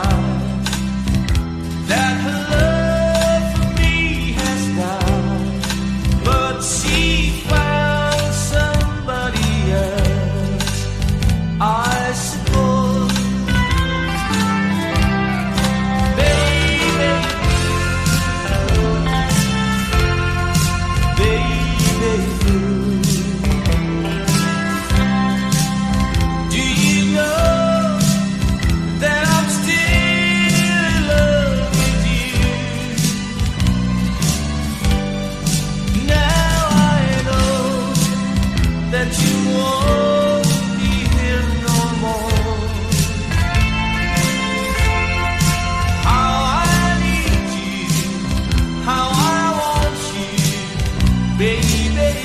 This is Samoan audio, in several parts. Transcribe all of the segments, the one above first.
find that her love for me has died, but she found somebody else, I suppose. Baby, baby blue, do you know that I'm still in love with you? Now I know that you won't be here no more. How I need you, how I want you, baby blue.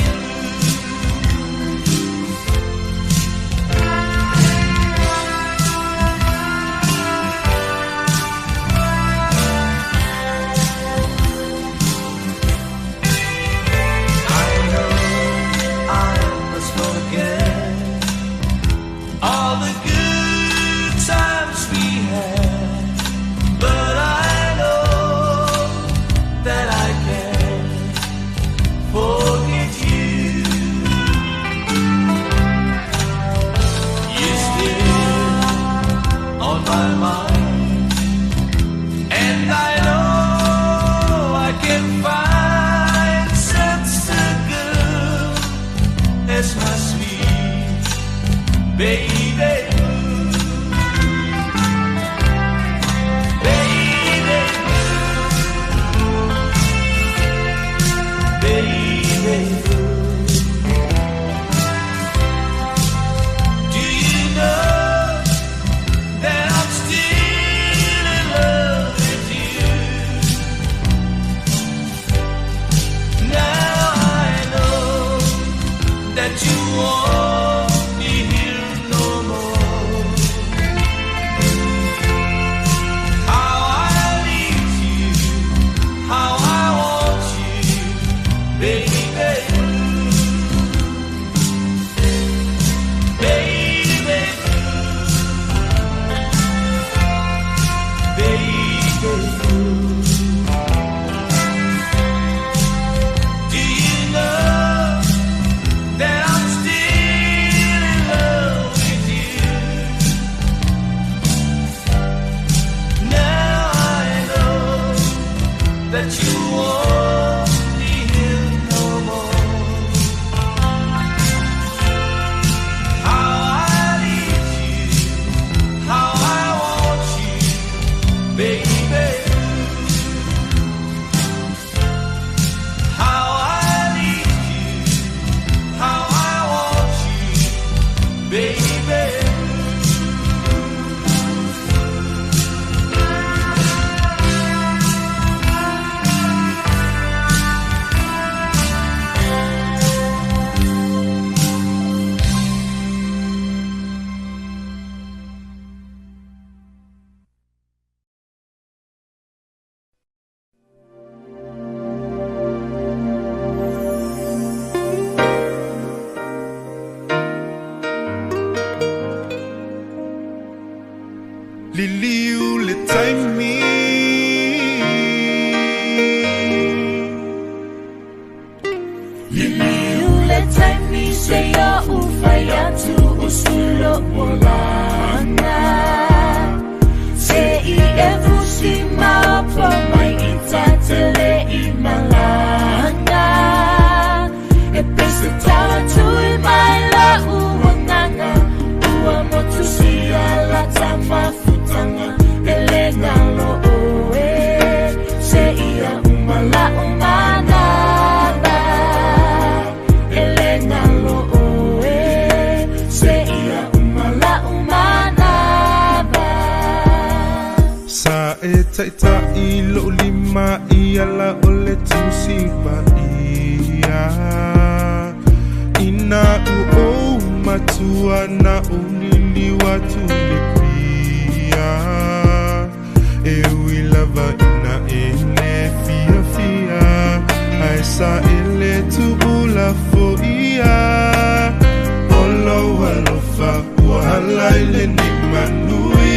I know I must forget all the good times we had, but I know that I can't forget you. You're still on my mind, and I know I can find such a girl as my sweet baby blue. Baby blue, baby blue. Do you know that I'm still in love with you? Now I know that you won't be here no more. How I need you, how I want you, baby blue, baby blue, baby blue. Do you know that I'm still in love with you? Now I know that you won't be here no more. How I need you, how I want you, baby blue. How I need you, how I want you, baby blue. Liliu le taimi, Liliu le taimi se ia ufai atu usulo olanga. Se i e fusi maopo mai i tatele i malanga. E pese tawa tui mai la uanganga. Ua motu sia la tamafutanga. Ele ngalo oe. Se ia umala umanaba. Ele ngalo oe. Se ia umala umanaba. Sa e taitai lo lima i ala o le tusi pa ia. Ina u o matua na o liliwa tu le pia. E ui lava ina e le fia fia. Ai sa e le tu ula fo ia. Olo alofa ua hala i le ni manui.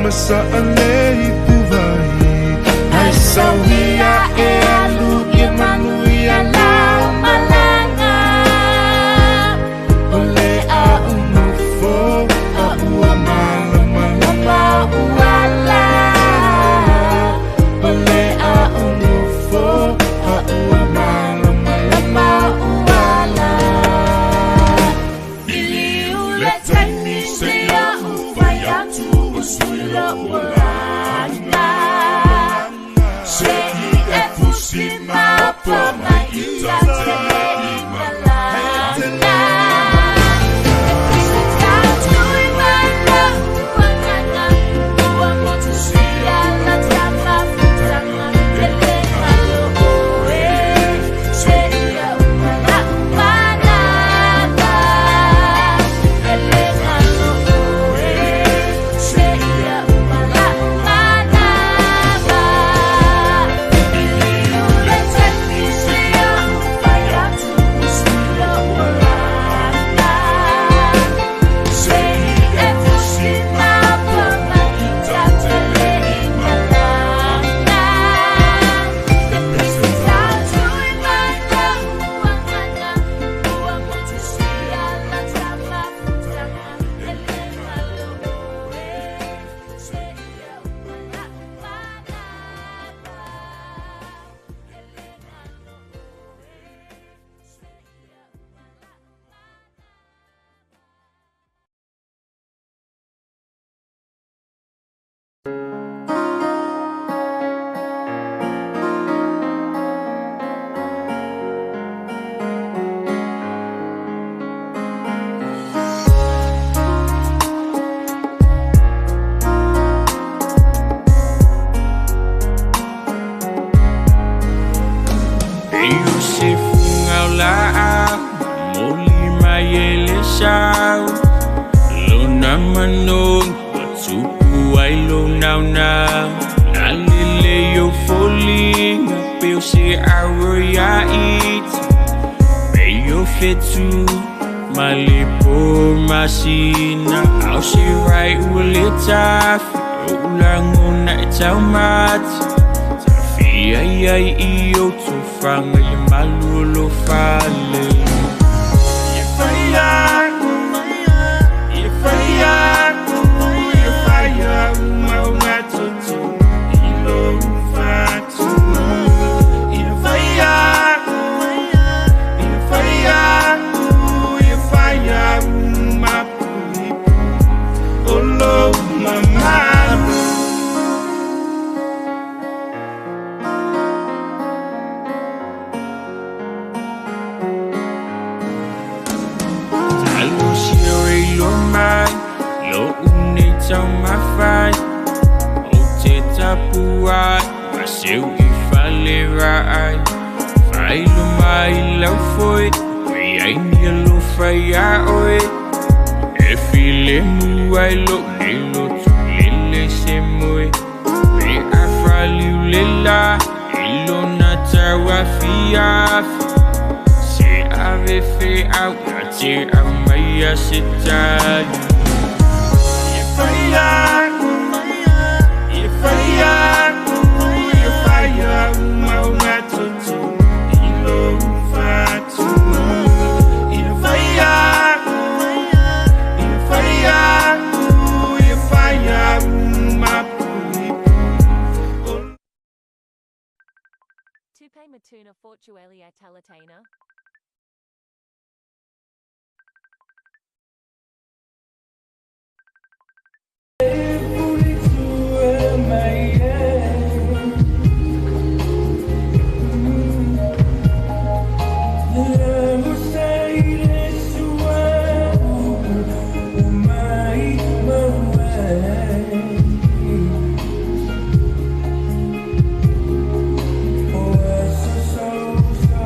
Masa ale tuvai ai sauia e alu ia manuia lau malanga ole a unufo a ua malamalama uala ole a unufo a ua malamalama uala Iliu le taimi se ia ufai atu o sui lo ulanga Se i e fusi mapo mai ita tele i malanga E tau mai la uanganga Ua motu sia la tamafutanga Tele malo oe Se ia umala umanala Tele malo oe Se ia umala umanala Iliu le taimi se ia ufai atu o sui lo ulanga Se i e fusi mapo mai ita tele i malanga E pese tau tui mai la uanganga Ua motu sia la tamafutanga Tele malo oe Se ia umala umanala Tele malo oe Se ia umala umanala. E se funga o laau, moli mai e le sau. Lona manong, ua tupu ai lo naunau. Na lele o foliga, pe o se aua ia ita. Pe o fetu, ma le po masina. Au se rai ua le tafi, o lagona e taumata. Tafia ai i o tofanga i le malu o lo fale. E fai e fai e fai uma tutu i lo fatu. E fai e fai e fai uma puipu o lo mamalu. Talo sio e lo mai, lo une taumafai. O te tapuai, ma seu i fale raai. Whailo mai lau foi, me ai ni alofa ia oe. E file mu ai lo ne lo tu lele se moe. Me a faliu le la, e lo na tau afiafi. Se ave fe au, na te au mai a se tali. E fai e fai e fai uma tutu i lo fatu. E fai e fai e fai uma puipu o Tupe Matuna Fortuelia Talatana. So, so,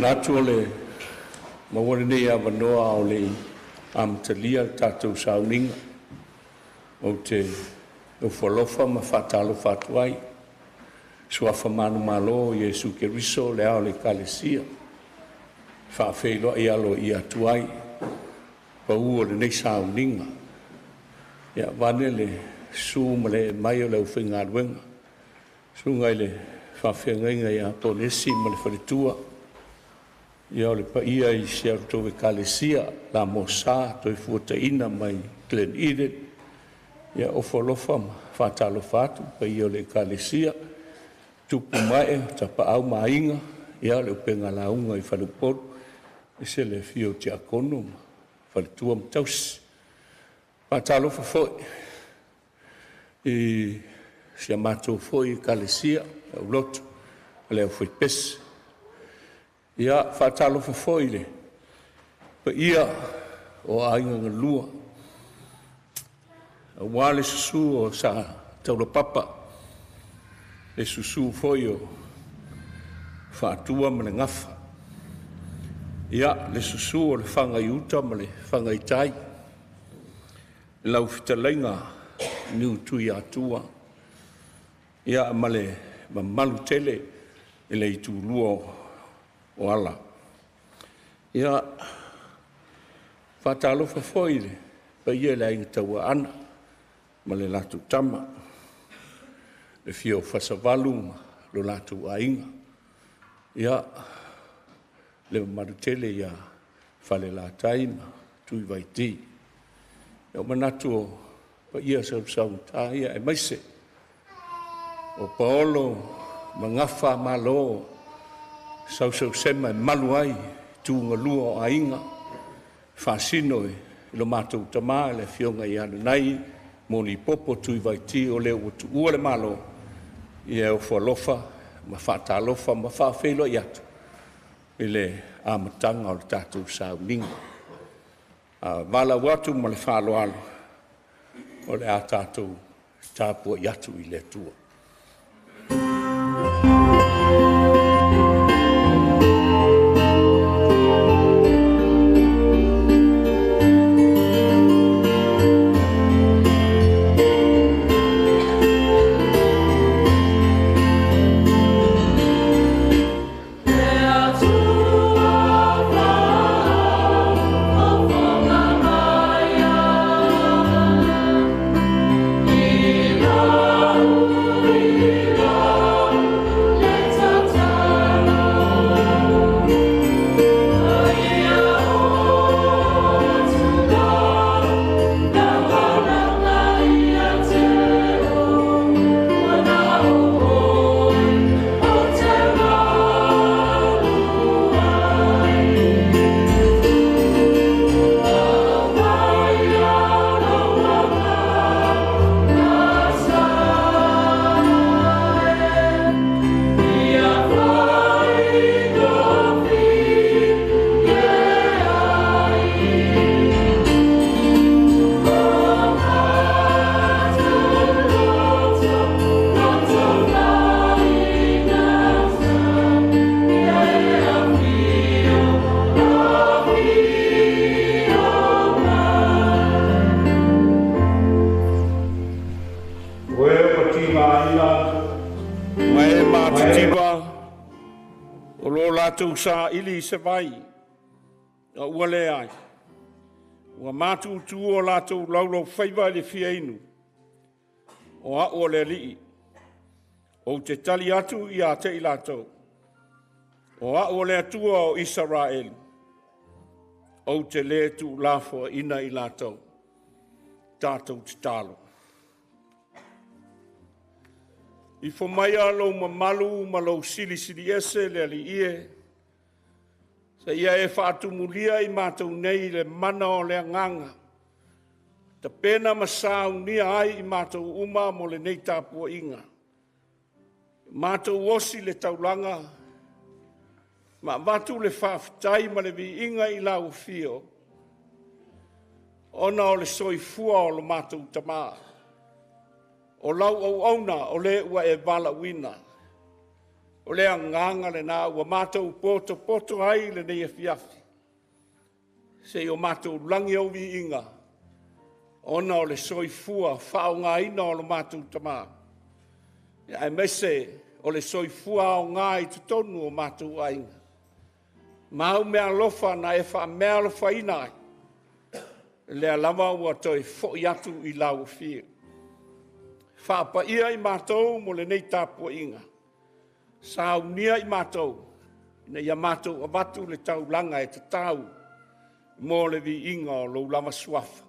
Manatu o le maua lenei avanoa a o le i amatalia le tatou sauniga, ou te ofo alofa ma faatalofa atu ai i Suafa manumalo o Iesu Keriso o le Ao o le Ekalesia, e faafeiloai aloaia atu ai i le pau o lenei sauniga. Ia vaeane le susu ma le ee mai o le aufaigaluega, susuga i le faafeagaiga ia Ponesi ma le faletua, ia o le paia i si a outou Ekalesia La Mosa Toefuataina mai Glen Eden, ia ofo alofa ma faatalofa atu i le paia o le Ekalesia, tupu ma ee o Tapaau ma Aiga, ia le upega lauga i faleupolu, aemaise le afio o Tiakono ma faletua ma tausi. E faatalofa foi i si a matou foi Ekalesia aulotu ma le aufaipese. Ia, e faatalofa foi i le paia o aiga na lua, aua le susu o Sa Taulapapa, le susu foi o Faatua ma le Gafa, ia le susu o le Fagaiuta ma le Fagaitai, lau fetalaiga Niutuiatua, ia ma le mamalu tele i le itulua o Ala. Ia, e faatalofa foi i le paia i le Aiga Tauaana ma le latou Tama, le afio o Fasavalu ma lo latou aiga, ia, le mamalu tele ia Falelatai ma Tuivaiti. Ua ou manatu o paia sausaugata ia aemaise o paolo ma gafamalo o sausausema e malu ai tugalua o aiga, e faasino i lo matou tama le afioga ia Nanai Monipopo Tuivaiti, o le ua tuua le Malo. Ia e ofo alofa ma faatalofa ma faafeiloai atu i le amataga o le tatou sauniga. A valaau atu ma le faaaloalo, o le a tatou tapuai atu i le Atua. Le Atua faafofoga maia i lau le tatalo, a ia oo atu lau galuega ia te Oe, ua na o Oe ou te malu ai. Aumaia lou agaga sa e, ia faigofie ai. O matou loto, loto faigata, ia e afio, afio mai. O e ua tigaina ma e matitiva o lo o latou saili i se vai, a ua leai, ua matutu o latou laulaufaiva i le fia inu, o au o le Alii, ou te tali atu ia te i latou, o au o le Atua o Isaraelu, ou te le tuulafoaiina i latou. Tatou tatalo. Ifo maia lou mamalu ma lou silisiliese le Alii e, seia e faatumulia i matou nei i le mana o le agaga, tapena ma saunia ai i matou uma mo lenei tapuaiga. Matou osi le taulaga ma avatu le faafetai ma le viiga i lau afio, ona o le soifua o lo matou tama, o lau auauna o le ua e valaauina. O le agaga lena ua matou potopoto ai lenei afiafi, se i o matou lagi au viiga, ona o le soifua faaaogaina o lo matou tama, aemaise o le soifua aoga i totonu o matou aiga, ma au meaalofa na e faameaalofaina ai, lea lava ua toe foi atu i lau Afio. Faapaia i matou mo lenei tapuaiga, saunia i matou ina ia matou avatu le taulaga e tatau mo le viiga o lou lava Suafa.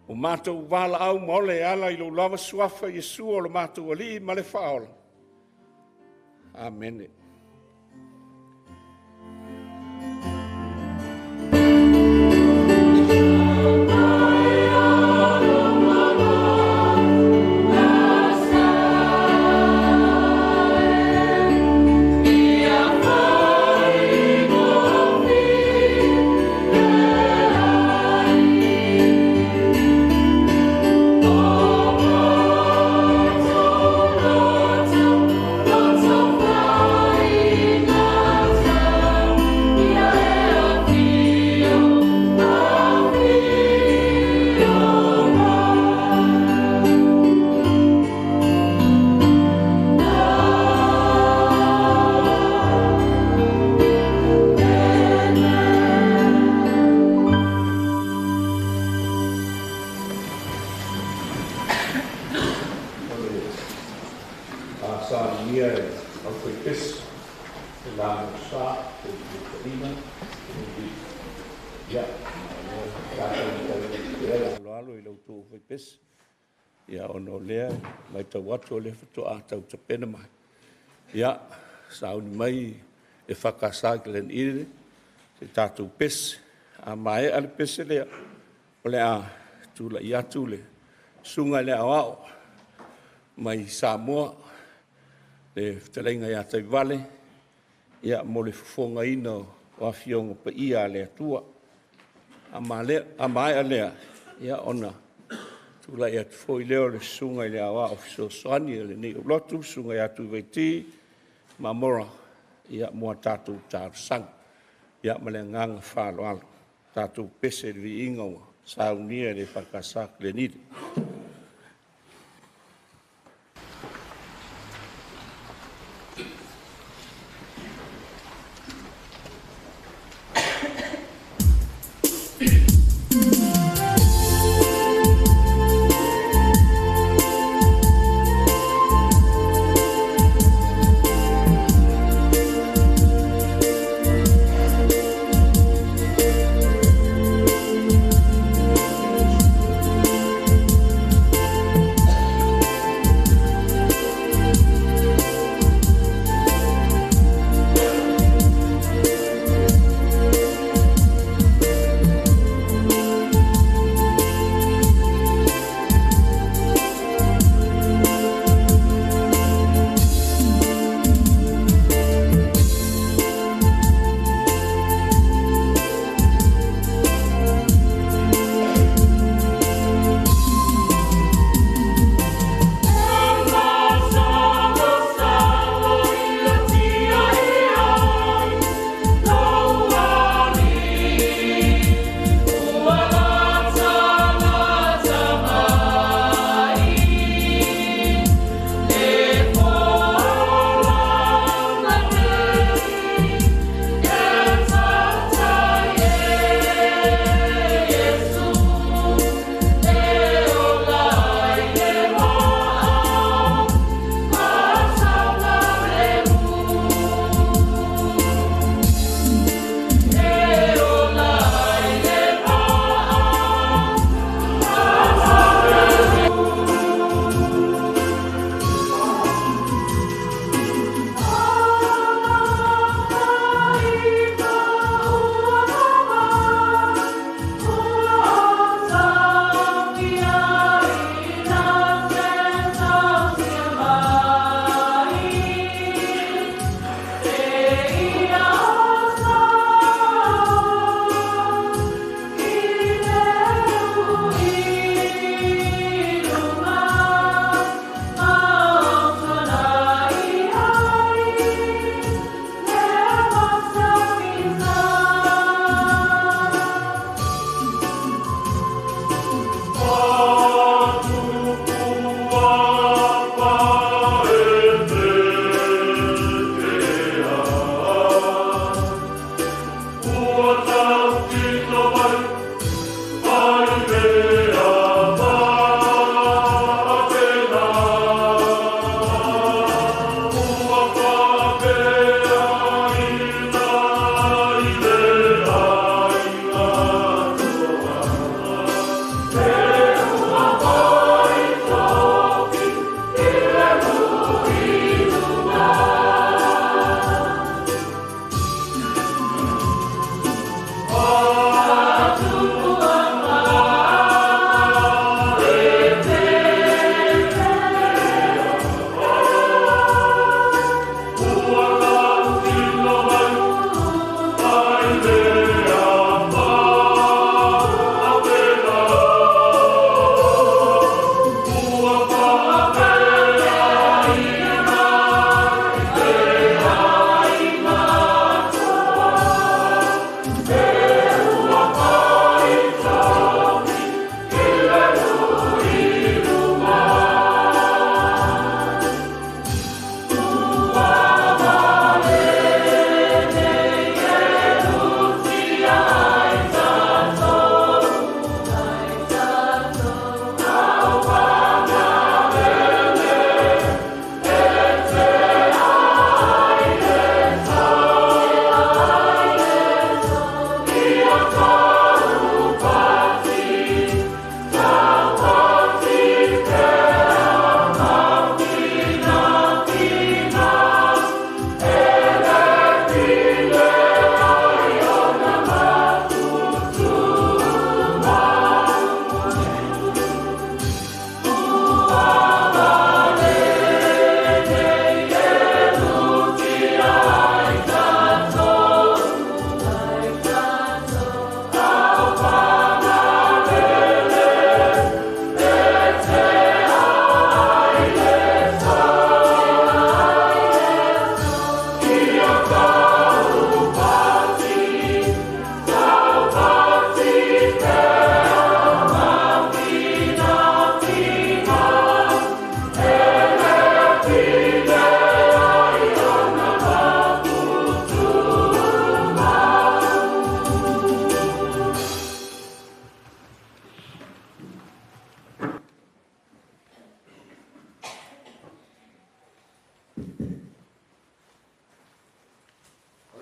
O matou valaau ma ola e ala i lou lava Suafa Iesu o lo matou Alii ma le Faaola. Amene. Saunia e aufaipese le lagosa taitaiina. Ia, aloalo i la outou aufaipese, ia, ona o lea e matau atu o lea faatoa tau tapena mai. Ia, sauni mai EFKS Glen Eden se tatou pese. A maea le pese lea, o le a tulai atu le susuga i le Aoao mai Samoa, le fetalaiga ia Taivale, ia, mo le fofogaina o Afioga Paia a le Atua. A maea lea, ia ona tulai atu foi lea o le susuga i le Aoao Fesoasoani a lenei aulotu, le susuga ia Tuivaiti Mamora, ia, mo a tatou talosaga. Ia, ma le agaga faaaloalo. Tatou pese i le viiga ua saunia e le EFKS Glen Eden.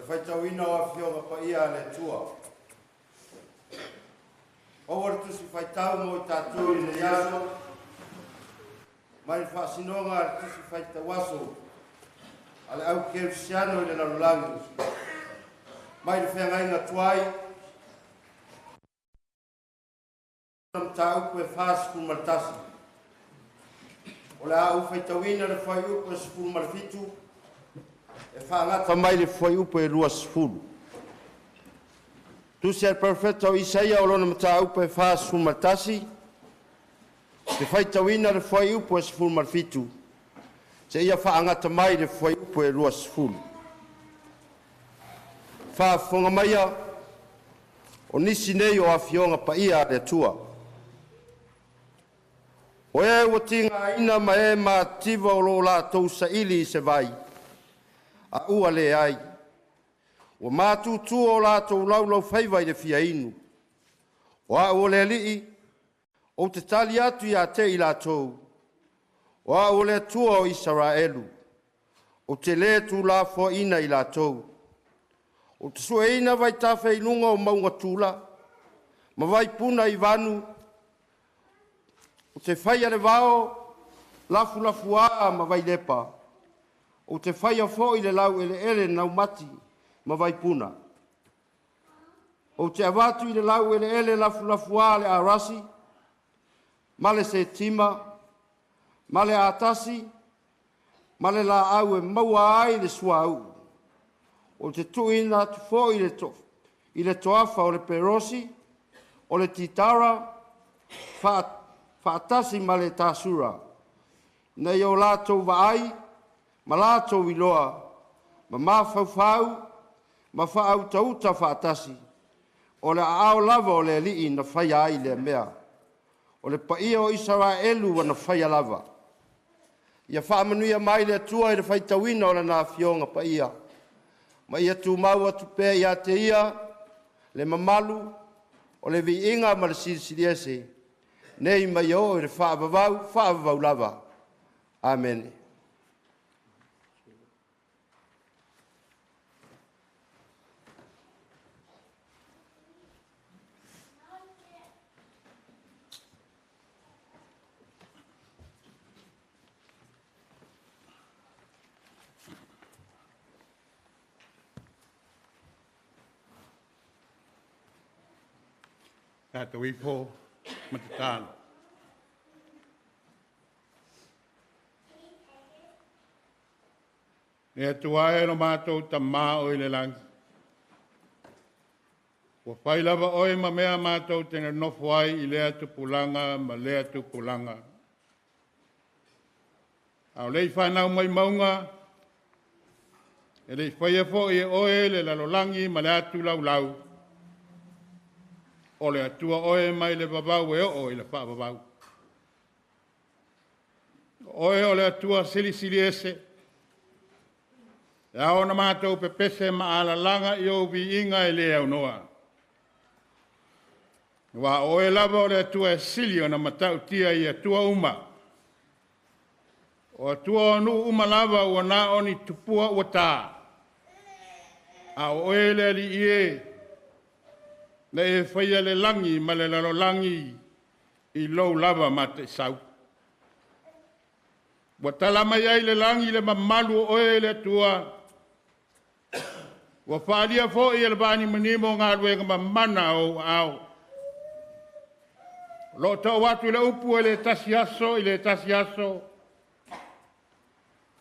O le faitauina o Afioga Paia a le Atua. Aua le tusi faitau mo i tatou i lenei aso, mai le faasinoga a le tusi faitauaso a le au kerisiano i le lalolagi, mai le feagaiga tuai, mataupu e 41. O le a ou faitauina le fuaiupu e 17 e faagata mai le fuaiupu e 20. Tusi a le Perofeta o Isaia o lona mataupu e 41, te faitauina le fuaiupu e 17 seia faagata mai le fuaiupu e 20. Faafofoga maia o nisi nei o Afioga Paia a le Atua. O e ua tigaina ma e matitiva o lo o latou saili i se vai, a ua leai, ua matutu o latou laulaufaiva i le fia inu. O au o le Alii, ou te tali atu ia te i latou, o au o le Atua o Isaraelu, ou te le tuulafoaina i latou. Ou te sueina vaitafe i luga o mauga tula, ma vaipuna i vanu, ou te faia le vao lafulafuā ma vailepa, ou te faia foi le laueleele naumati ma vaipuna. Ou te avatu i le laueleele lafulafuā le arasi, ma le setima, ma le atasi, ma le laau e maua ai le suauu. Ou te tuuina atu foi i le toafa o le perosi, o le titara, faatasi ma le tasura, ina ia o latou vaai ma latou iloa, ma mafaufau ma faautauta faatasi, o le aao lava o le Alii na faia ai lea mea. O le paia o Isaraelu ua na faia lava. Ia faamanuia mai le Atua i le faitauina o lana Afioga Paia, ma ia tumau atu pea ia te Ia le mamalu o le viiga ma le silisili ese, nei ma ia oo i le faavavau, faavavau lava. Amene. Tatou ifo ma tatalo. Le Atua e lo matou tamā o i le lagi, ua fai lava oe ma mea matou te nonofo ai i lea tupulaga ma lea tupulaga. A o le i fanau mai mauga, e le i faia foi e oe le lalolagi ma le atu laulau, o le Atua oe mai le vavau e oo i le faavavau. O oe o le Atua silisili ese, e ao ona matou pepese ma alalaga i ou viiga e le aunoa. Aua o oe lava o le Atua e sili ona matautia i Atua uma. O Atua o nuu uma lava ua na o ni tupua ua tā. A o oe le Alii e, na e faia le lagi ma le lalolagi i lou lava mataisau. Ua tala mai ai le lagi le mamalu o oe le Atua, ua faalia foi e le vanimonimo galuega mamana o ou aao. O lo o tau atu le upu e le tasi aso i le tasi aso,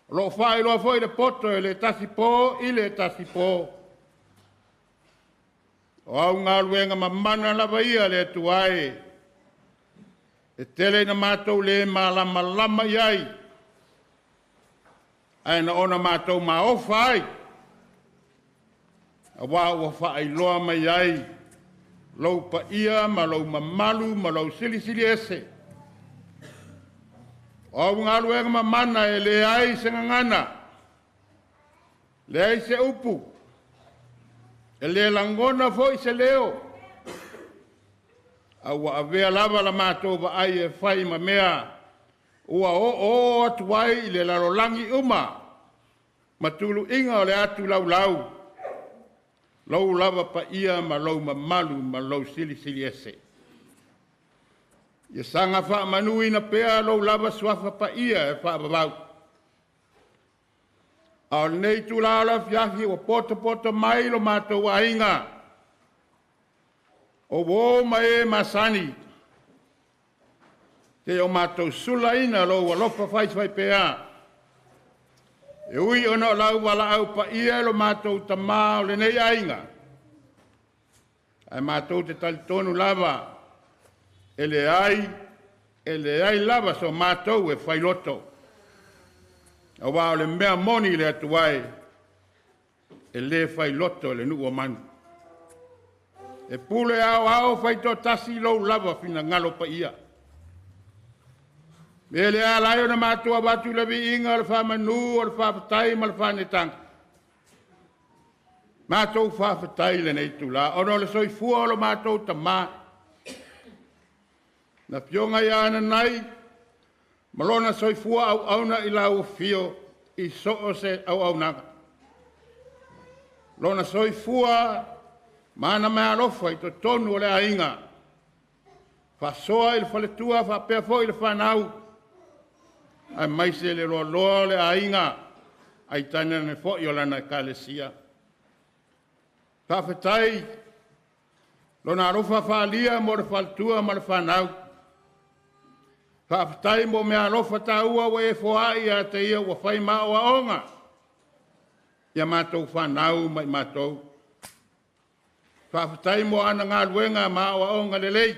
o lo o faailoa foi le poto e le tasi po i le tasi po. O au galuega mamana lava ia le Atua e, e tele ina matou le malamalama i ai, ae na ona matou maofa ai, aua ua faailoa mai ai lou paia ma lou mamalu ma lou silisili ese. O au galuega mamana e leai se gagana, leai se upu, e le lagona foi se leo, a ua avea lava la matou vaai e fai ma mea ua oo atu ai i le lalolagi uma ma tuluiga o le atu laulau. Lou lava paia ma lou mamalu ma lou silisili ese. Ia saga faamanuina pea lou lava suafa paia e faavavau. A o lenei itulā o le afiafi ua potopoto mai lo matou aiga, o uō ma e masani, seia o matou sulaina lou alofa faifaipea. E ui ona o lau valaau paia e lo matou tamā o lenei aiga, ae matou te talitonu lava e leai lava so matou e failoto, auā o le mea moni i le Atua e, e le failoto le nuu o manu. E pule aoao faitoatasi lou lava finagalo paia. Me le ala ai ona matou avatu le viiga o le faamanu o le faafetai ma le faanetaga. Matou faafetai i lenei itulā ona o le soifua o lo matou tamā, le Afioga ia Nanai ma lona soifua auauna i lau afio i so o se auaunaga. Lona soifua ma ana meaalofa i totonu o le aiga, faasoa i le faletua faapea foi le fanau, aemaise le loaloa o le aiga, ae tainane foi o lana Ekalesia. Faafetai lona alofa faaalia mo le faletua ma le fanau. Faafetai mo meaalofa taua ua e foai ia te ia ua fai ma aoaoga ia matou fanau ma i matou. Faafetai mo ana galuega ma aoaoga lelei,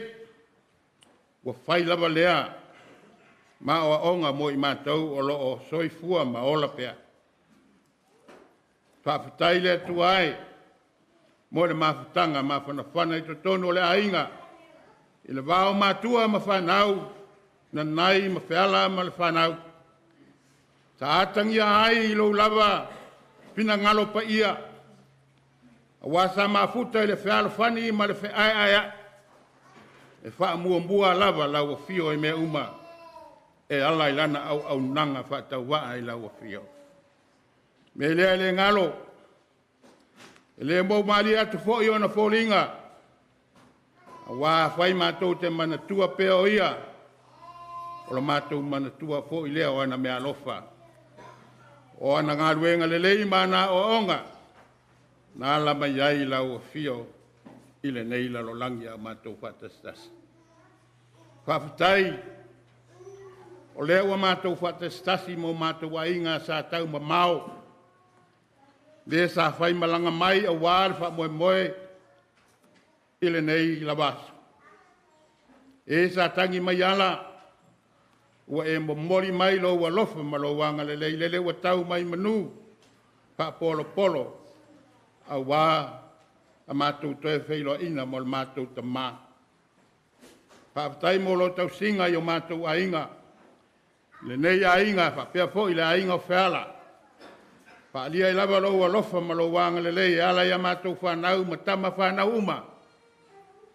ua fai lava lea ma aoaoga mo i matou o lo o soifua ma ola pea. Faafetai le Atua e mo le mafutaga mafanafana i totonu o le aiga, i le va o matua ma fanau, Nanai ma Feala ma le fanau. Sa atagia ai i lou lava finagalo paia, auā sa mafuta i le fealofani ma le feaeaeai, e faamuamua lava lau afio i mea uma e ala i lana auaunaga faatauvaa i lau afio. Me lea e le galo, e le moumalie atu foi ona foliga, auā afai matou te manatua pea o ia, o le matou manatua foi lea o ana meaalofa, o ana galuega lelei ma ana aoaoga na ala mai ai lau afio i lenei lalolagi a o matou faatasitasi. Faafetai o lea ua matou faatasitasi ma o matou aiga sa taumamao, le sa faimalaga mai auā le faamoemoe i lenei lava aso. E sa tagi mai ala, ua e momoli mai lou alofa ma lou agalelei, lele ua tau mai manu faapolopolo, auā a matou toe feiloaiga ma le matou tamā. Faafetai mo lo tausiga i o matou aiga, lenei aiga faapea foi le aiga o Feala. Faaalia ai lava lou alofa ma lou agalelei e ala ia matou fanau ma tama fanau uma.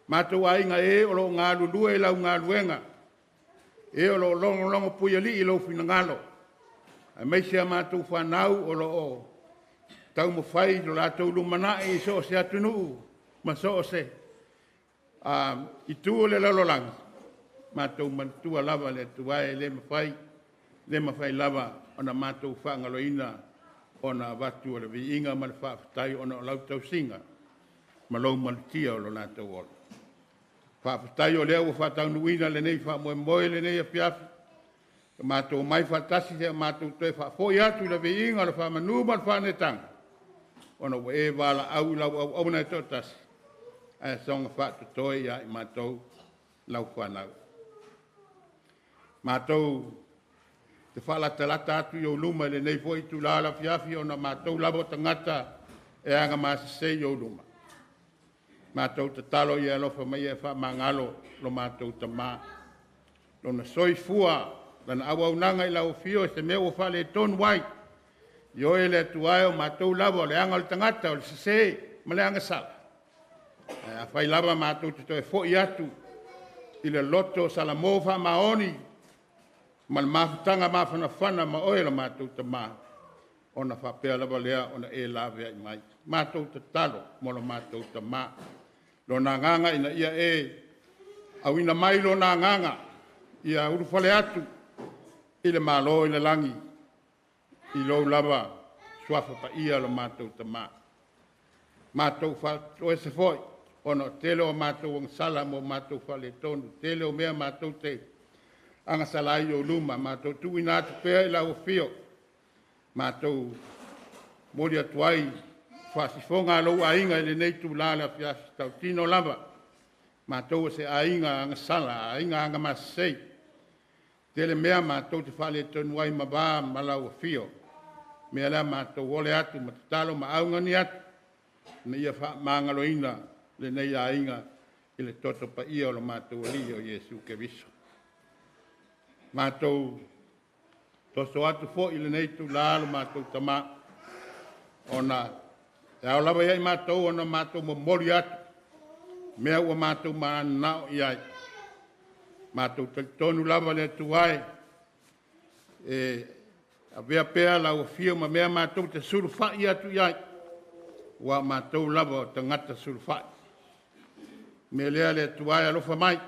Matou aiga e o lo o galulue i lau galuega, e o lo o logologo puialii i lou finagalo, aemaise a matou fanau o lo o taumafai i lo latou lumanai i so o se atunuu ma so o se itu o le lalolagi, matou manatua lava le Atua e le mafai, le mafai lava ona matou faagaloina ona avatu o le viiga ma le faafetai ona o lau tausiga ma lou malutia o lo latou ola. Faafetai o lea ua faataunuuina lenei faamoemoe i lenei afiafi, ua matou omai faatasi seia matou toe faafoi atu i le viiga o le faamanu ma le faaneetaga, ona ua e valaau i lau auauna e toatasi, ae soona faatotoe ia i matou lau fanau. Matou te faalatalata atu i ou luma i lenei foi itulā o le afiafi, ona o matou lava o tagata e agamasese i ou luma. Matou tatalo ia e alofa mai e faamagalo lo matou tamā. Lona soifua, lana auaunaga i lau afio i se mea ua faaletonu ai. Ioe le Atua e, o matou lava o le aga o le tagata, o le sese ma le agasala. Ae afai lava matou te toe foi atu i le loto salamo faamaoni ma le mafutaga mafanafana ma oe lo matou tamā, Ona faapea lava lea ona e laveai mai. Matou tatalo mo lo matou tamā. Lona agaga ina ia e auina mai lona agaga, ia ulufale atu i le Malo i le lagi, i lou lava suafa paia lo matou tamā. Matou faatoese foi, ona o tele o matou agasala ma o matou faaletonu, tele o mea matou te agasala ai i ou luma, matou tuuina atu pea i lau afio, matou momoli atu ai faasifoga a lou aiga i lenei itula o le afiafi, tautino lava, matou o se aiga agasala, aiga agamasasei, tele mea matou te faaletonu ai ma va ma lau afio. Mea lea matou ole atu ma tatalo ma augani atu, ina ia faamagaloina lenei aiga i le toto paia o lo matou Alii o Iesu Keriso. Matou toso atu foi i lenei itula lo matou tamā, ona e ao lava ia i matou ona matou momoli atu mea ua matou mananao i ai. Matou talitonu lava le Atua e, e avea pea lau afio ma mea matou te sulufai atu i ai, ua matou lava o tagata sulufai. Mea lea le Atua e alofa mai,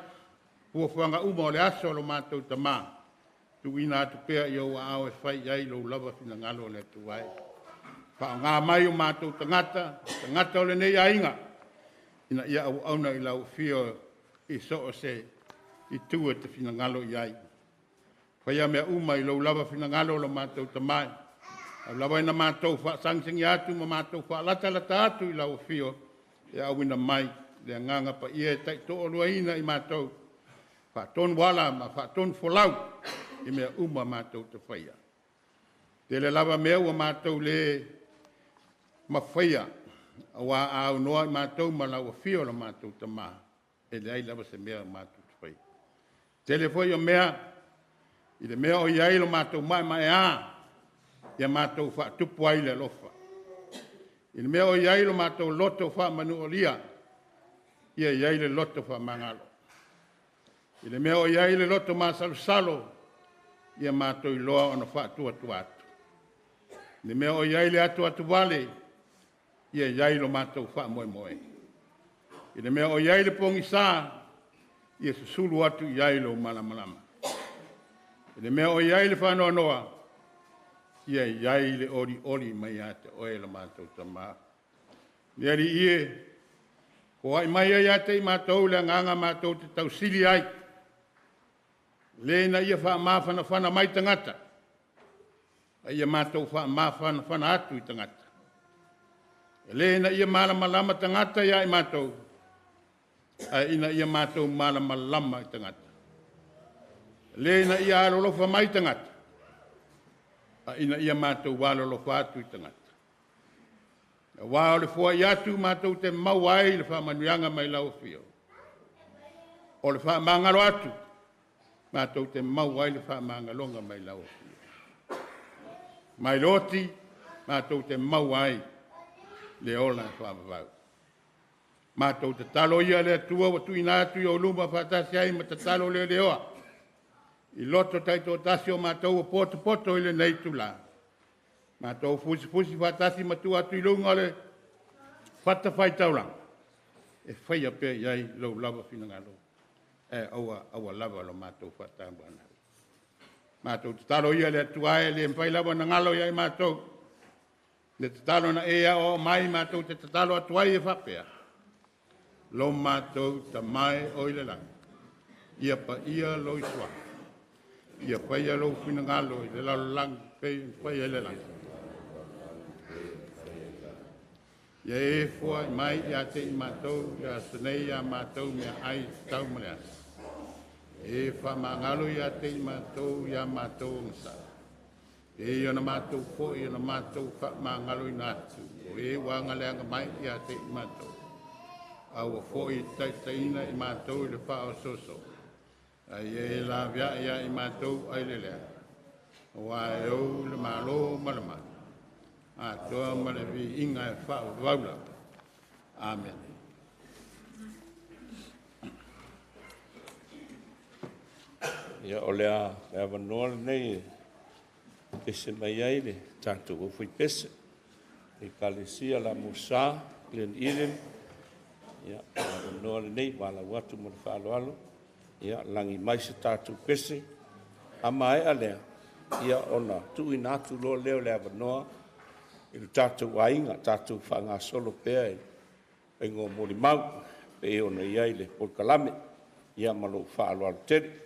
fuafuaga uma o le aso o lo matou tamā, tuuina atu pea i ou aao e fai i ai lou lava finagalo o le Atua e. Faaaoga mai o matou tagata, tagata o lenei aiga, ina ia auauna i lau afio i so o se itu e te finagalo i ai. Faia mea uma i lou lava finagalo o lo matou tamā. Au lava ina matou faasagisagi atu ma matou faalatalata atu i lau afio, e auina mai le agaga paia e taitoaluaina i matou, faatonu ala ma faatonu folau i mea uma matou te faia. Tele lava mea ua matou le mafaia, auā a aunoa i matou ma lau afio lo matou tamā, e leai lava se mea o matou te faia. Tele foi o mea, i le mea o i ai lo matou maemaea, ia matou faatupu ai le alofa. I le mea o i ai lo matou loto faamanuolia, ia i ai le loto faamagalo. I le mea o i ai le loto masalosalo, ia matou iloa ona faatuatua atu. I le mea o i ai le atuatuvale, ia i ai lo matou faamoemoe. I le mea o i ai le pogisa, ia susulu atu i ai lou malamalama. I le mea o i ai le faanoanoa, ia i ai le olioli mai ia te oe lo matou tamā. Le Alii e, foai mai ai ia te i matou le agaga matou te tausili ai, le ina ia faamafanafana mai tagata, a ia matou faamafanafana atu i tagata. E le ina ia malamalama tagata ia i matou, ae ina ia matou malamalama i tagata. E le ina ia alolofa mai tagata, a ina ia matou alolofa atu i tagata. Auā o le foai atu matou te maua ai le faamanuiaga mai lau afio. O le faamagalo atu, matou te maua ai le faamagaloga mai lau afio. Mai le oti, matou te maua ai le ola e faavavau. Matou tatalo ia le Atua ua tuuina atu i ou luma faatasi ai ma tatalo leoleoa. I loto taitoatasi o matou ua potopoto i lenei itula. Matou fusifusi faatasi ma tuu atu i luga o le fatafaitaulaga, e faia pea i ai lou lava finagalo, e aua aua lava lo matou faatamuana. Matou tatalo ia le Atua e le mafai lava ona galo ia i matou, le tatalo na e aoao mai matou te tatalo atu ai e faapea, lo matou Tamā e o i le lagi, ia paia lou suafa, ia faia lou finagalo i le lalolagi pei ona faia i le lagi. Ia e foai mai ia te i matou i le aso nei a matou meaai tatau mo le aso. E faamagalo ia te i matou ia matou agasala. E ona matou foi ona matou faamagaloina atu, o e ua agaleaga mai ia te i matou. A ua foi e taitaiina i matou i le faaosooso, ai e laveai ia i matou ai le lea. Auā e ou le Malo ma le mana, atoa ma le viiga e faavavau lava. Amene. Ia, o le avanoa lenei e pese mai ai le tatou aufaipese, Ekalesia La Musa, Glen Eden. Ia, avanoa lenei, valaau atu ma le faaaloalo, ia lagi mai se tatou pese. A maea lea, ia ona tuuina atu loa lea o le avanoa i le tatou aiga, tatou faagasolo pea i faiga o molimau pei ona i ai le polokalame. Ia ma lou faaaloalo tele.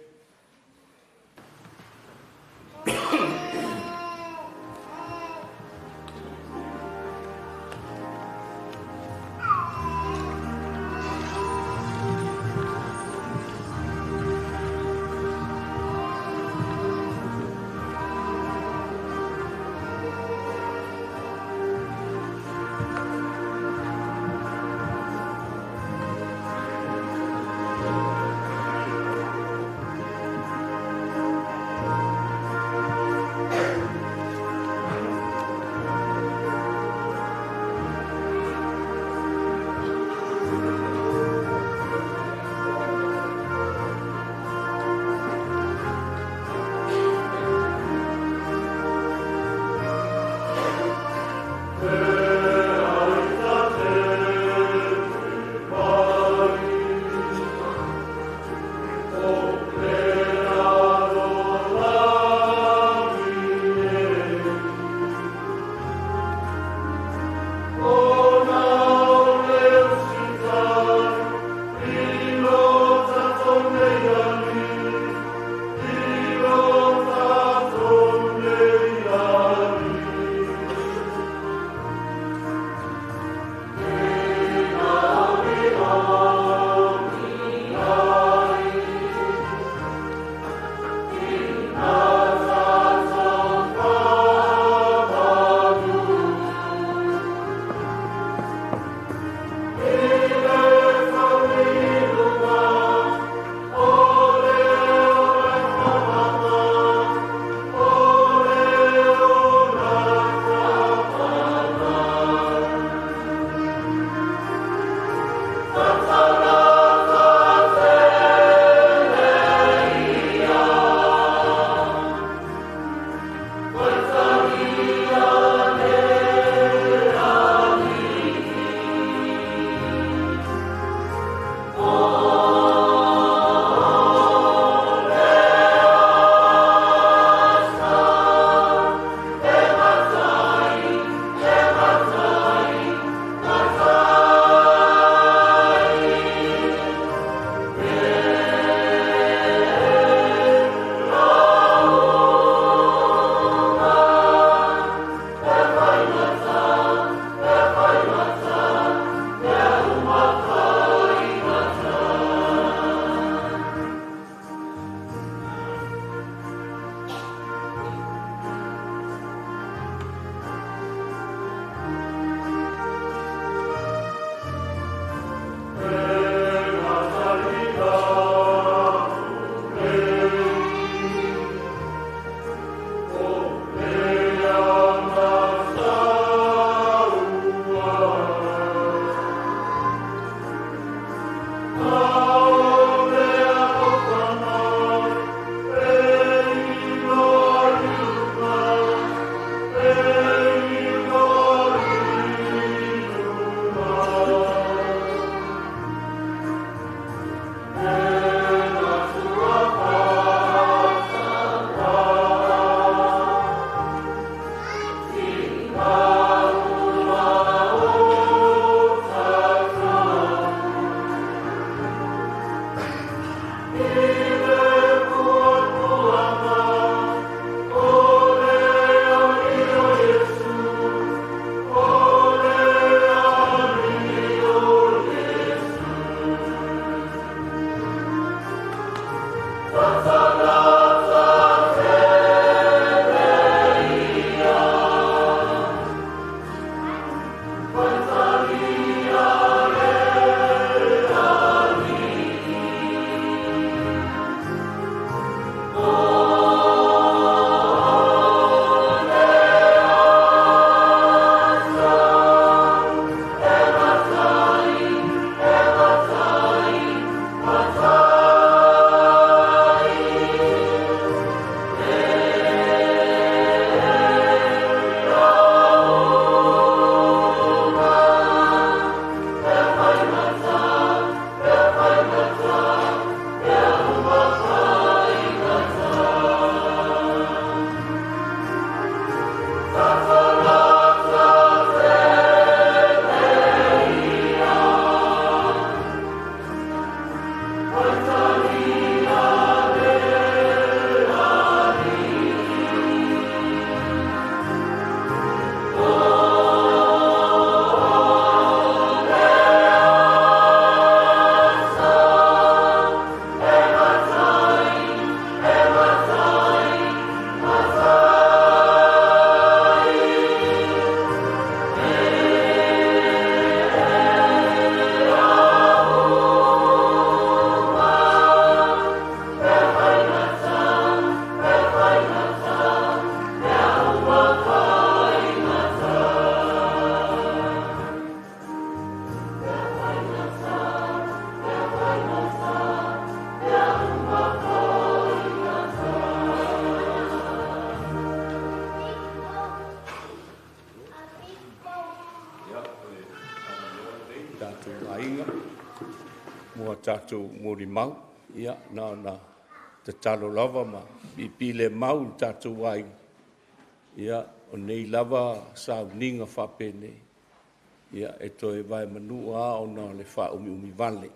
tatou aiga mo a tatou molimau. Ia, na ona tatalo lava ma piipii lemau i le tatou aiga, ia, o nei lava sauniga faapenei, ia, e toe vaemanua lava ona o le faaumiumi vale.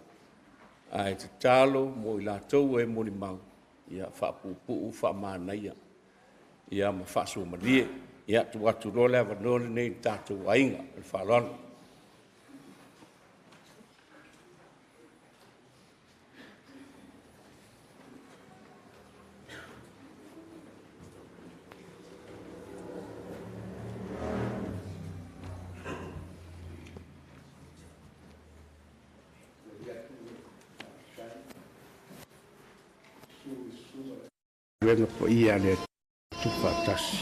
Ae tatalo mo i latou e molimau, ia faapuupuu faamanaia, ia ma faasuamalie. Ia, tuu atu loa le avanoa lenei i le tatou aiga. Ma le faaaloalo. Galuega paia a le Atua Tutufaatasi.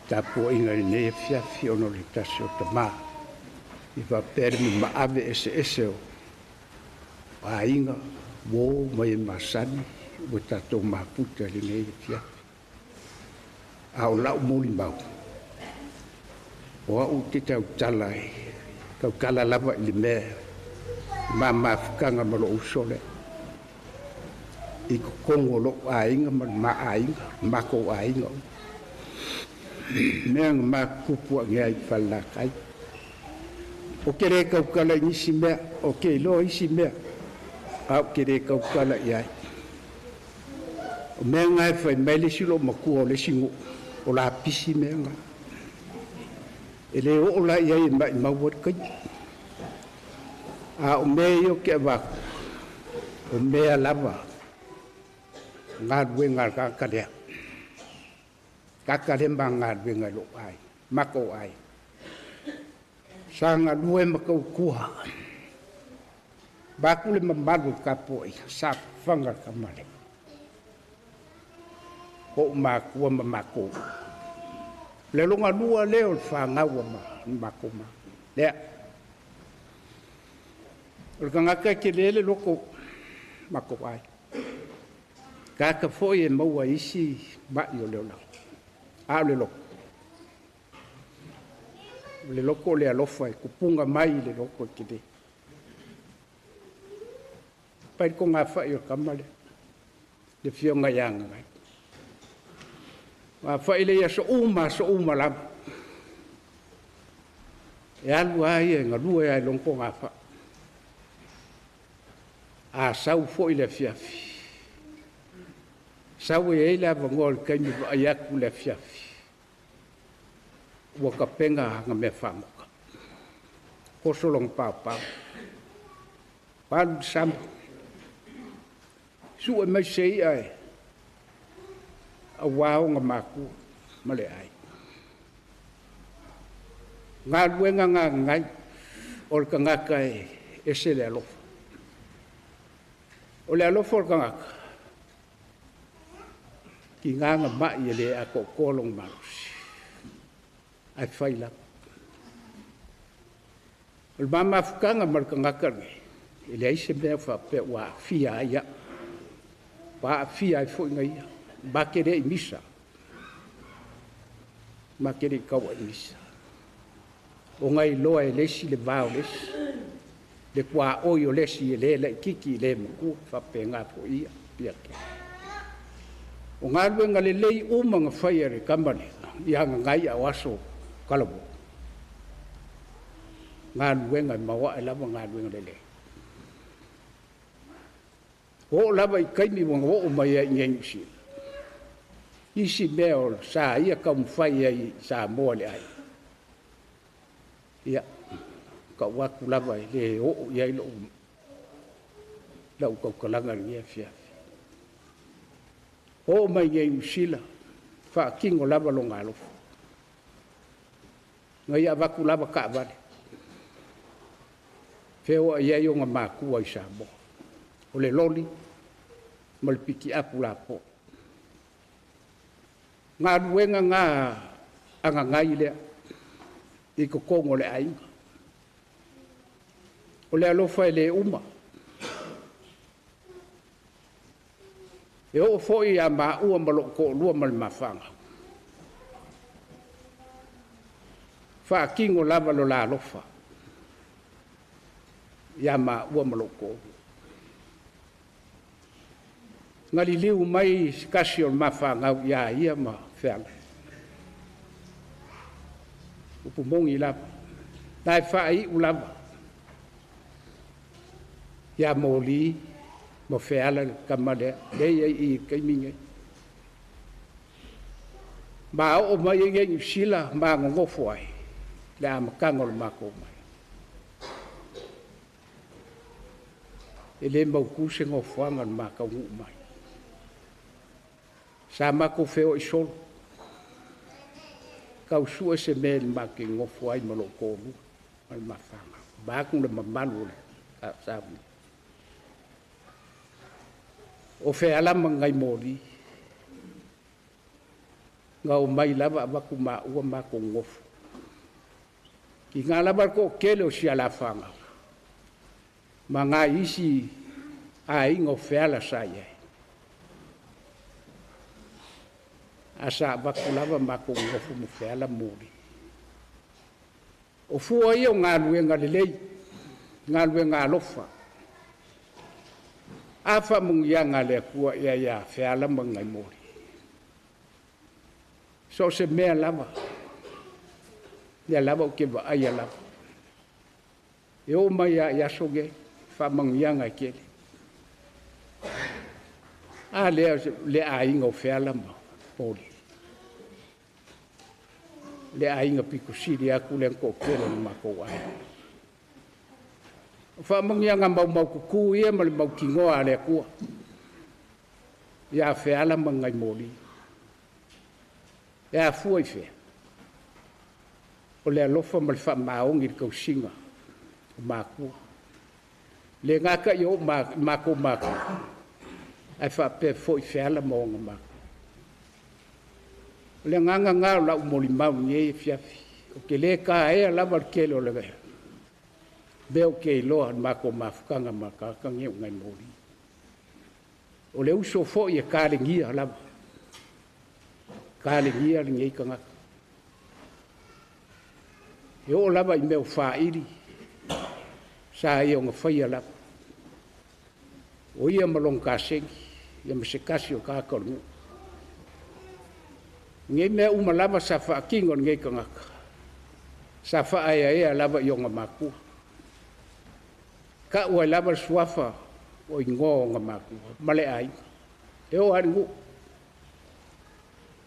Tapuaiga i lenei afiafi ona o le tasi o tama i faapea le mamaave eseese o aiga, uo ma e masani ua tatou mafuta i lenei afiafi. A o lau molimau, o au ou te tautala, e tautala lava i le mea ma mafutaga ma lou uso lea i totonu o lou aiga ma le ma aiga, matou aiga uma. Mea na ma tutupu ane ai i Falelatai. Ou te le tautala i nisi mea, ou te iloa isi mea, a ou te le tautala i ai. O mea na e fai mai le isi loomatua o le isi nuu, o lapisi mea na. E le oo la i ai e maumau ai le taimi. A o mea ia ou te avatu, o mea lava galuega a le tagata lea. Tagata lea ma galuega i lou aiga, matou aiga. Sa galue ma tautua, vaeatu le mamalu o le tapuaiga, safaga le tama lea. O ou matua ma matou. O le lona lua lea o le fanau a le matou lea. O le tagata e tele le loto matou aiga. Tagata foi e maua isi mai o le olaga. A o le loto. O le loto o le alofa e tupuga mai i le loto e tele. Pai le togafai o le tama lea, le afioga ia Gagai. Fai le aso uma, aso uma lava. E alu lava ia e galue lava i lona togafai. A sau foi le afiafi, sau e i ai le avanoa o le taimi e vaai atu le afiafi, ua tapena ana mea fagota. Oso lona paopao, alu i le sami, sue mai se i'a e aua ona matua ma le aiga. Galuega gagai o le tagata e ese le alofa. O le alofa o le tagata, tiga na mai e le atoatoa lona malosi, ae fai lava. O le mamafutaga ma le tagata lenei, e leai se mea faapea ua aafia ai au, ua aafia ai foi na ia. Ma te le i misa, ma te le i taua i misa. O ngai loa e le isi le va o le isi, le tuaoi o le isi e le laititi i le matua, faapena foi ia pia ke. O galuega lelei uma na fai e le tama lea, ia Gagai a o aso kalavo. Galuega e maoae lava galuega lelei. O lava i taimi ua oo mai ai i nei Niu Sila. Isi mea o sa ia taumafai ai i Samoa le ai. Ia, tau atu lava e le oo i ai lau tautalaga i lenei afiafi. Oo mai nei Niu Sila, faatino lava lona alofa. Na ia avatu lava taavale. Feoai ai ona matua i Samoa. O le loli ma le pikiapu lapoa. Galuega ngā a Gagai lea i totonu o le aiga. O le alofa e le uma. E oo foi ia maua ma lou toalua ma le mafaga. Faatino lava lo la alofa ia maua ma lou toalua. Na liliu mai se tasi o le ma fanau ia ia ma Feala. Upu moni lava, na e faaiu lava ia Moli ma Feala le tama lea, lea e i ai i i le taimi lenei. Ma oo mai ai i Niu Sila ma nonofo ai le amataga o le matou mai. E le mautu se nofoaga o le mataunuu mai. Sa matou feoai solo, tau sue se mea i le matou nofo ai ma lou toalua ma le mafanau. Vaeatu le mamalu o le sauni. O Feala ma nai moli, na omai lava avatu maua matou nofo. I ngā lava le toatele o si alafaga, ma nai isi aiga o Feala sa i ai. A sa avatu lava matou nofo ma Feala moli. O fua ia o galuega lelei, galuega alofa. A faamanuiaga a le Atua ia ia Feala ma nai moli. So o se mea lava, lea lava ou te vaaia lava. E oo mai lava i aso nei, faamanuiaga e tele. A lea le aiga o Feala ma Moli. Le aiga pito sili atu lea na toatele o le matou aiga. O faamanuiaga maumaututu ia ma le mautinoa a le Atua ia Feala ma nai moli. E afua i fea? O le alofa ma le faamaoni i le tausiga o matua. Le gata i o matou matua, ae faapea foi Feala ma ona matua. O le agaga lena o lau molimau i lenei afiafi. Ou te le taea lava le tele o le mea ou te iloa i le matou mafutaga ma tagata nei o nai moli. O le uso foi e talegia lava, talegia lenei tagata. E oo lava i mea o faili, sa ia ona faia lava. O ia ma lona kasegi, ia ma se tasi o tagata o le nuu. Nei mea uma lava sa faatino e lenei tagata, sa faaeaea lava i ona matua. Tau ai lava le suafa o igoa o ona matua ma le aiga. E oo lava i le nuu.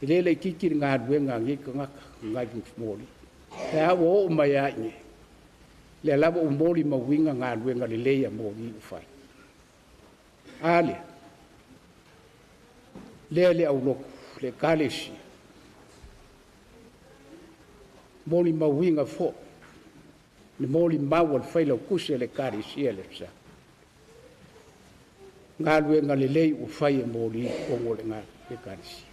E le laitiiti le galuega a nei tagata, nai moli. E a ua oo mai lava i inei, lea lava ua molimauina galuega lelei a moli ua fai. A lea, lea le aulotu, le ekalesia, molimauina foi le molimau a le failautusi a le ekalesia i le Aso Sa. Galuega lelei ua fai e moli i totonu o le ekalesia.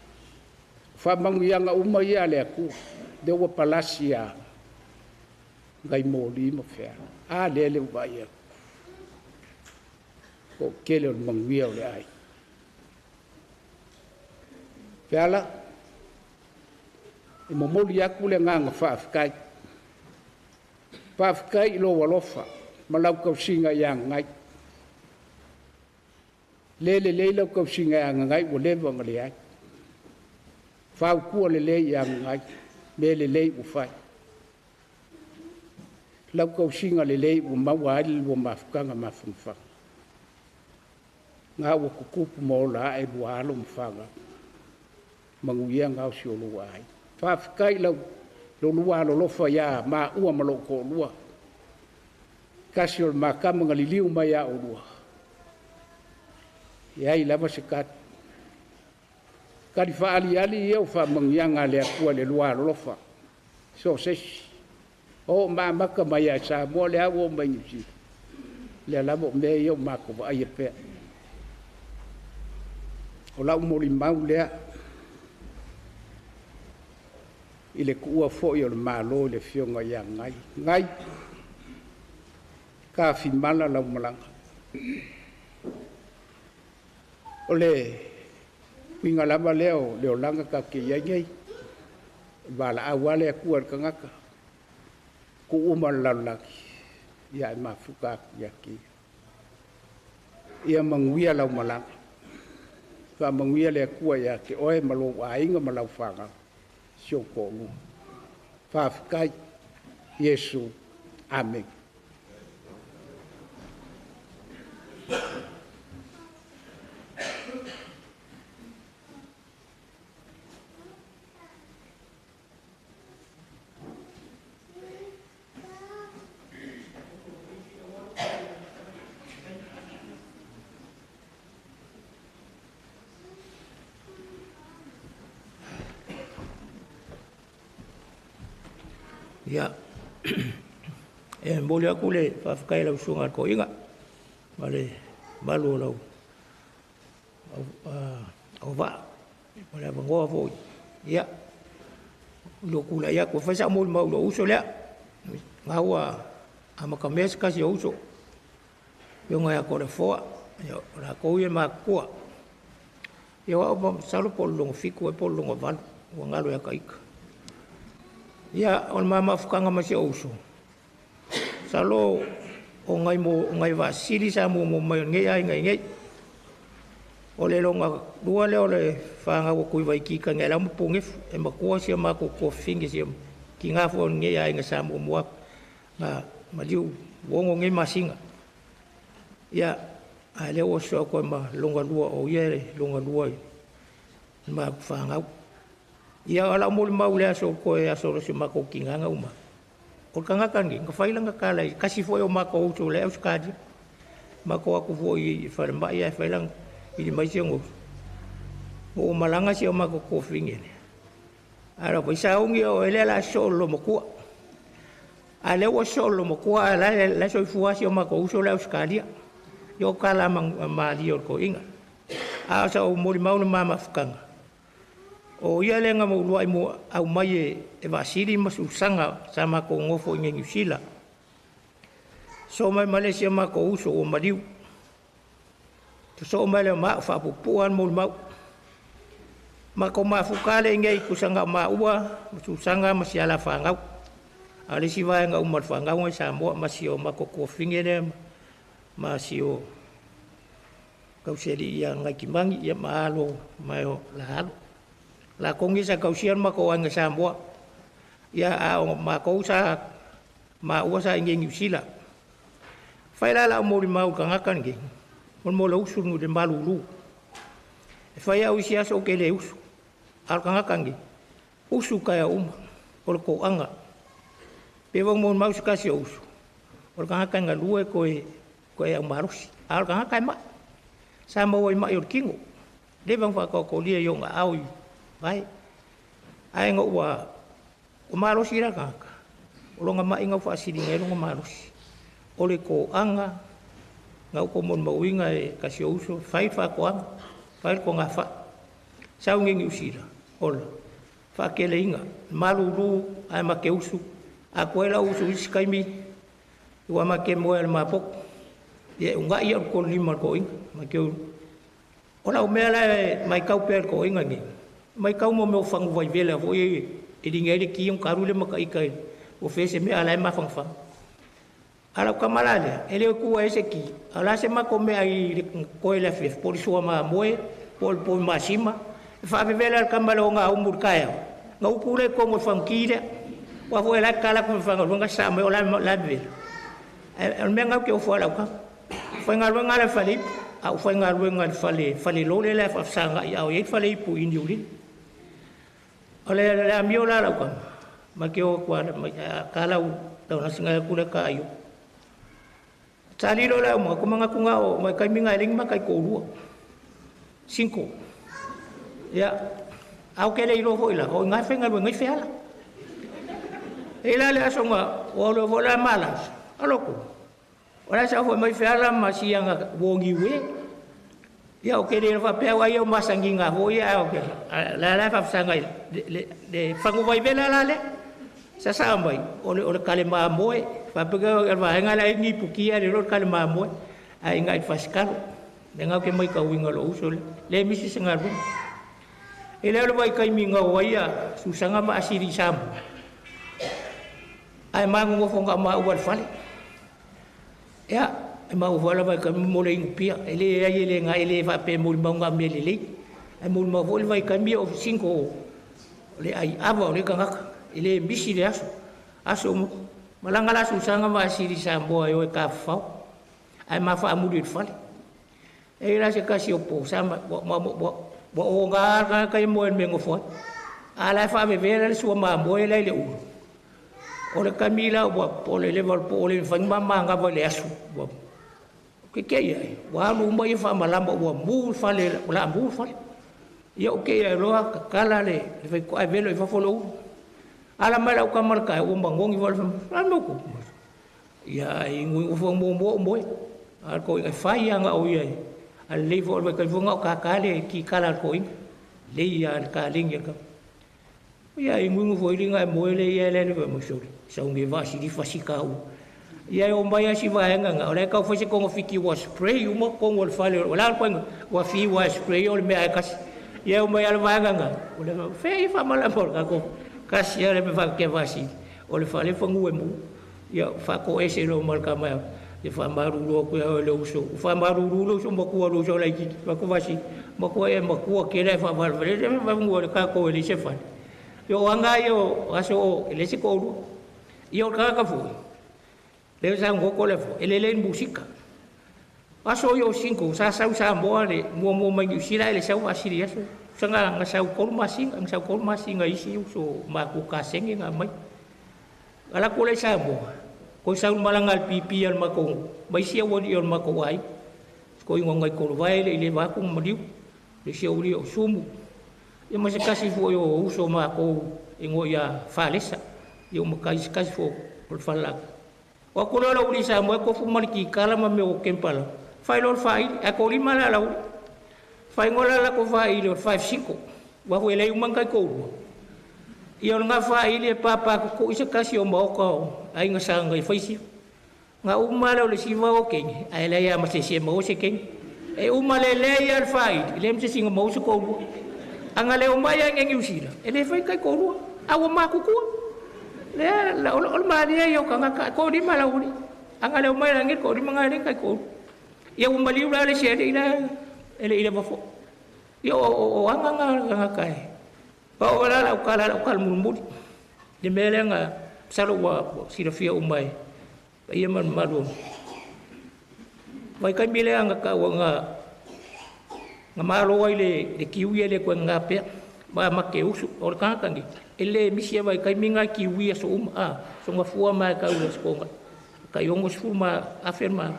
O faamanuiaga uma ia a le Atua, lea ua palasi ia nai moli ma Feala. A lea le ua vaai atu. Toatele o le manuia o le aiga. Feala, e momoli atu le agaga faafetai. Faafetai i lou alofa ma lau tausiga ia Gagai. Le lelei lau tausiga ia Gagai ua leva ona leai. Fautua lelei ia Gagai, mea lelei ua fai. Lau tausiga lelei ua maua ai le lua mafutaga mafanafana. Nga ua tutupu ma ola ae lua alo ma fanau. Manuia ngao si o lou aiga. Faafetai lau lua alolofa ia maua ma lou toalua. Tasi o le makama na liliu mai ia oulua. E ai lava se tali. Tali faaliali ia o faamanuiaga a le Atua i le lua alolofa. So o se isi. O maamata mai ia Samoa le au o mai Niu Sila. Lea lava o mea ia o matou vaaia pea. O lau molimau lea i le tuua foi o le Malo i le afioga ia Gai. Gai, tafimala lau malaga. O le uiga lava lea o le olaga tatou te i ai nei. E valaau lava le Atua i le tagata. Ku uma le lalolagi, ia e mafuta atu ia te ia. Ia manuia lau malaga. Faamanuia le Atua ia te oe ma lou aiga ma lau fanau, si ou toalua. Faafetai Iesu. Amene. Ia, e momoli atu le faafetai i lau susuga i le Toeaina ma le mamalu o lau auvaa mo le avanoa foi. Ia, i lou tulai atu e fai sau molimau i lou uso lea. Na ua amatamea se tasi o uso, afioga ia Toleafoa, ia o latou ia e matutua. Ia o au masalo po o le lona 7 ea po o le lona 8, ua galo ia ta ita. Ia, o le ma mafutaga ma si ou uso, masalo o nai vaasili sa muamua mai o lenei aiga i nei. O le lona lua lea o le fanau a Tuivaiti Tagialau ma Punefu, e matua si a matou tuafafine, si tina foi o lenei aiga sa muamua atu na maliu ua 6 nei masina. Ia, a lea ua sosoo atu ai ma lona lua, o ia e lona lua i le matou fanau. Ia, o lau molimau i le aso toe aso o si o matou tina na uma. O le tagata lenei, na fai lana tala i tasi foi o matou uso o le Ausetalia. Matou atu foi i falemai ae fai lana ili mai si ona uso. Ua ou malaga si o matou tuafafine lea. Ae lau sauni o ele la sosoo i le loomatua. A lea ua sosoo i le loomatua ae la e soifua si o matou uso le Ausetalia. Ia o tala malie o le toeaina. A o sau molimau le ma mafutaga, o ia lea na uluai mo au mai e Vaasili ma Susaga sa matou nofo i nei Niu Sila. So mai ma le isi a matou uso ua maliu. Sosoo mai le ma au faapupua le molimau. Matou mafuta le i nei tusaga o maua ma Susaga ma si ala fanau. A o le isi vaega uma o le fanau ngai Samoa ma si o matou tuafafine lea ma si o tausili ia ngai Timani ia ma alo mai o la alo. La kongi sa tausia le matou aiga Samoa. Ia a o matou sa maua sa i nei Niu Sila. Fai la lau molimau i tagata lenei, o le mo le usu le malulu. E fai au isi aso ou te le usu. A o le tagata lenei, usu taeao uma, o le toaga. Pe ua molimau se tasi o usu, o le tagata e galue koe au malosi. A o le tagata e mai. Sa maua i mai o le tino. Leva ona faataotolia i ona ao i vai. Ae na ua o malosi la tagata, o longa mai ngau faasiliga ai longa malosi. O le toaga, ngau ko molimauina e kasi o uso, fai faatoaga, fai le togafai. Sau nei Niu Sila, ola, faakeleina, malulu ae make usu, a koe lau usu isi taimi, ua make moe le mapopo. Ia ungai ia o le lima o le toeaina, make u. O lau mea la e maitau pea le toeaina nei, maitau mo mea o fagu vaivele foi e liga ai le ki ona kalu le makaita i o fese mea la e mafanafana. A lau tama la lea, e le o tua e se ki, a la se mako mea i le koe le afiafi, po o le sua mamoe, po o le povi masima, e faavevela le tama le o ngā umu le taeao. Nga upu le kongo i fangi lea. Ua foi la kala ku fanga lunga sa me o la la vevela. E o le mea ngau ke o fua lau kama. Fai ngā luenga le fale ipu, a o fai ngā luenga le fale, fale lole le faafesagai i au i ai fale ipu i Niu Lini. O le amio la lau kama, ma ke o kua le mai, a ka lau, lau nasinga e kule ka aio. Sa lilo le au mga kumanga kunga o mai kai minga e lengi ma kai koulua. 5. Ia, au ke le ilo foi la, o ngai whenga ngai wheala. E la le aso nga, o le fo la mala, aloko. O la sa fo mai wheala ma si anga wongi we. Ia, o ke le fa pea ai o masangi nga ho ia, o ke, la la fa sanga le fangu vai vela la le. Sa sa mai, o le kale ma moe, fa pea o le vaenga la ngi pukia le ro kale ma moe, ai ngai faskalo. Le ngau ke mai ka winga lo uso le, le misi se ngalu. E le vai kai mi ngau ai a Susanga ma asiri samu. Ae magogofo gaʻamaʻu a le fale. Ia, e maua foi le vaikaimi mo le inupia, e leai e le gae le faapea e molimau na o mea lelei, ae molimau foi le vaikaimi o singo o le aiava o le tagata, e le misi le aso. Aso uma, malaga la susaga ma asili Samoa e o e tafafao, ae mafaamuli i le fale. E i ai la se tasi o po sa ua oga le tagata ia moe i le mea e nofo ai. A la e faavevea la le sua mamoe la i le ulu. O le taimi la ua po o le leva o le po o le mafai ona manava i le aso. Ua keke'i ai, ua alu uma ia faamalama ua mu le fale, o le a mu le fale. Ia o ke'i ai loa tatala le faitotoa ae velo i fafo le ulu. Ala mai lau tama le taeao ua manogi foi le fai mai, "A mea ua tupu?" Ia inu foi muamua ou moe. A o le toeaina e fai lava na o ia e a lelei foi o le vaitaimi foi na o tata le kikala a le toeaina. Lelei lava le taleni a le tama. Ia inuinu foi liga e moe le ia le le mai sole. Sau ne vaasilifa sika u. Ia e o mai a si vaega nga o le tau fai se togafiti ua spray uma totonu o le fale o le a le koiga ua fiu lava e spray o le mea lava e tasi. Ia e o mai lava le vaega nga o le fea ia faamalama o le tatou tasi lava le mea faapea vaasili o le fale fanua e mu. Ia faatoese loa ma le tama ia faamalulu atu ia oe le uso. Ua faamalulu le uso matua le uso laitiiti. Fai atu Vaasili, matua e matua tele ae faavalevale le fanua o le tatou e leai se fale. Ia o aga ia o aso o e leai se toalua. Ia o le tagata foi, lea sa goto le afua, e lelei le musika. Aso ia o single, sa sau i Samoa le muamua mai Niu Sila ae le sau Vaasili i aso ia. Tusa na sau 3 masina, na sau 3 masina i isi uso matua kasegi na aumai. Ala atu la i Samoa, toe sau i le malaga a le pipi a le matou, ma isi aualii o le matou aiga. Si toeaina o Gaikolovae e le i leva atu ona maliu, le isi aualii o Sumu, ia ma se tasi foi o uso o matou e igoa ia Falesa, ia o matai se tasi foi o le falelata. O atu loa le aualii i Samoa e tofu ma le kikala ma mea o kempala, fai loa le faaili, ae toalima la le aualii. Fai loa la latou faaili o le 5 5, aua foi e leai uma ni taitoalua. Ia o lena faaili e papatutu'i se tasi o maota o aiga sa na fai siva. Na uma lea o le siva o kenge, ae leai lava ma se isi e maua se kenge. E uma lelei lava le faaili, e leai ma se isi na maua se toalua. A na le omai lava i inei i Niu Sila, e le fai ni taitoalua, a ua matutua. Lea, o le malie ia o tagata, e toalima le aualii. A na le omai la i inei le toalima lena e leai ni taitoalua. Ia ua maliu la le isi alii la e le i leva foi. Ia o aga na o le tagata e. Pa o la lau tala lau tala mulimuli. Le mea lea na masalo ua silafia uma e paia ma le mamalu o vaitaimi lea na taua na na malo ai le kiwi e le toe gagā pea. Ma ma te usu o le tagata nei e le misi e vaitaimi na kiwi aso uma a sogafua ma e tau i le aso toga tai 60 ma afe ma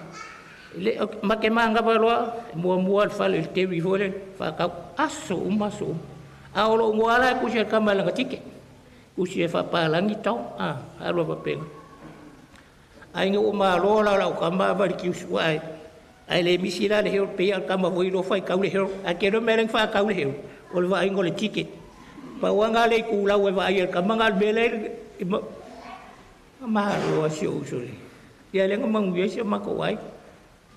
le ma te manava loa e muamua le fale i le teri foi lele faatau aso uma aso uma. A o lou igoa la e tusi e le tama i lana ticket, tusi e faapalagi tao a alu ai faapena. Ae ina ua malo la lau tama ava i le kiusu ae ae le misi la le Herald pei lava o le tama foi iloa faitau le Herald ae tele o mea lea na faatau le Herald o le vaaiga o le ticket. Pau lava lena le itulau e vaai ai le tama na o le mea lea i malo lava si ou uso i le ia lea na manuia ai si o matou aiga.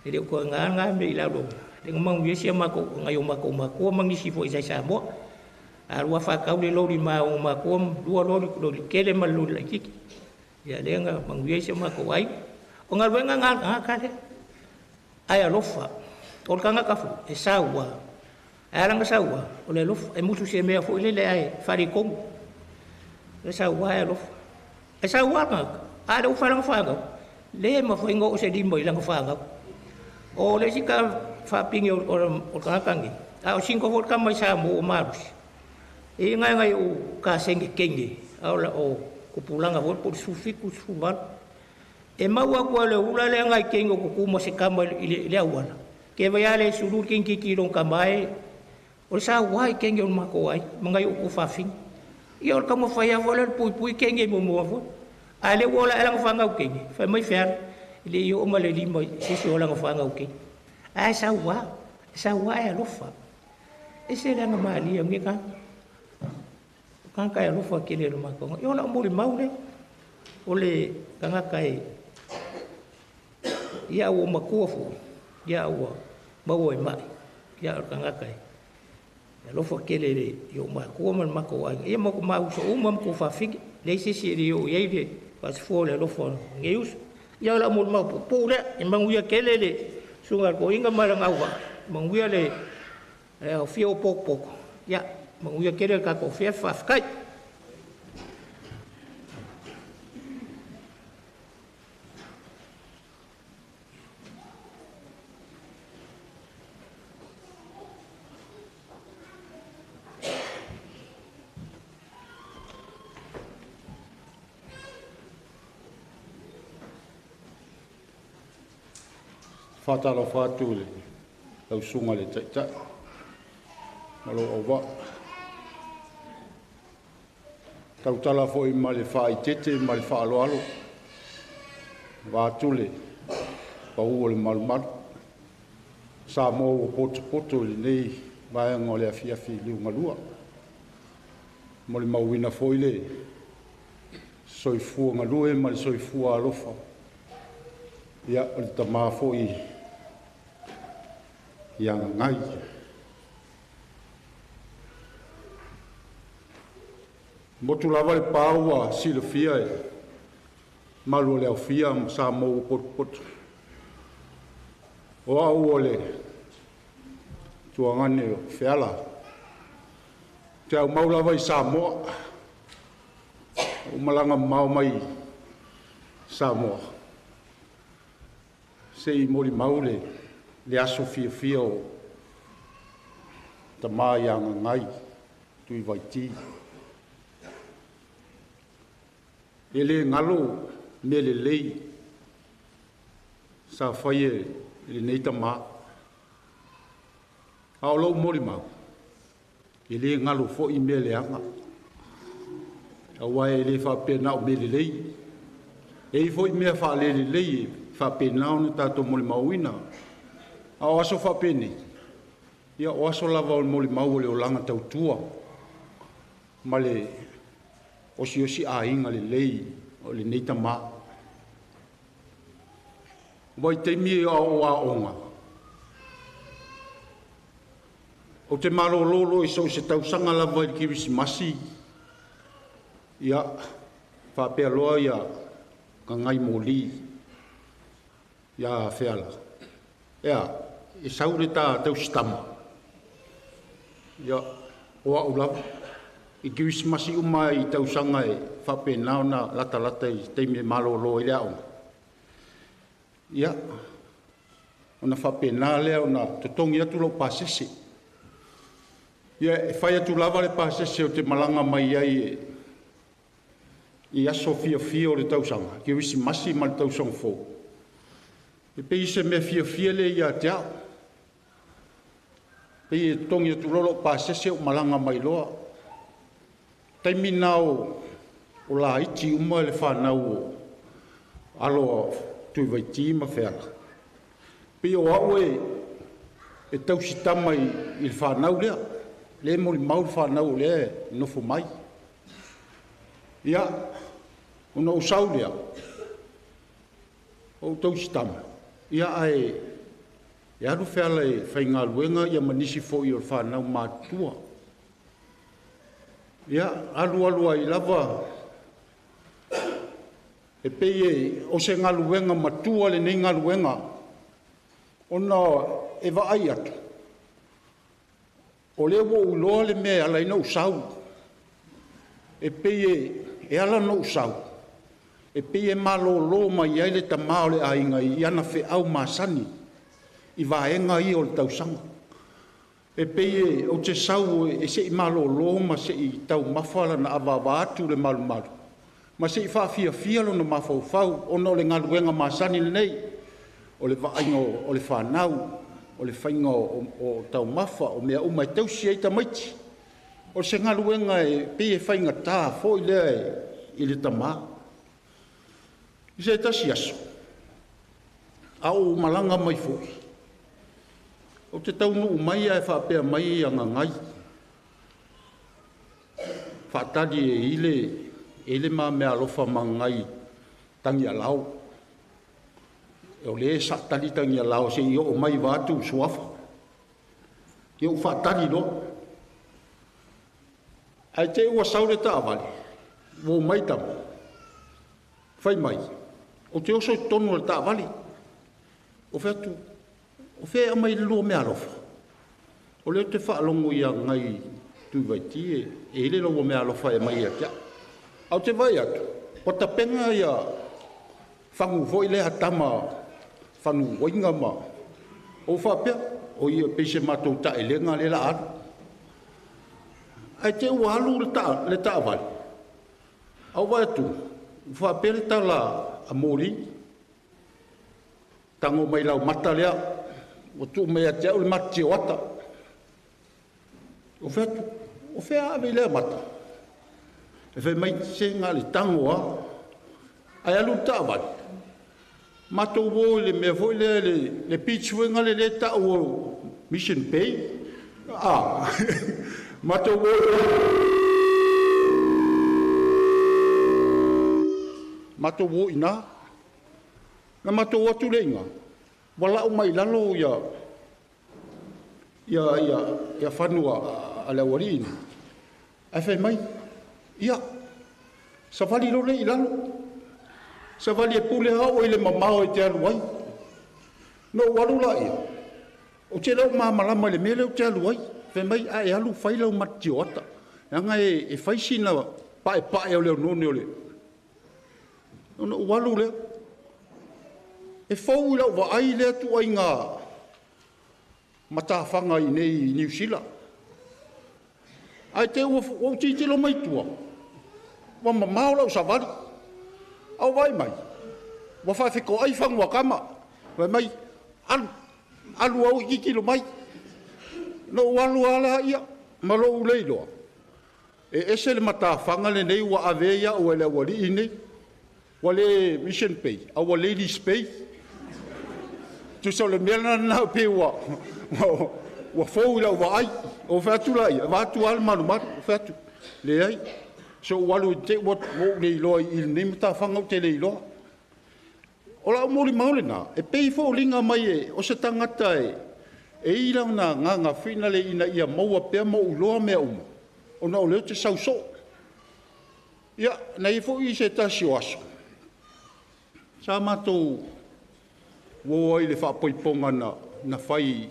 E le o toe na lena mea i lalo lea na manuia ai si a matou nai o matou matua ma nisi foi sa i Samoa. A alu lava faatau le loli ma ona matua lua loli, loli tele ma le loli laitiiti. Ia lea na manuia ai si o matou aiga. O galuega na a le tagata lea. Ae alofa, o le tagata foi e saua, ae ala ona saua, o le alofa. E musu se mea foi lele ae faaletonu. E saua ae alofa. E saua le tagata, a o le ufa i lana fanau, le mafai ona oo se lima i lana fanau. O le isi faapini o le tagata lenei, a o single foi le tama i Samoa ua malosi, e i ai nai ou kasegi kenge, a o tupulaga foi po o le 17, 18. E maua atu e le ula lea nai kenge o tutu ma se tama i le auala, ke vai lava le sulu le kinititi i lona tama e, o le saua i kenge o le matou aiga ma nai ou tuafafine. Ia o le taumafai lava foi lea o le puipui kenge muamua foi. A o lea ua ola ae lana fanau kenge, fai mai feala, e le i oo ma le lima i se isi o lana fanau kenge. Ae saua, e saua ae alofa. E ese le aga malie o lenei tagata. O tagata e alofa tele i lo matou aga. Ia o lau molimau lea, o le tagata e ia ua matua foi, ia ua maua i mai, ia o le tagata e alofa tele i ou matua ma le matou aiga. Ia ma uso uma ma tuafafine, leai se isi e le oo i ai le Faasafua o le alofa o lenei uso. Ia o lau molimau puupuu lea, ia manuia tele le susuga i le toeaina ma lana auvaa, manuia le aofia o potopoto, ia manuia tele le tatou afiafi, faafetai. Faatalofa atu i lau susuga i le Taitai ma lou auvaa. E tautala foi ma le faaeteete ma le faaaloalo vaeatu le pau o le malumalu, Samoa ua potopoto i lenei vaega o le afiafi liugalua. E molimauina foi le soifua galue ma le soifua alofa o le tama foi ia Gagai. E motu lava le pa ua silafia e malu o le aofia ma Samoa ua potopoto. O au o le tuagane o Feala, ou te aumau lava i Samoa. Na ou malaga mamao mai Samoa se i molimau le aso fiafia o le tama ia Gagai Tuivaiti. E le galo mea lelei sa faia e lenei tama, a o lou molimau, e le galo foi mea leaga, aua e le faapea na o mea lelei, e i ai foi mea faale-lelei e faapena ona tatou molimauina. A o aso faapenei, ia o aso lava o le molimau o le olaga tautua ma le osiosiaiga lelei o lenei tama. O vaitaimi a o ou aoga, ou te malolo loa i so o se tausaga lava i le Kerisimasi, ia faapea loa ia Gagai moli ia Feala, e a, e sau le ta tausitama? Ia, o au lava. I Kerisimasi uma i tausaga e faapena ona latalata i taimi e malolo ai le aoga, ia, ona faapena lea ona totogi atu lou pasese. Ia, e fai atu lava le pasese ou te malaga mai ai i aso fiafia o le tausaga, Kerisimasi ma le tausaga fou, e pei se mea fiafia lea ia te au. E pei e totogi atu loa lou pasese ou malaga mai loa. O taimi na o laiti uma le fanau o alo o Tuivaiti ma Feala, pei o au e tausitama i le fanau lea, lea e molimau le fanau o lea e nofo mai. Ia, ona ou sau lea, ou tausitama, ia ae alu Feala e faigaluega ia ma nisi foi o le fanau matutua. Ia, alu alu ai lava, e pei o se galuega matua lenei galuega, ona e vaai atu, o lea ua ou iloa le mea e ala ai ona ou sau. E pei e ala ona ou sau, e pei e malolo mai ai le tama o le aiga i ana feau masani i vaega ia o le tausaga. E pei ou te sau e se i malolo ma se i taumafa lana avaava atu le malumalu, ma se i faafiafia lona mafaufau ona o le galuega masani lenei, o le vaaiga o le fanau, o le faiga o taumafa, o mea uma e tausi ai tamaiti. O se galuega e pei e faigata foi lea i le tama. I se tasi aso, a o ou malaga mai foi, ou te taunuu mai ae faapea mai Gagai, faatali e i ai le ma meaalofa ma Gagai tagialao. O lea sa tali tagialao se i oo mai vaeatu suafa. Ia ou faatali loa. Ae te i ua sau le taavale, ua omai tama. Fai mai, ou te oso i totonu o le taavale. Ou fai atu, o fea e aumai ai le lua meaalofa? O lea ou te faalogo ia Gagai Tuivaiti e i ai le laua meaalofa e aumai ia te au. Ae ou te vaai atu, ua tapena ia fagu foi lea a tama, fagu uaina ma... Ou faapea, oi e pei o se matou taelega lea o le a alu. Ae te i ua alu le taavale, ae ou vaai atu, ua faapea le tala a moli, tago mai lau mata lea, ua tuu mai ia te au le mata tioata. Ou fai atu, o fea a ave i lea mata? E fai mai, se na o le tago lava. Ae alu le taavale, matou o i le mea foi lea, le beach foi lea e tau o Mission Bay. Matou o i ina. Na matou o atu lea i ina, ua lau mai i lalo ia fanu a le aualii nei, ae fai mai, ia, savali loa lea i lalo, savali e pule lava oe i le mamao e te alu ai. Na ou alu laia, ou te le o malamalama i le mea lea ou te alu ai. Fai mai, a e alu fai lau matioata, leaga e fai sina paepae o le oneone o le... Ona ou alu lea, e fou i lau vaai lea ituaiga matafaga i inei i Niu Sila. Ae te i ua ou tilotilo mai tua, ua mamao lau savali. Ae ou vaai mai, ua faafetoai fagu a tama. Fai mai, alu, alu au e tilotilo mai. Na ou alu lava lea ma lou le iloa, e ese le matafaga lenei ua ave ai au e le aualii nei. Ua le Mission Bay, a ua Ladies Bay. Tusa o le mea la lena pei ua fou i lau vaai. Ou fai atu laia, vaeatu lava le malumalu, ou fai atu, leai, se i ou alu i te i ua ou le iloa i lenei matafaga ou te le iloa. O lau molimau lena, e pei e foliga mai o se tagata e i lana agaga foi lea ina ia maua pea ma ou iloa mea uma, ona o lea ou te sau soo. Ia, na i ai foi se tasi o aso, sa matou o ai i le faaipoipoga na fai i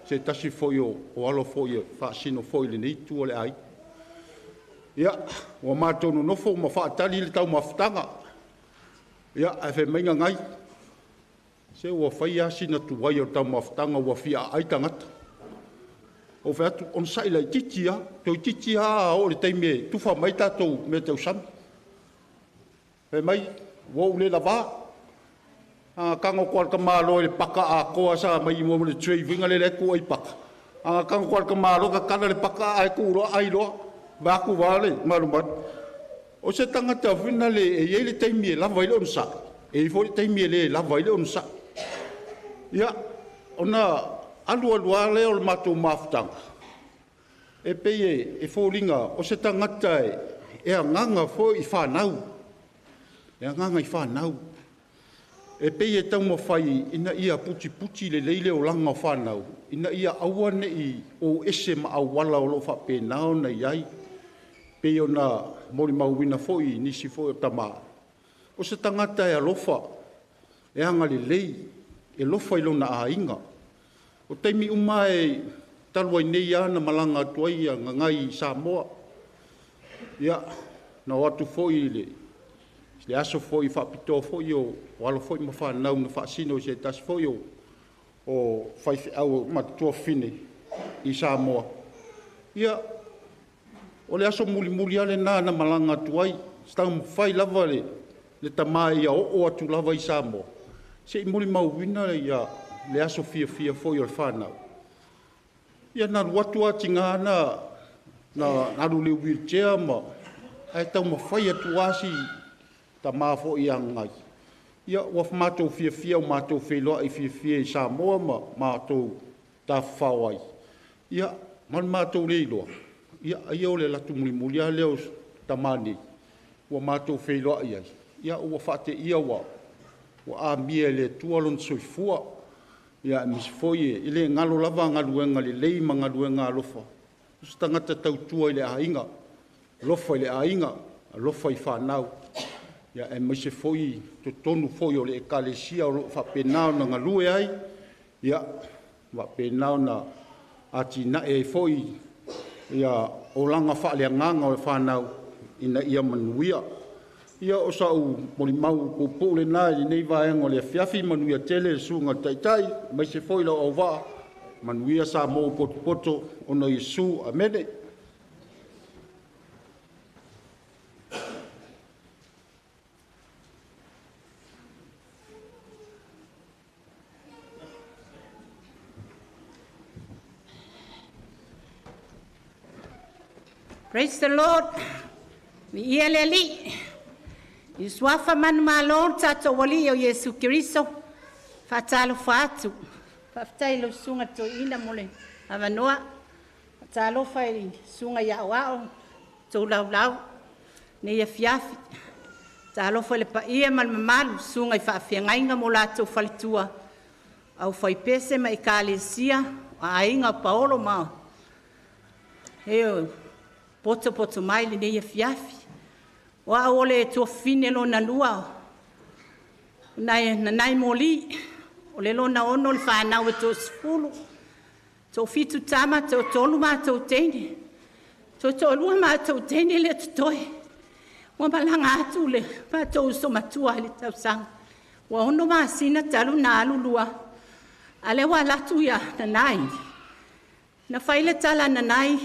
se tasi foi o alo foi e faasino foi i lenei itu o le aiga. Ia, ua matou nonofo ma faatali le taumafataga, ia, ae fai mai Gagai, se ua fai lava sina tuai o le taumafataga ua fia aai tagata. Ou fai atu, onosai laitiiti lava, toeitiiti lava a oo i le taimi e tufa mai tatou meatausami. Fai mai, ua ou le lavā. A na tago atu lava i le tamaloa i le paka atoa sa aumai mo le tray foi lea e tuu ai paka, a na tago atu lava i le tamaloa tatala le paka ae tuu loa ai loa, vaeatu le malumalu. O se tagata foi lea e i ai le taimi e lava ai le onosai, e i ai foi le taimi e le lava ai le onosai. Ia, ona alu alu lava lea o le matou mafutaga, e pei e foliga o se tagata e agaga foi i fanau, e agaga i fanau. E pei e taumafai ina ia putiputi lelei le olaga o fanau, ina ia aua ne i o ese ma auala o lo o faapena ona i ai, pei ona molimauina foi i nisi foi o tama. O se tagata e alofa, e agalelei, e alofa i lona aiga. O taimi uma e talu ai nei lava na malaga atu ai Gagai i Samoa. Ia, na o atu foi i le aso foi faapitoa foi o alo foi ma fanau na faasino i se tasi foi o faifeau matutua fafine i Samoa. Ia, o le aso mulimuli lava lena na malaga atu ai, taumafai lava le tama ia oo atu lava i Samoa, se i molimauina le aso fiafia foi o le fanau. Ia na alu atu lava tiga na alu i le wheelchair ma ae taumafai atu lava si tama foi ia Gagai. Ia ua matou fiafia ua matou feiloai fiafia i Samoa ma matou tafafao ai. Ia, ma le matou le iloa, ia ai o le alu atu mulimuli lava lea o tama nei, ua matou feiloai ai, ia ua faateia ua amia e le Atua lona soifua. Ia aemaise foi e le galo lava galuega lelei ma galuega alofa, o se tagata tautua i le aiga, alofa i le aiga, alofa i fanau. Ia aemaise foi totonu foi o le Ekalesia o lo o faapena ona galue ai, ia faapena ona atinae ai foi olaga faaleagaga o le fanau ina ia manuia. Ia o sau molimau puupuu lena i lenei vaega o le afiafi. Manuia tele le susuga i le Taitai aemaise foi lou auvaa, manuia Samoa ua potopoto ona o Iesu. Amene. Praise the Lord. Viia le Alii. I le suafa manumalo o le tatou Alii o Iesu Keriso, faatalofa atu. Faafetai i lau susuga i le Toeaina mo le avanoa. Faatalofa i le susuga i Aoao, tou laulau i lenei afiafi. Talofa i le paia ma le mamalu i susuga i faafeagaiga ma o latou faletua, aufaipese ma ekalesia, aiga o paolo ma e o potopoto mai i lenei afiafi. O au o le tuafafine lona lua o Nanaimoli, o le lona 6 o le fanau e toasefulu, toafitu tama, toatolu matou teine, toalua matou teine lea e totoe. Ua malaga atu le matou uso matua i le tausaga, ua 6 masina talu ona alu lua, a o lea ua alu atu Nanai. Na fai le tala a Nanai,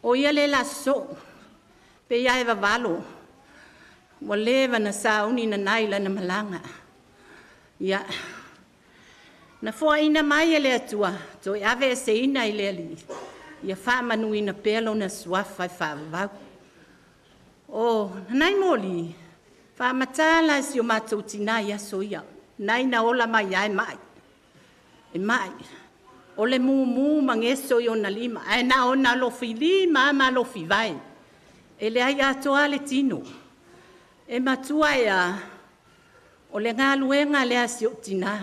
o ia lea o le a sosoo, pei lava e vavalo, ua leva ona sauni Nanai i lana malaga. Ia, na foaina mai e le Atua toe aveeseina e le Alii, ia faamanuina pea lona suafa e faavavau. O Nanaimoli, faamatala e si o matou tina i aso ia, na ina ola mai lava e mai. E mai, o le mumu ma geso i ona lima, ae na ona alofilima lava ma alofivae, e leai atoa le tino. E matua e a, o le galuega lea a si ou tina,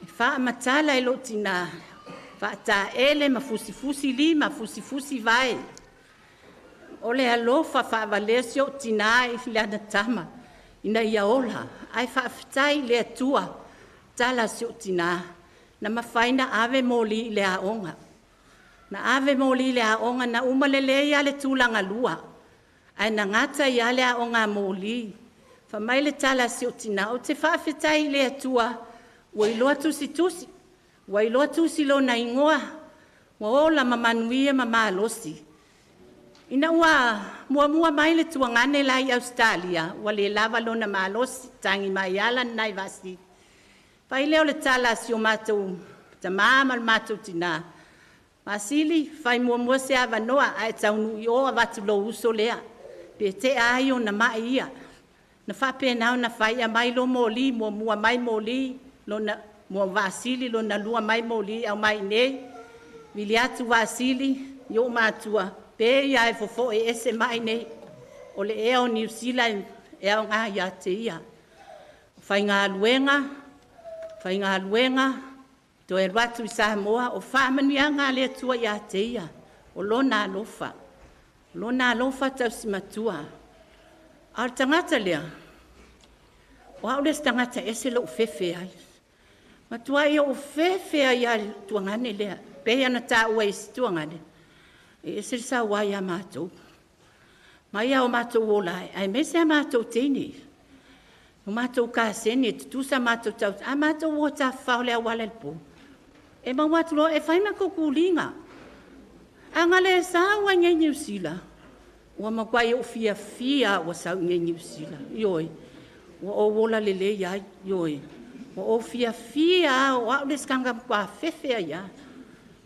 e faamatala e lou tina, faataele ma fusifusi lima, fusifusi vae. O le alofa faavalea si ou tina i lana tama ina ia ola, ae faafetai i le Atua, tala a si ou tina, na mafai ona ave moli i le aoga. Na ave moli i le aoga, na uma lelei lava le tulaga lua, ae na gata ai lava le aoga a moli. Fai mai le tala a si ou tina, ou te faafetai i le Atua ua iloa tusitusi, ua iloa tusi lona igoa, ua ola ma manuia ma malosi. Ina ua muamua mai le tuagane la i Ausetalia, ua le lava lona malosi, tagi mai lava Nanai Vaasili. Fai lea o le tala a si o matou tama ma le matou tina, Vaasili, fai muamua se avanoa, a e taunuu i o avatu i lou uso lea, pe tea ai ona mai ia. Na faapena ona fai, aumai loa moli, muamua mai moli, lona mua Vaasili, lona lua mai moli, aumai i inei, vili atu Vaasili i ou matua, pei lava e fofoe ese mai nei, o le ea o Niu Sila e aoga ia te ia. Faigaluega, faigaluega, toe alu atu i Samoa, o faamanuiaga a le Atua ia te ia, o lona alofa. O lona alofa tausimatua. A o le tagata lea, o au le isi tagata e ese lou fefe ai. Matuai ou fefe ai lava i le tuagane lea. Pei ona taua e isi tuagane, e ese le saua ia matou. Mai lava o matou ola ai, aemaise a matou teine. O matou kaseni, e tutusa matou tau... A matou o tafafao i le auala i le po, e maua atu loa, e fai matou tuliga. A na le sau ai nei Niu Sila, ua matuai ou fiafia ua sau i nei Niu Sila. Ioe, ua ou ola lelei ai, ioe. Ua ou fiafia lava, o au le isi tagata matua fefe ai lava.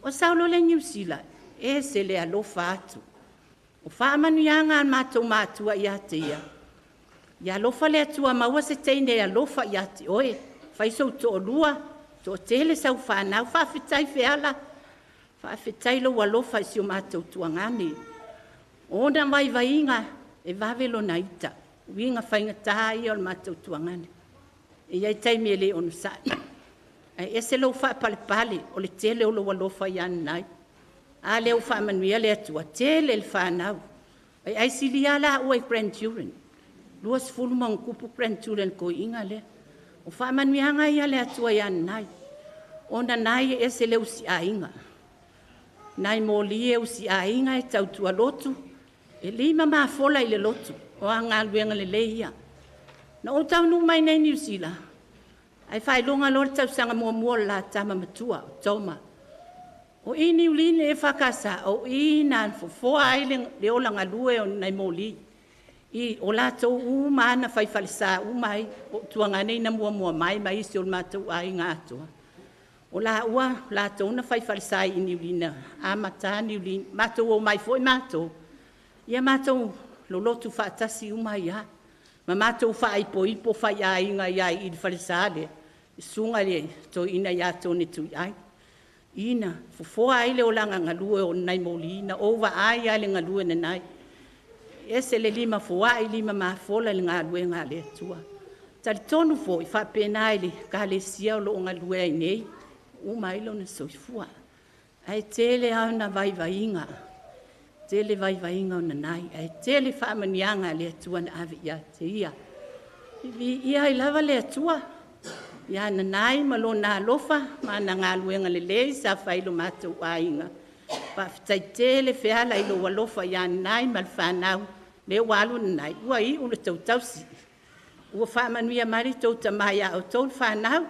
Ua sau loa le Niu Sila, ese le alofa atu. O faamanuiaga a matou matua ia te ia, ia alofa le Atua maua se teine e alofa ia te oe, fai sou toalua, toatele sau fanau, faafetai Feala, faafetai lou alofa i si o matou tuagane. O ona vaivaiga e vave lona ita, uiga faigata ia o le matou tuagane. E i ai taimi e le onosai, ae ese lou faapalepale o le tele o lou alofa ia Nanai. A lea ua faamanuia le Atua, tele le fanau. E aisilia lava laua i grandchildren. 20 ma ono tupu grandchildren toeaina lea. O faamanuiaga ia le Atua ia nanai. O nanai e ese le usiaiga. Nai moli e usiaiga e tautua lotu, e lima mafola i le lotu, o a galuega lelei ia. Na ou taunuu mai nei Niu Sila, ae faailoga loa le tausaga muamua o le la tama matua, o Toma. O i Niulini e whakasa, o i nā fofoa ai le ola galue o nai moli. I o latou uma ana fai falesa uma ai, o tuanga nei na mua mua mai ma isi o le matou aiga atoa. O la ua latou na fai falesa i Niulina, a mata Niulina, matou o mai foi matou, ia matou lolotu faatasi uma ia. Ma matou faaipoipo fai aiga ia i le falesa lea, susuga i le toeaina ia Tone Tuiai. Ina fofoa ai le olaga galue o nai moli, na ou vaai ai le galue nanai. Ese le lima foai, lima mafola i le galuega a le Atua. Talitonu foi, faapena i le ekalesia o loo galue ai nei, uma ai lona soifua. Ae tele ona vaivaiga, tele vaivaiga o nanai, ae tele faamanuiaga a le Atua na ave ia te ia. Viia ai lava le Atua, ia nanai ma lona alofa ma ana galuega lelei sa fai i lo matou aiga. Faafetai tele feala i lou alofa ia nanai ma le whanau, lea ua alu nanai, ua iu le tautausi. Ua faamanuia mai le tou tama ia outou le whanau,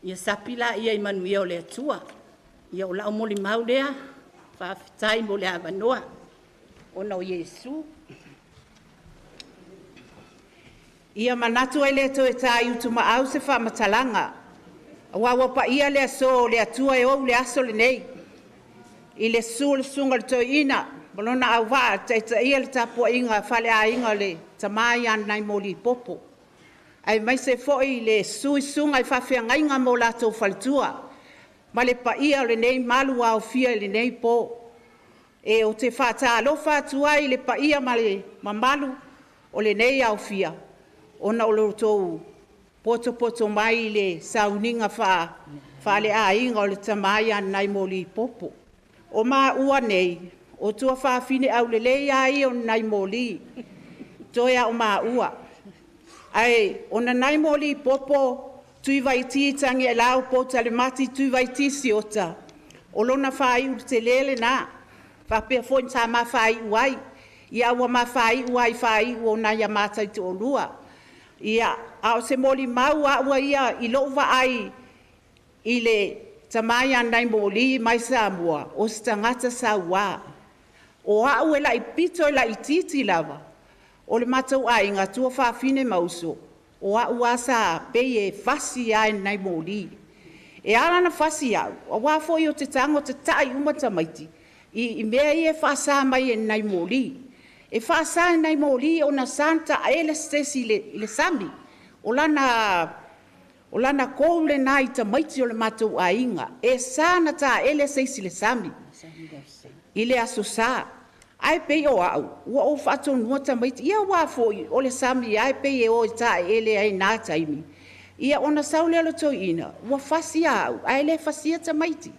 ia sapi la ia i manuia o le Atua. Ia o lau molimau lea, faafetai mo le avanoa, ona o Iesu. Ia manatu ai le toe tā i utumaau se faamatalaga. Auā ua paia le aso o le Atua e ou le aso lenei. I le susu o le susuga i le toeaina ma lona auvaa e taitaia le tapuaiga faaleaiga o le tama ia Nanaimoli Popo. Aemaise foi le susu i susuga i faafeagaiga ma o latou faletua ma le paia o lenei malu aofia i lenei po. E ou te faatalofa atu ai i le paia ma le mamalu o lenei aofia ona o lo outou potopoto mai i le sauniga faaleaiga o le tama ia Nanaimoli Popo. O maua nei, o tuafafine aulelei lava ia o Nanaimoli, toe lava o maua. Ae o Nanaimoli Popo Tuivaiti Tagielau Poutalemati Tuivaiti Siota, o lona faaiu tele lena. Faapea foi sa ma faaiu ai, ia ua ma faaiu lava i faaiu o nai a ma taitoalua. Ia, a o se molimau a ia i lou vaai i le tama ia Nanaimoli mai Samoa, o se tagata sauā. O au e laipito e laitiiti lava, o le matou aiga tuafafine ma uso, o au lava sa pei e fasi lava e Nanaimoli. E ala ona fasi au, aua foi ou te tago tatai uma tamaiti i mea ia e faasa mai e Nanaimoli. E faasa e Nanaimoli ona sa ona taele se isi i le sami. O lana goal lena i tamaiti o le matou aiga. E sa ona taele se isi i le sami i le aso Sa. Ae pei o au, ua ou faatonua tamaiti. Ia aua foi o le sami lava e pei e o e taeele ai i na taimi. Ia ona sau lea o le toeaina, ua fasi au, ae le fasia tamaiti.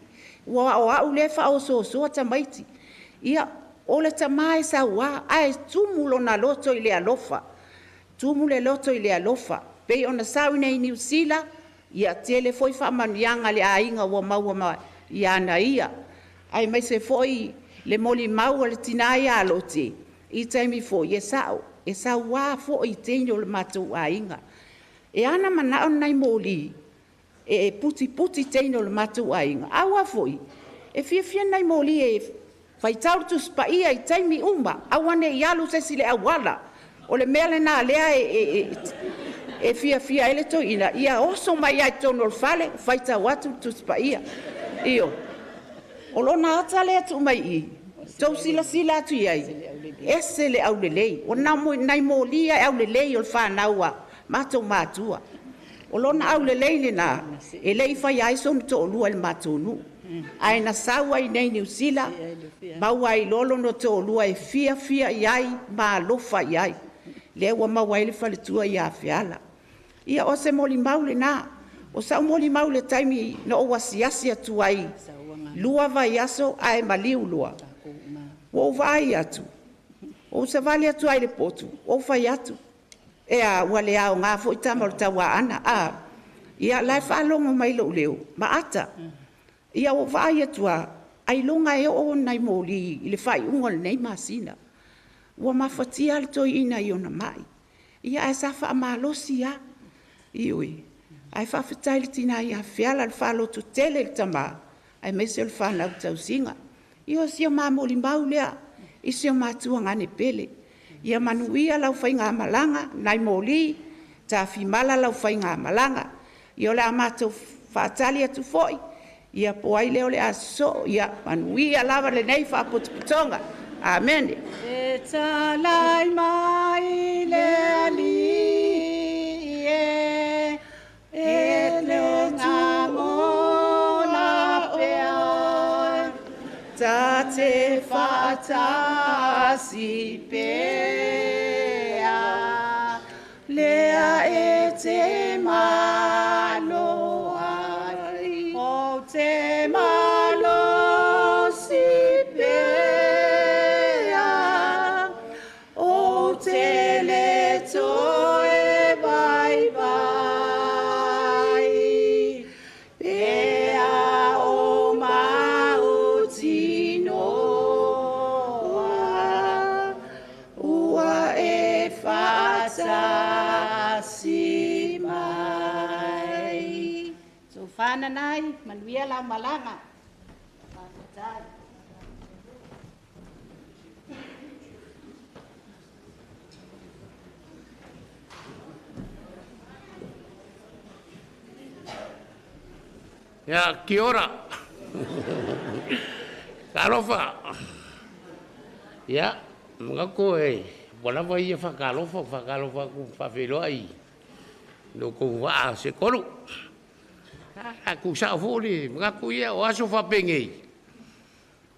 Ua o au lea e faaosoosoa tamaiti. Ia, o le tama e sauā, ae tumu lona loto i le alofa. Tumu le loto i le alofa. Pei ona sau i Niu Sila, ia tele foi faamanuiaga a le aiga ua maua mai ia na ia. Aemaise foi le molimau a le tina ia Lote, i taimi foi e sao, e sauā foi i teine o le matou aiga. E ana manao Nanaimoli e putiputi teine o le matou aiga. Aua foi, e fiafia Nanaimoli e faitau le Tusi Paia i taimi uma, aua ne i alu se isi i le auala. O le mea lena lea e fiafia ai le toeaina, ia oso mai lava i totonu o le fale, faitau atu le Tusi Paia. Io, o lona ata lea e tuu mai i i, tou silasila atu i ai, ese le aulelei. O Nanaimoli e aulelei o le fanau a matou matua. O lona aulelei lena, e le i faia ai sona toalua i le matou nuu. Ae na sau ai nei i Niu Sila, maua ai loa lona toalua e fiafia i ai ma alofa i ai. Lea ua maua ai le faletua ia Feala. Ia o se molimau lena. O sau molimau i le taimi na ou asiasi atu ai 2 vaiaso ae maliu loa. Ua ou vaai atu, ua ou savali atu ai i le potu, ua ou fai atu, E a ua le aoga foi tama o le tauaana. A, ia la e faalogo mai lou leo, ma ata. Ia ua vaai atu lava, ailoga e oo nai moli i le faaiuga o lenei masina. Ua mafatia le toeaina i ona mai. Ia ae sa faamalosi lava. Ioe. Ae faafetai i le tina ia Feala le faalototele i le tama, aemaise o le fanau tausiga. Ia o si o ma molimau lea i si o matua tuagane pele. Ia manuia lau faigamalaga nai moli, tafimala lau faigamalaga. Ia o le a matou faatali atu foi, ia po o ai lea o le a sosoo. Ia manuia lava lenei faapotopotoga. Amene. E talai mai le Alii e, e le ola pea, ta te faatasi pea, lea e te malo ai, o te malosi pea, o te le toe vaivai, pea o mautinoa, ua e faatasi mai. Sofananai, manuia lau malaga. Faafetai. Ia, kia ora. Talofa. Ia, manatu e ua lava ia faatalofa, faatalofa atu ma faafeiloai lo outou vaa se tolu. A tuusao foi le manatu ia o aso faapenei,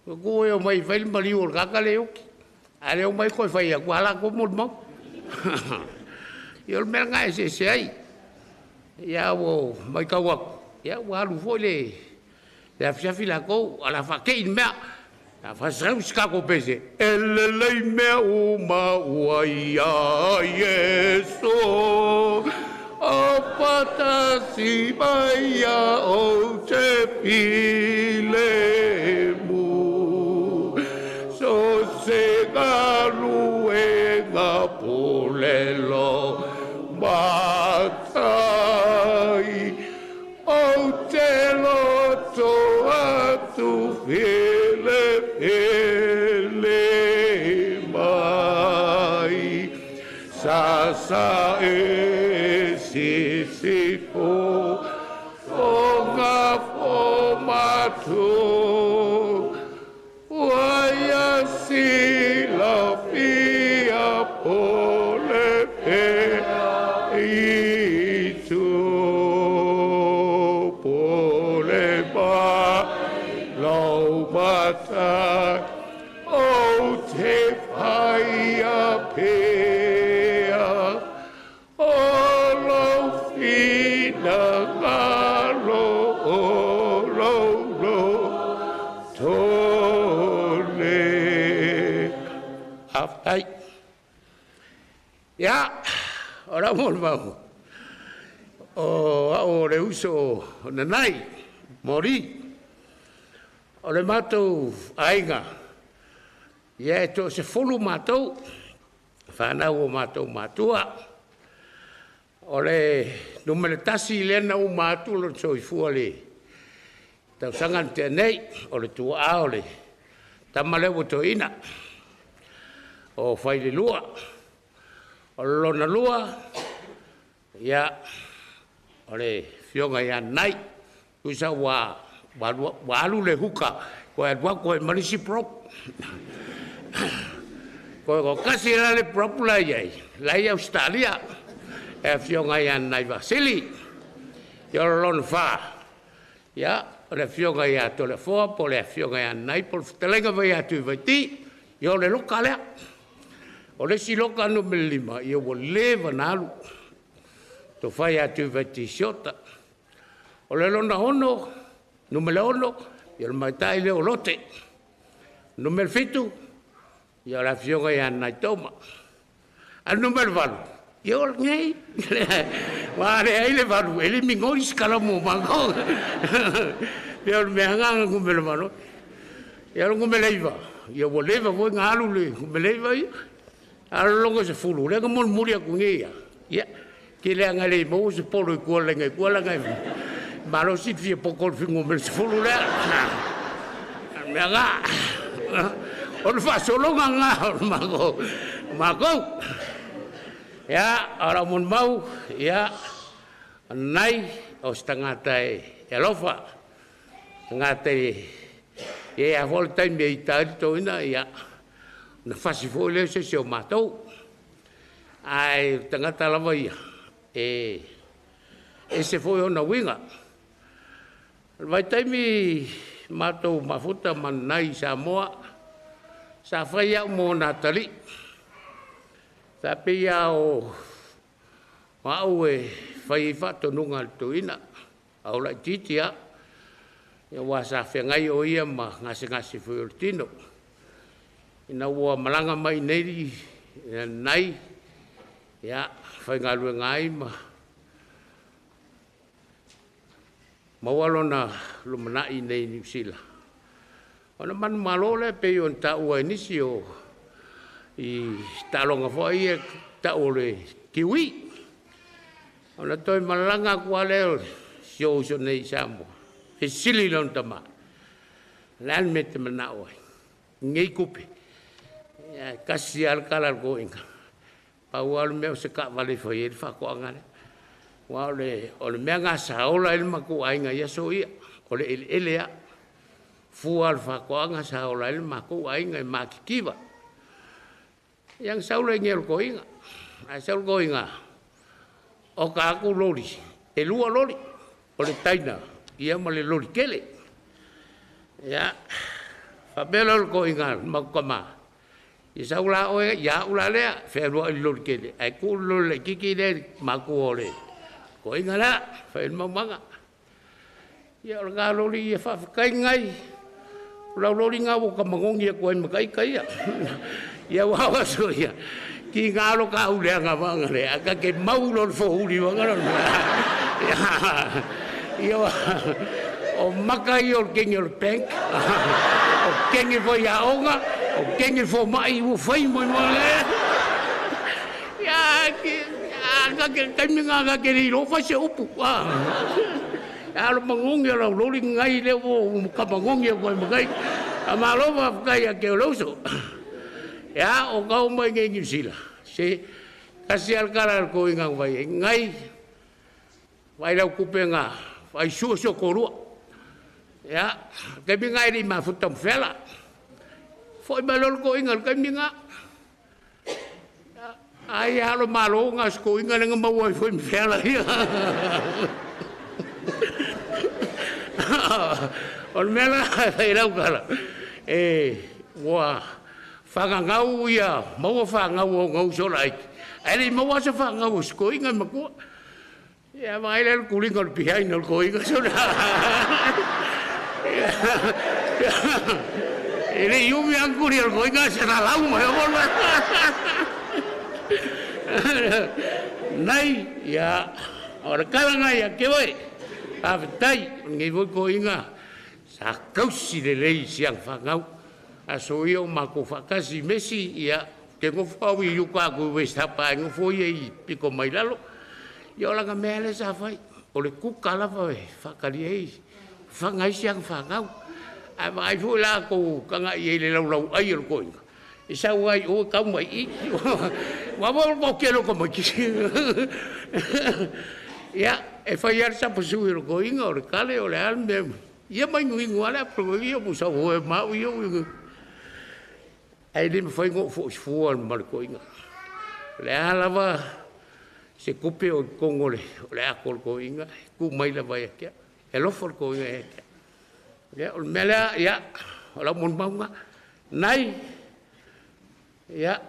ua e omai e fai le maliu o le tagata lea e oti, ae le omai toe fai atu lava latou molimau. Ia o le mea lena e eseese ai. Ia ua matau atu, ia ua alu foi le afiafi latou, ae o le a faatei le mea. A faasau se tatou pese, e lelei mea uma ua ia Iesu, o faatasi mai ia ou te filemu. So se galuega pulelo matai, ou te loto atu fele fele mai. Sa sa e si si po, o ngā fo matu. Ua ia si la fia po le pe i tu. Po le ba lau mata, o te whaia pea, o lau whina ngaro o rau ro tone. Aftai. Ia, o lau mo le mau. O au o le uso o Nanai, Mori. O le matou aiga, ia e to se fulu matou, whanau o matou matua. O le numere 1 lea na uma atu lo soifua le tausaga na tea nei, o le tuaa o le tama lea ua toeina, o Failelua. O le lona lua, ia, o le fioga ia Nai, tuisa ua alu le huka, koe alu atu e malisi prop. Koe ko kasi la le prop la iai, la i Australia, e fioga ia Nai Vasili. Ia o le lona wha, ia, o le fioga ia Toleafoa, po le fioga ia Nai, po le whatalenga vai atu i Vaiti, ia o le loka lea. O le si loka no me lima, ia ua leva na alu. To whai atu i Vaiti siota. O le lona ono, numere 6, ia le maitai leo lote. Numere 7, ia o le afioga ia Nai Toma. A numere 8, Ia o lenei, ua leai le valu, e le migoi se kalamu o matou. Pei o le mea lena na numera 8. Ia o le numera 9, ia ua leva foi na alu le numera 9 ia. A o le lona 10, lea na mulimuli atu nei ia. Ia, tele lava na le maua se polo i tua o le laina i tua leaga e malosi le fia poto o le numera 10 lea. O le mea lena. O le faasologa lena o le matou. Ia, o lau molimau, ia, o lenei o se tagata e alofa, tagata e i ai lava foi le taimi e ita ai le toeaina, ia, ona fasi foi lea o se isi o matou. Ae o le tagata lava ia, e ese foi ona uiga. O le vaitaimi matou mafuta ma Nanai i Samoa, sa fai au ma ona atalii. Sa pei lava o au e fai ai faatonuga a le toeaina, a o laitiiti lava, aua sa feagai o ia ma gasegase foi o le tino. Ina ua malaga mai nei Nanai, ia, faigaluega ai ma maua lona lumanai nei i Niu Sila. Ona manumalo lea pei ona taua e nisi o i taaloga foi ia tau o le kiwi. Ona toe malaga atu lava lea o si ou uso nei i Samoa, fesili i lona tama, o le a le mea e te manao ai? Nei tupe. Ia, e tasi lava le tala a le toeaina, pau lava le mea o se taavale e fai ai le faatoaga lea. Aua o le mea lena sa ola ai le matou aiga i aso ia, o le eleele lava. Fua o le faatoaga sa ola ai le matou aiga e matitiva. Ia na sau le ige o le toeaina, ae sau le toeaina, o ta atu loli, e 2 loli, o le taina ia ma le loli tele. Ia, faapea lea o le toeaina matou tama, ia sau la oe, ia au la lea, fealuai i le loli tele, ae tuu le loli laitiiti lea i matua o le toeaina lea, fai le maumaga. Ia o lena loli ia faafetai ngai, o lau loli ngā ua ka magogi atu ai ma ka ita ia. Ia ua awa so ia, ki ngā lo ka ule anga wanga le, a ka ke mau lo le fōhuri wanga lo. Ia ua, o maka i o le kengi o le bank, o kengi fo ia onga, o kengi fo mai ua whai moi mo le. Ia, ki, a ka ke taimi ngā ka ke riro whai se upu. A lo magogi o lau loli ngai le o ka magogi o koe makai. A malo whawhakai a ke o lauso. Ia, o kau mai ngai Niu Sila. Se, kasi alkara al koe ngā wai. Ngai, wai lau kupe ngā, wai sua sua korua. Ia, kaimi ngai ri mafuta mwhela. Foi mai lolo koe ngā, kaimi ngā. Ai alo malo ngā sko inga nga maua i foi mwhela ia. O le mea la, e lau kala. E, ua whangangau ia, maua whangau o ngau sola aiki. Ai le maua sa whangau o sko inga makua. Ia, mai le kulinga o le pihaina o le koinga sola. E le iumi angkuri o le koinga se na lau mai o mola. Nei, ia, o le kala ngai a ke wai. A whitai, o ngei voi koinga, sa kausi le lei siang whangau. A so ia o mako whakasi mesi, ia, te ngofo au i yuka aku i West Hapa, e ngofo ia i piko mai lalo. Ia o langa mea le sa whai, o le kuka lava e whakari ei, whangai siang whangau. A mai fo la ko kanga i le lau lau ai o le koinga. E sau ai o kau mai i. Wa wa mo ke lo ko mai ki. Ia, e whai ar sa pasu i le koinga o le kale o le al me. Ia mai nui ngua le apro ia mo sa ho e mau ia o. Ai le whai ngo fo fua ma le koinga. Le ala va se kupe o kongo le o le ako le koinga ku mai la vai kia. E lofo le koinga e kia. Ia o le mea lea, ia, o lau molimauga, nai, ia,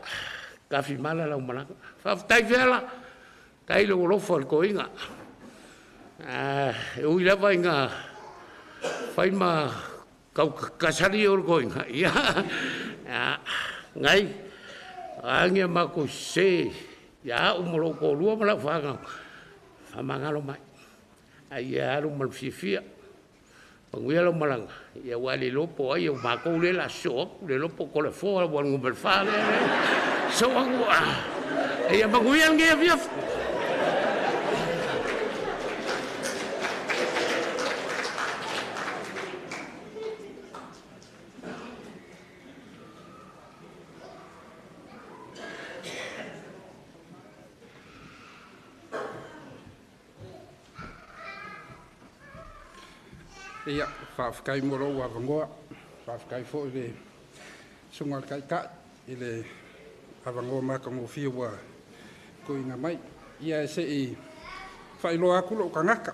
kafi mala lau malaga. Faafetai feala, tai le olofa o le koinga. E ui lava i ngā whai ma kau kasari o le koinga. Ia, ngai, angia mako se Ia a'u ma lo'u toalua ma la'u fanau, faamagalo mai. Ae ia alu ma le fiafia. Manuia lau malaga, ia aua e le iloa po o ai, o matou lea o le a sosoo atu, le iloa po o Toleafoa ua numera 4 lea e sosoo atu. Ia manuia lenei afiafi. Ia, faafetai mo lou avanoa. Faafetai foi i le susuga i le Taitai i le avanoa matagofie ua tuuina mai. Ia, se i faailoa atu lou tagata.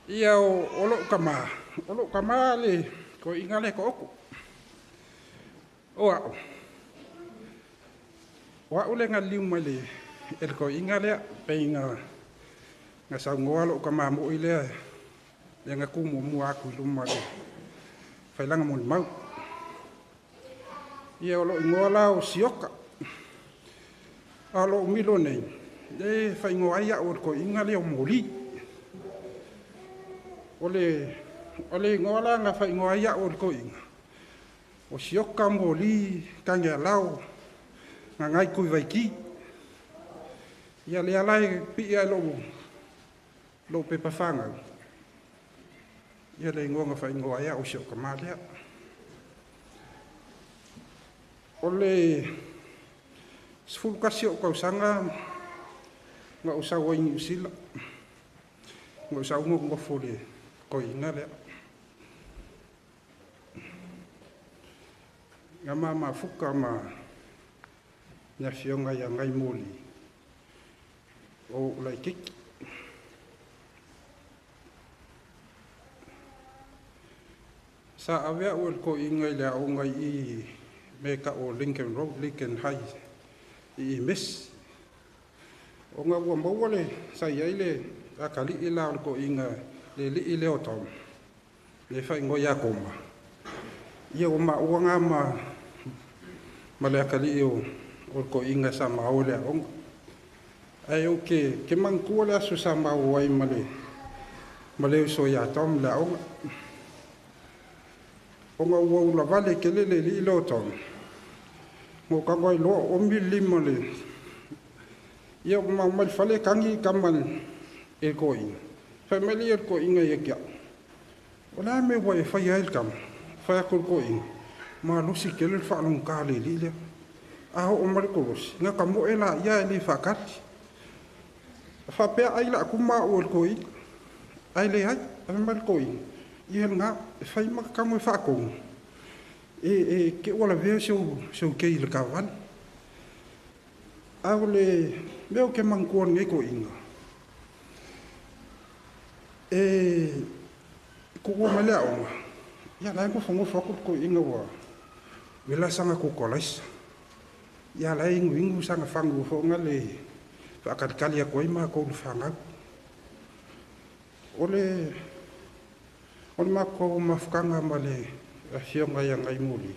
Ia, o lou tama, o lou tama le toeaina lea Tootoo. O a'u, o a'u le na liliu mai le e le toeaina lea, pei na saunoa lou tama mo'i lea, lea na tu muamua atu i luma o le failaga molimau. Ia, o lou igoa la o Sioka. A o lou milo nei, le faaigoa ai a'u o le toeaina lea o Moli. O le igoa la na faaigoa ai a'u o le toeaina, o Sioka Moli Tagialao Gagai Tuivaiti. Ia lea la e pii ai lou pepa fanau. Ia le igoa na faaigoa ai a'u si o tama lea. O le 11 o tausaga na ou sau ai i Niu Sila. Na ou sau nofo le toeaina lea. Na mamafuka ma le afioga ia Ngai Moli o Ulaititi. Sa ave a'u e le toeaina i le aoga i me ta'u o Lincoln Road, Lincoln High i Mesi. Ona ua maua le sa i ai le akalii la o le toeaina le alii lea o Tom, le faaigoa ia Koma. Ia ua maua ngā ma le akalii o le toeaina sa maua i le aoga. Ae ou ke manatua le aso sa maua ai ma le uso ia Tom le aoga. Ona ua ulavale tele le alii lea o Tom. Mo tago ai loa o omi le lima le... Ia ua mau mai le fale tagi tama e le toeaina. Fai mai le ia le toeaina ia te a'u. O le a mea ua e faia ai le tama? Fai atu le toeaina. Malosi tele le faalogogata a le alii lea. A oo mai le kolosi, na ka mo'e la ia e le faatali. Faapea ai la kuma a'u e le toeaina. Ae leai, ave mai le toeaina. Ia lena, e fai ma tago e faatonu. E ke ua lavea si ou kei i le taavale. A o le mea o ke manatua lenei toeaina, e tuua mai le aoga, ia la e nofonofo atu le toeaina ua vela saga kukolaisa. Ia la e inuinu saga fagu fo'oga le faakalikali atu ai matou le fanau. O le matou mafutaga ma le afioga ia Ngai Moli,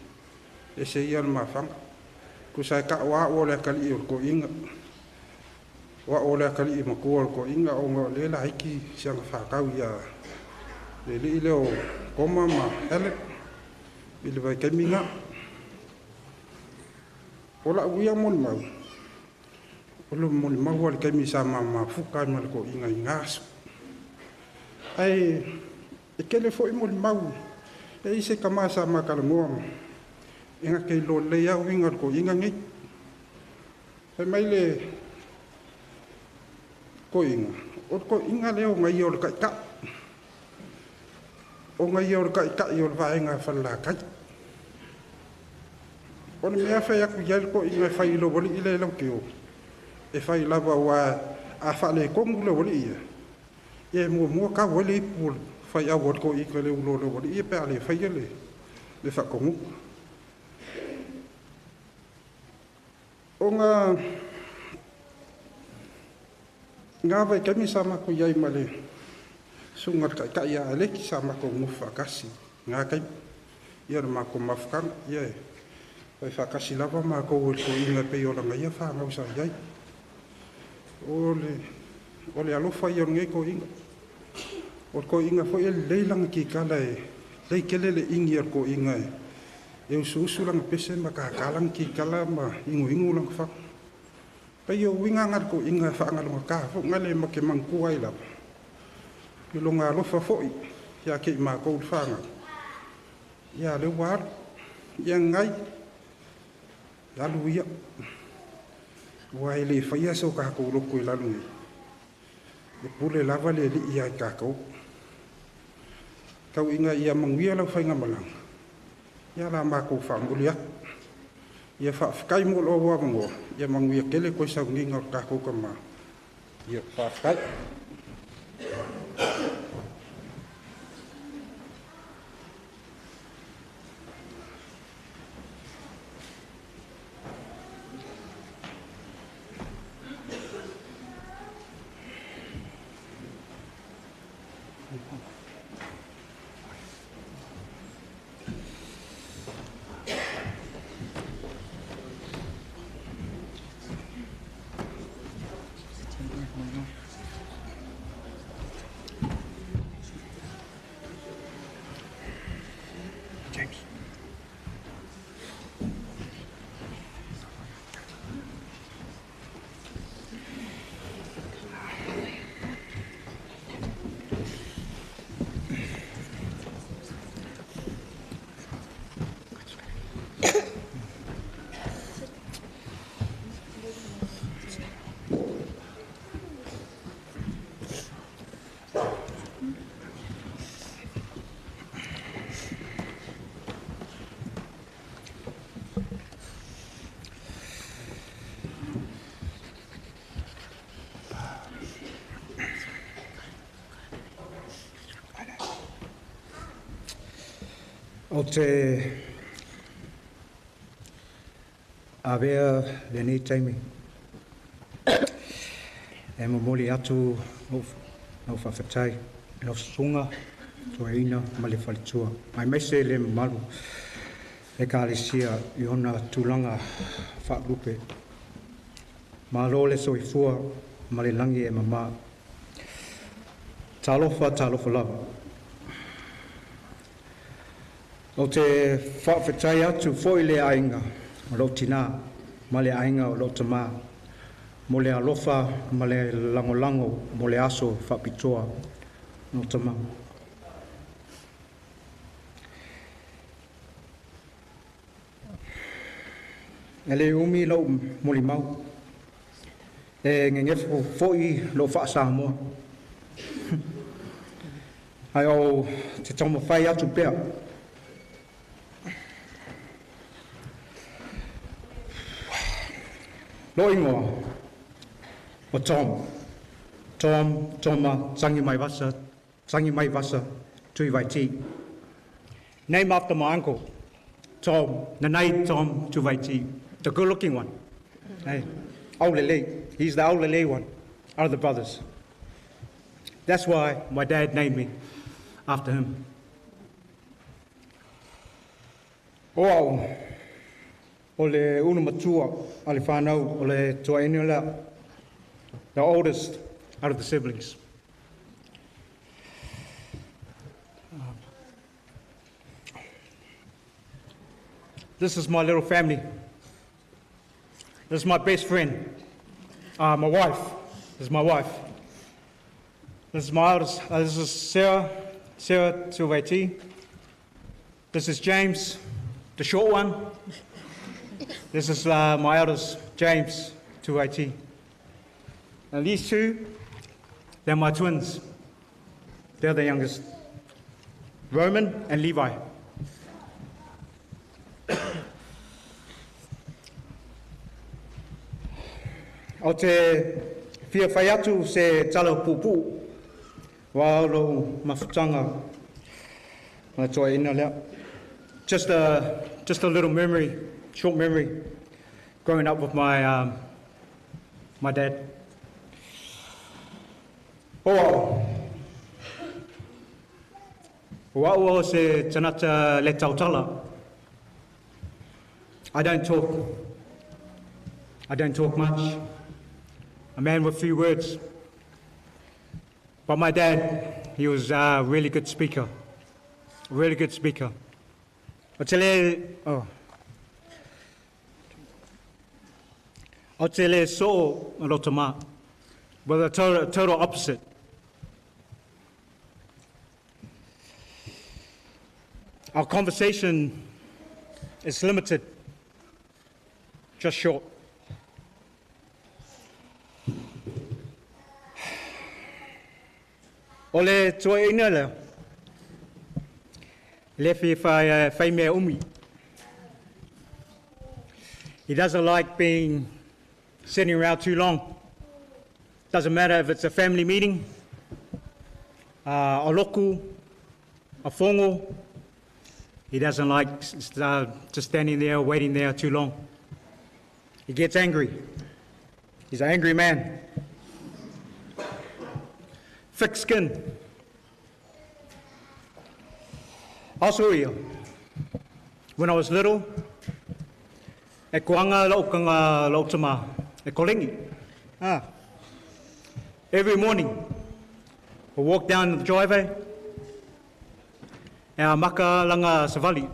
e se ia le mafaga. Tusa e ta'u a'u o le akalii o le toeaina. O a'u o le akalii matua o le toeaina ona o lea laiti siaga fakau ia le alii lea o Koma ma Helen i le vaitaimi na. O la'u ia molimau, o le molimau a le taimi sa mamafuka ai ma le toeaina i gā aso. Ae e tele fo'i molimau e i se tama sa matalanoa e na te iloa lelei lava uiga o le toeaina nei. Fai mai le toeaina, o le toeaina lea o ia o le ta'ita'i. O ia o le ta'ita'i o le vaega falelatai. O le mea fai atu i ai le toeaina e fai i lou alii lea e lauteo, e fai lava ua a faaletonu le alii ia, ia e muamua tau ai le ipu o le faiau o le toeaina le ulo o le alii pe a le faia le faatonuga. Ona ngā vaitaimi sa matou i ai ma le susuga i le Taitai ia Aleki sa matou nofo faatasi ngā taimi. Ia le matou mafutaga, ia e Faifa'atasi lava matou e le toeaina e pei o lana ia fanau sa i ai. O le o le alofa ia o lenei toeaina. O le toeaina foi e lelei lana kikala e lelei tele le igi a le toeaina e e usuusu lana pese ma tātā lana kikala ma inuinu lana fana. Pei o uiga na le toeaina e faagalogata foi na le ma te manatua ai lava i lona alofa foi ia te i matou le fanau. Ia lea ua alu. Ia gai, alu ia. Ua e le faia so tatou loto i lalo nei. E pule lava le Alii ia i tatou. Tau ina ia manuia lau faigamalaga, ia la matou faamuli atu. Ia faafetai mo lou avanoa, ia manuia tele toe sauniga o le tatou tama. Ia faafetai. James. Ou te avea lenei taimi e momoli atu lou faafetai i lau susuga toeaina ma le faletua, aemaise le mamalu Ekalesia i ona tulaga faalupe. Malo le soifua ma le lagi e mama. Talofa, talofa lava. Ou te faafetai atu foi i le aiga o lou tinā ma le aiga o lou tamā mo le alofa ma le lagolago mo le aso faapitoa o tamā. E le umi lou molimau. E gegefo foi lou faa-Samoa. Ae ou te taumafai atu pea. Lou igoa o Tom. Tom Toma Tangimaivasa, Tangimaivasa Tuivaiti. Name after my uncle, Tom, Nanai Tom Tuivaiti, the good looking one. Hey, Aulele. He's the Aulele one out of the brothers. That's why my dad named me after him. O au, o le ulu matua a le whānau o le toeaina lea, the oldest out of the siblings. This is my little family. This is my best friend, my wife. This is my wife. This is my eldest. This is Sarah, Sarah Tuivaiti. This is James, the short one. This is my eldest, James Tuivaiti. And these two, they're my twins. They're the youngest, Roman and Levi. Ou te fia fai atu se tala puupuu aua lou mafutaga ma le toeaina lea. Just a little memory, short memory, growing up with my dad. O au, o au o se tagata le tautala. I don't talk. I don't talk much. A man with few words. But my dad, he was a really good speaker. Really good speaker. Oh. O te le so rotoma. Well, the total opposite. Our conversation is limited, just short. O le tua ina leo. Le fi whai mea umi. He doesn't like being sitting around too long. Doesn't matter if it's a family meeting, a loku, a fongo. He doesn't like just standing there, waiting there too long. He gets angry. He's an angry man. Thick skin. Also, when I was little, e kuanga laukanga lautama, e kolengi. Every morning, we walk down the driveway, and maka langa savali.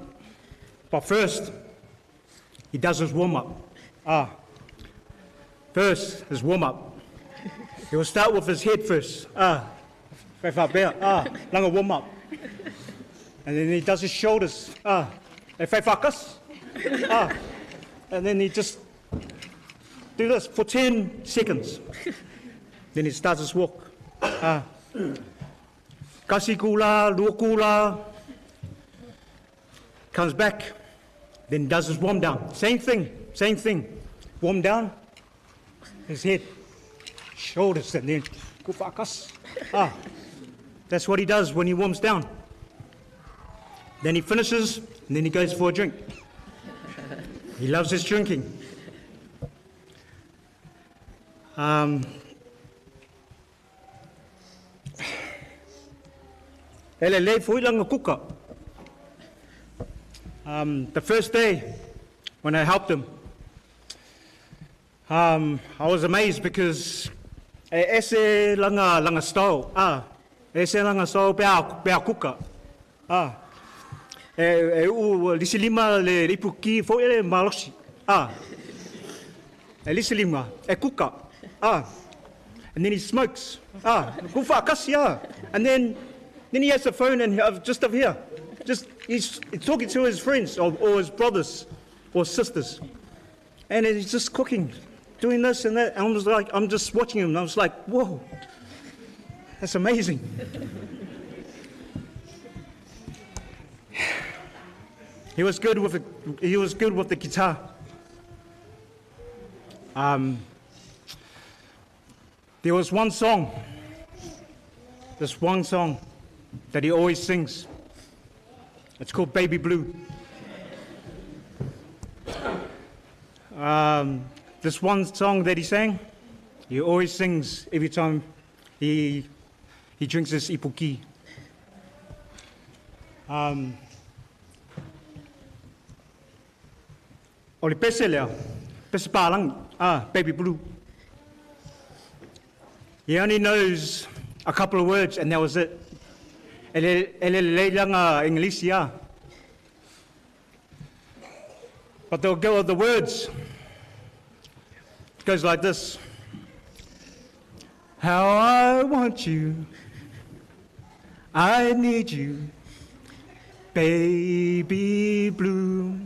But first, he does his warm-up. First, his warm-up. He will start with his head first. Langa warm-up. And then he does his shoulders. And then he just do this for 10 seconds. Then he starts his walk. Kasikula, luakula. Comes back, then does his warm down. Same thing, same thing. Warm down, his head, shoulders, and then kufakas. That's what he does when he warms down. Then he finishes, and then he goes for a drink. He loves his drinking. The first day when I helped him, I was amazed because ese langa langa style, ese langa style pea kuka, e u lisilima le ipuki fo ele malosi, e lisilima e kuka, and then he smokes, kufa kasi, and then he has the phone and just up here. Just he's talking to his friends or his brothers or sisters, and he's just cooking, doing this and that. And I was like, I'm just watching him, and I was like, whoa, that's amazing. He was good with the guitar. There was one song, this one song that he always sings. It's called Baby Blue. This one song that he sang, he always sings every time he drinks his ipuki. O le pese lea, pese pālangi, Baby Blue. He only knows a couple of words and that was it. Ele leilanga English, yeah. But they'll go with the words. It goes like this. How I want you, I need you, baby blue.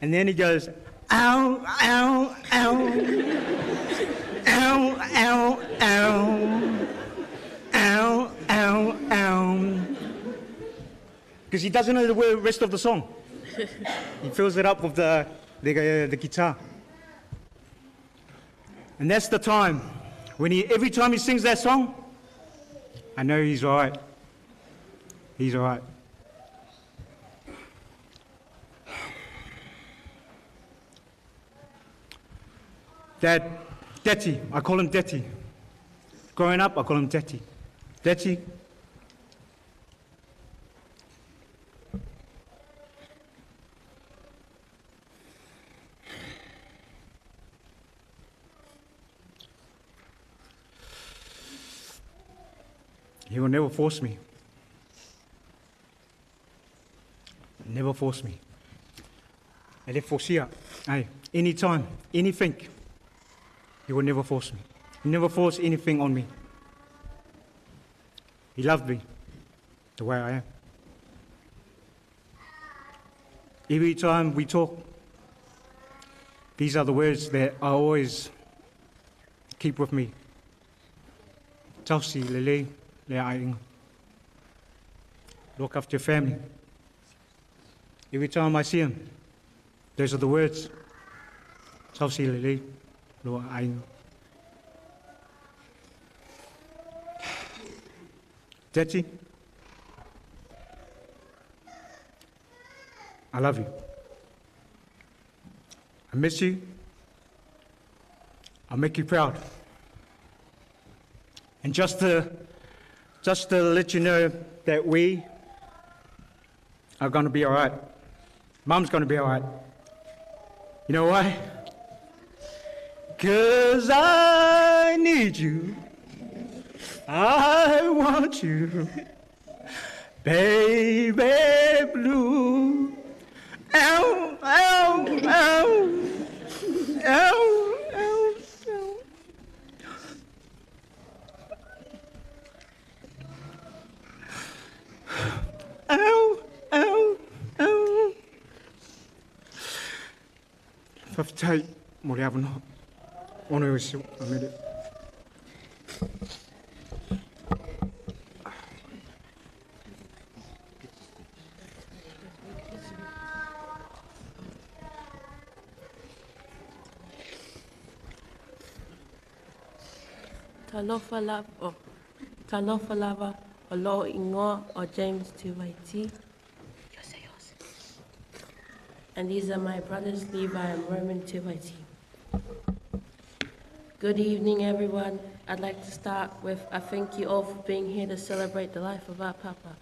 And then he goes, ow, ow, ow, ow, ow, ow. Ow, ow, ow. Because he doesn't know the rest of the song. He fills it up with the guitar. And that's the time when every time he sings that song, I know he's all right. He's all right. Dad, Daddy, I call him Daddy. Growing up, I call him Daddy. Daddy. He will never force me. Never force me. E le forcia. Hey, anytime, anything, he will never force me. He never force anything on me. He loved me the way I am. Every time we talk, these are the words that I always keep with me. Tausi lele le aiga. Look after your family. Every time I see him, those are the words. Tausi lele lo aiga. Daddy, I love you. I miss you. I make you proud. And just to let you know that we are going to be all right. Mum's going to be all right. You know why? 'Cause I need you. I want you. Baby blue. Ow, ow, ow. Ow, ow, ow. Ow, ow, ow. Faafetai mo le avanoa. Ona o isi a mele. Talofa lava, talofa lava, o loo ingoa o James Tuvaiti. And these are my brothers Levi and Roman Tuvaiti. Good evening, everyone. I'd like to start with a thank you all for being here to celebrate the life of our Papa.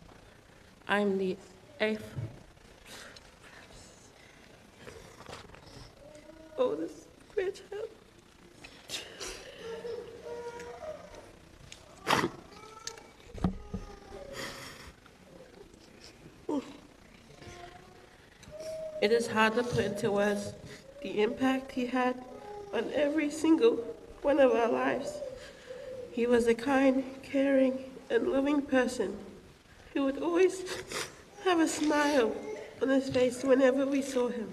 I'm the eighth oldest grandchild. It is hard to put into words the impact he had on every single one of our lives. He was a kind, caring, and loving person who would always have a smile on his face whenever we saw him.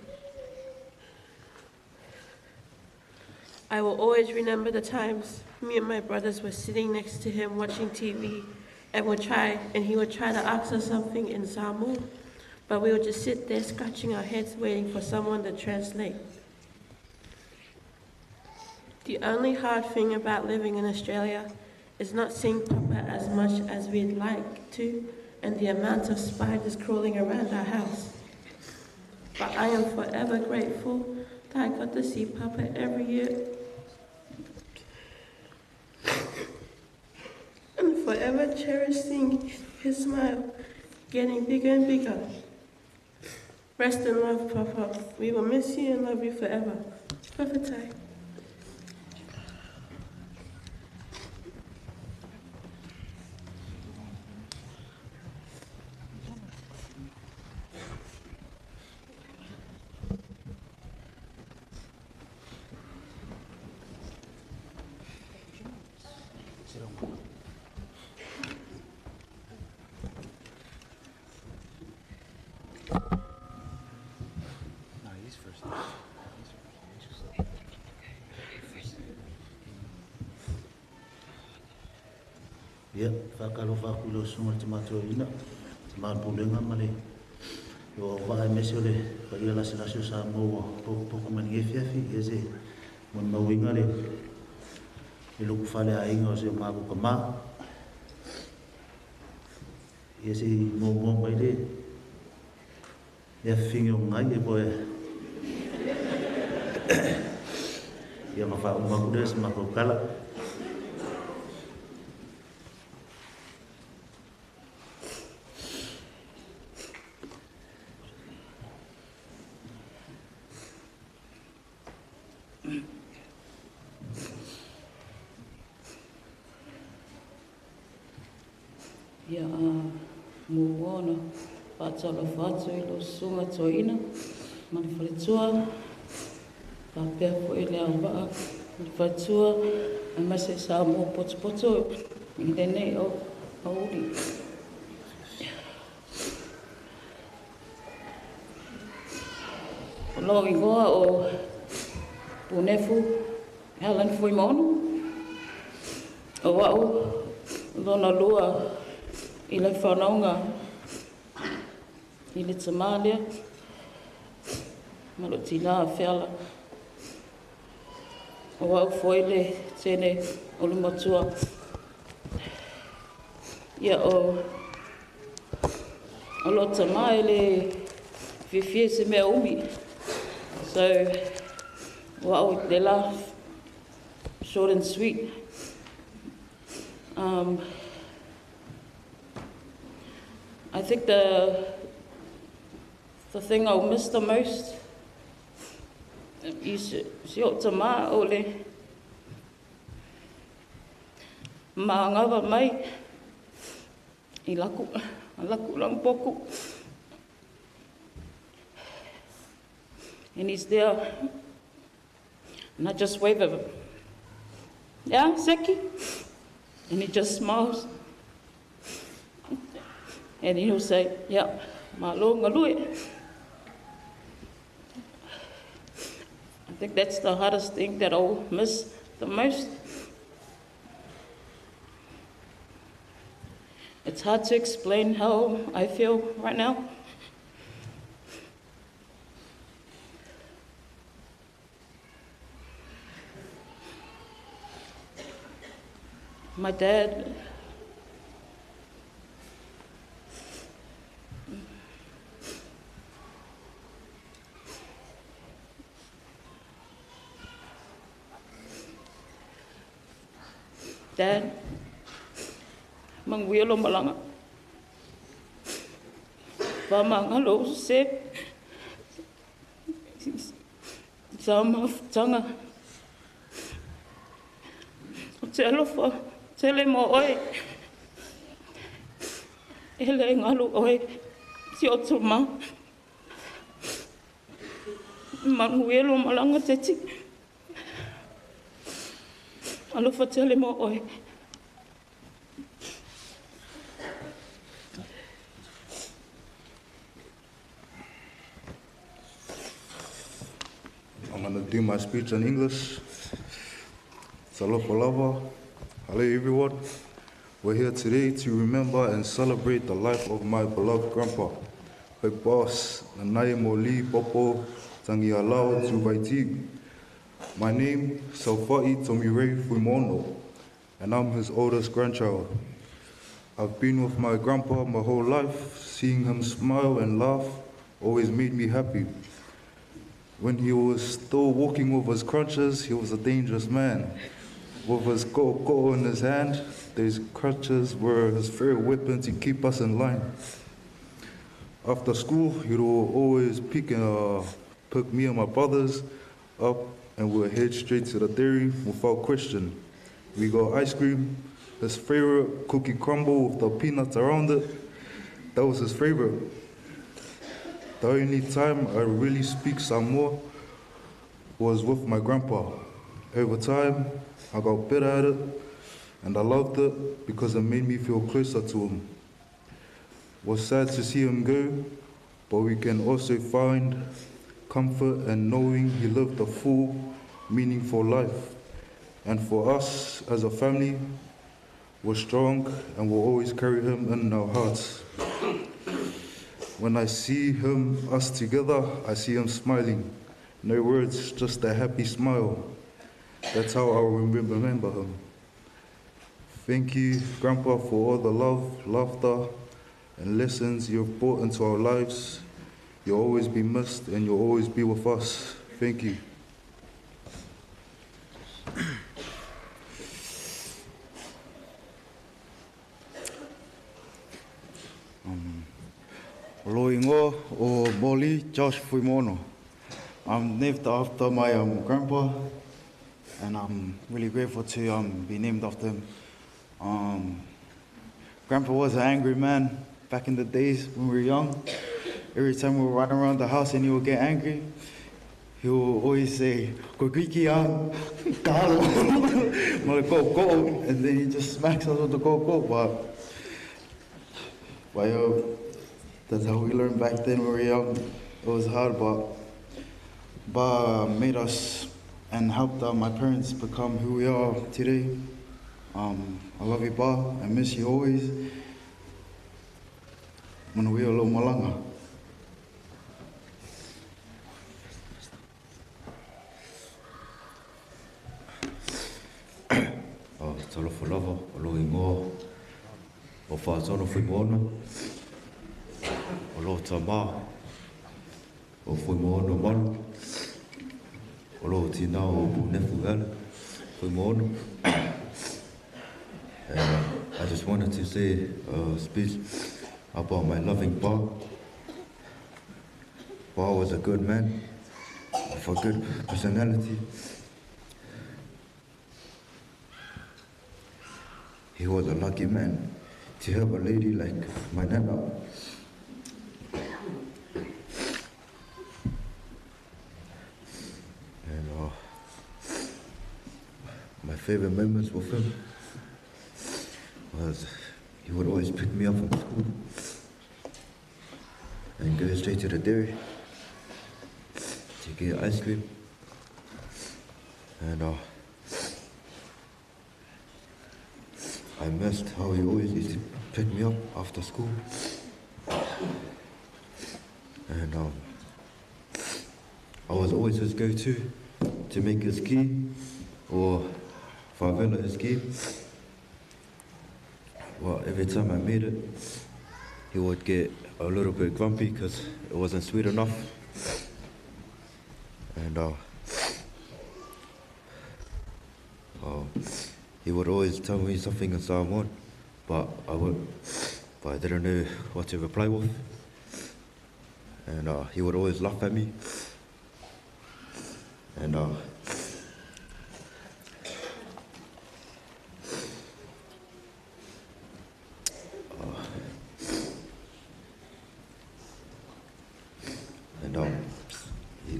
I will always remember the times me and my brothers were sitting next to him watching TV and he would try to ask us something in Samoan, but we would just sit there scratching our heads waiting for someone to translate. The only hard thing about living in Australia is not seeing Papa as much as we'd like to and the amount of spiders crawling around our house. But I am forever grateful that I got to see Papa every year and forever cherish seeing his smile getting bigger and bigger. Rest in love, Papa. We will miss you and love you forever. Faafetai. Ia, whakalo whaku leo sunga te mātua ina, te māpulenga ma le o waa mese o le paia lasi lasi o sa mō poko mani e fiafi, ia se mon mauinga le loku whale a inga o se o māku ka mā. Ia se mō mō mai le awhingi o ngai e poe. Ia ma wha umaku le se mākou kala. Ia muamua ona faatalofa atu i lau susuga toeaina ma le faletua, faapea foi le auvaa ma le faletua, aemaise Samoa potopoto i lenei aoauli. O lou igoa o Punefu Helen Fuimaono. O a'u lona lua i le whanauga i le tamā lea ma lou tinā feala. O a'u foi le teine o le matua. Ia o lo tamā e le fiafia i se mea umi. So, o a'u le la short and sweet. I think the thing I'll miss the most is si o tamā o le maagafa mai i laku lagopoku. And he's there, and I just wave at him. Yeah, Seki? And he just smiles. And he'll say, yeah, malo galue. I think that's the hardest thing that I'll miss the most. It's hard to explain how I feel right now. My dad, Dad, manuia lou malaga. Faamagalo se sa mafutaga. O te alofa tele mo oe. E le galu oe si o tamā. Manuia lou malaga teti. Alofa tele mo oe. I'm going to do my speech in English. Talofa lava. Hello everyone. We're here today to remember and celebrate the life of my beloved grandpa, Big Boss, Nanai Moli Popo Tangialao Tuvaiti. My name, Saufai Tomire Fuimono, and I'm his oldest grandchild. I've been with my grandpa my whole life. Seeing him smile and laugh always made me happy. When he was still walking with his crutches, he was a dangerous man. With his ko'oko'o in his hand, those crutches were his favorite weapon to keep us in line. After school, he would always pick me and my brothers up and we'll head straight to the dairy without question. We got ice cream, his favorite cookie crumble with the peanuts around it. That was his favorite. The only time I really speak Samoa was with my grandpa. Over time, I got better at it, and I loved it because it made me feel closer to him. It was sad to see him go, but we can also find comfort in knowing he lived a full, meaningful life. And for us as a family, we're strong and we'll always carry him in our hearts. When I see him, us together, I see him smiling. No words, just a happy smile. That's how I will remember him. Thank you, Grandpa, for all the love, laughter, and lessons you've brought into our lives. You'll always be missed and you'll always be with us. Thank you. Lo ingoa o Molly Josh Fuimono. I'm named after my grandpa, and I'm really grateful to be named after him. Grandpa was an angry man back in the days when we were young. Every time we would run around the house and he would get angry, he would always say, Kokiki ah, kalo, go, go, and then he just smacks us with the go, go. But yo, that's how we learned back then when we were young. It was hard, but Ba made us and helped my parents become who we are today. I love you, Ba. I miss you always. Manuia lo malanga. Talofa lava, o lo ingoa o Whaatono Fuimoana, o lo tamā o Fuimoana Malu, o lo tina o Punefu Ele, Fuimoana. And I just wanted to say a speech about my loving Ba. Ba was a good man, of a good personality. He was a lucky man to have a lady like my nana. And my favorite moments with him was he would always pick me up from school and go straight to the dairy to get ice cream. And I missed how he always used to pick me up after school. And I was always his go-to to make his ki or favela his ki. Well, every time I made it, he would get a little bit grumpy because it wasn't sweet enough. And he would always tell me something in Samoan, but I didn't know what to reply with. And he would always laugh at me. And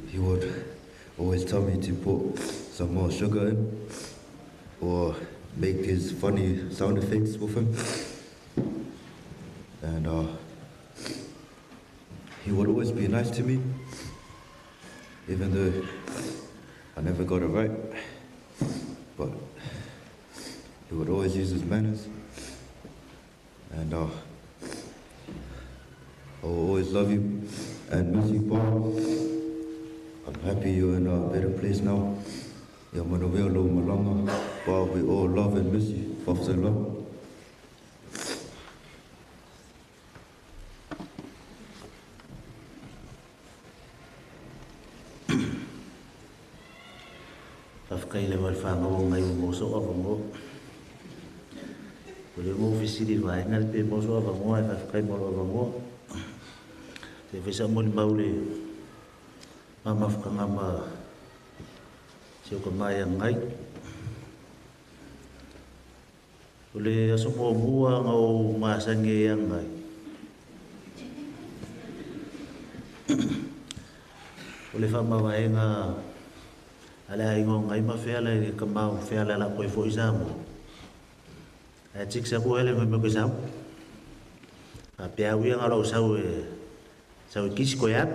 he would always tell me to put some more sugar in or make his funny sound effects with him. And he would always be nice to me, even though I never got it right. But he would always use his manners. And I will always love you and miss you, Paul. I'm happy you're in a better place now. Ia manuia lo malanga, but we all love and miss you. Fafse love. Fafkai le wal whangawa ngai o moso avango. O le mo fisiri vaenga le pe moso avango ai fafkai molo avango. Te whaisa moni maule mamafukanga ma se o ka mai a ngai. O le aso mua mua ngau masange a ngai. O le whamavaenga ale ai ngau ngai ma whea le ka mau whea le la koe fo i Samoa. Ai tik sa koe hele me koe Samoa. A pea uia ngā lau sau e sau e kisi koe ap.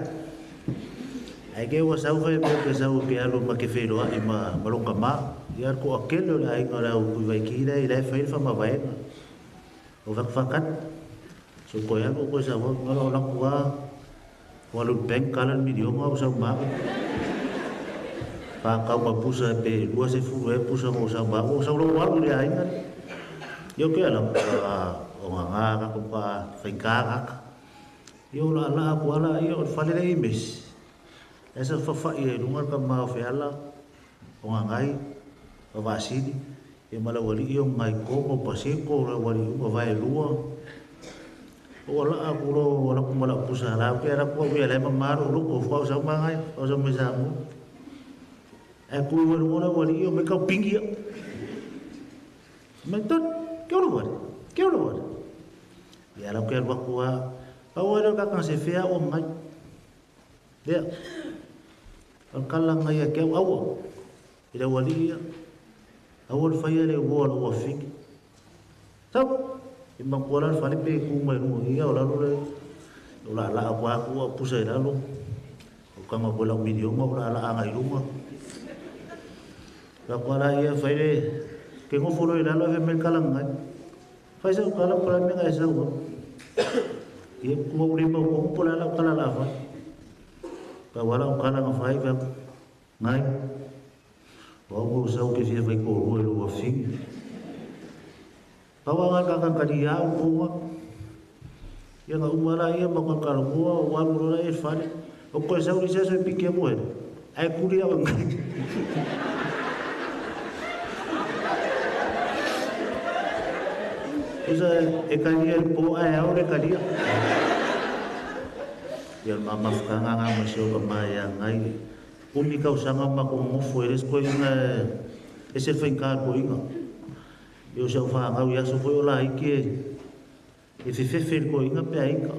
Ai ke ua sau whai me koe sau ke alu ma ke wheiroa i ma malonga mā. Ia ko akele o le ai ngā lau kui vai ki ira i lai whai le whamavaenga. O whakawhakat. So koe alu koe Samoa ngā lau laku a walu bank kalan milionga o sau mā. Whakau ma pusa pe lua se furu e pusa ngō sau mā. O sau lau walu le ai ngā. Ia ke ala o ngā ngā kako pa whainga ngaka. Ia o la ala aku ala ia o whale le imes. Esa whawhai e runga ka mā o wheala o ngā ngai, o wasini. E mala wali ia o ngai kongo paseko o la wali unga vai lua. O ala aku lo ala kumala pusa ala ke ala kua wea le mamaru loko o whau sau mā ngai, whau sau me sa mu. E kui wali wala wali ia me kau pingi ia. Me tot, kia ora wali, kia ora wali. Ia lau ke alu aku a pau ai lea o le kaka na sefea au o ngai. Lea. O le kala ngai ia te au aua. I le aualii ia. Aua le faia le uo a lou afine. Sau. I matua la le fale pe tu mai luga ia o lalo le o la la aku aku au pusa i lalo. O kanga ko lau miliona o la la anga i luga. La kwa la ia fai le ke ngofo lo i lalo e me kala ngai. Fai sau kala po la mea e sau. Ia kua uri mau ko po la lau kala la fai. Pa wala o kala nga fai ka ngai. O au ko sau ke fia fai ko rua lo afine. Pawa nga kaka kali au konga. Ia nga umala ia ma ka kala mua o walu rola e fale. O koe sau ni seso e piki a moe. Ai kuri au ngai. Usa e kalia le po ai au le kalia. Ia le mamafukanga nga ma se o ka mai a ngai. Umi kausanga ma ko ngofo e les koe inga e se whainga ko inga. E o se au whaangau i aso foi o la ike e fefefe le ko inga pea ika.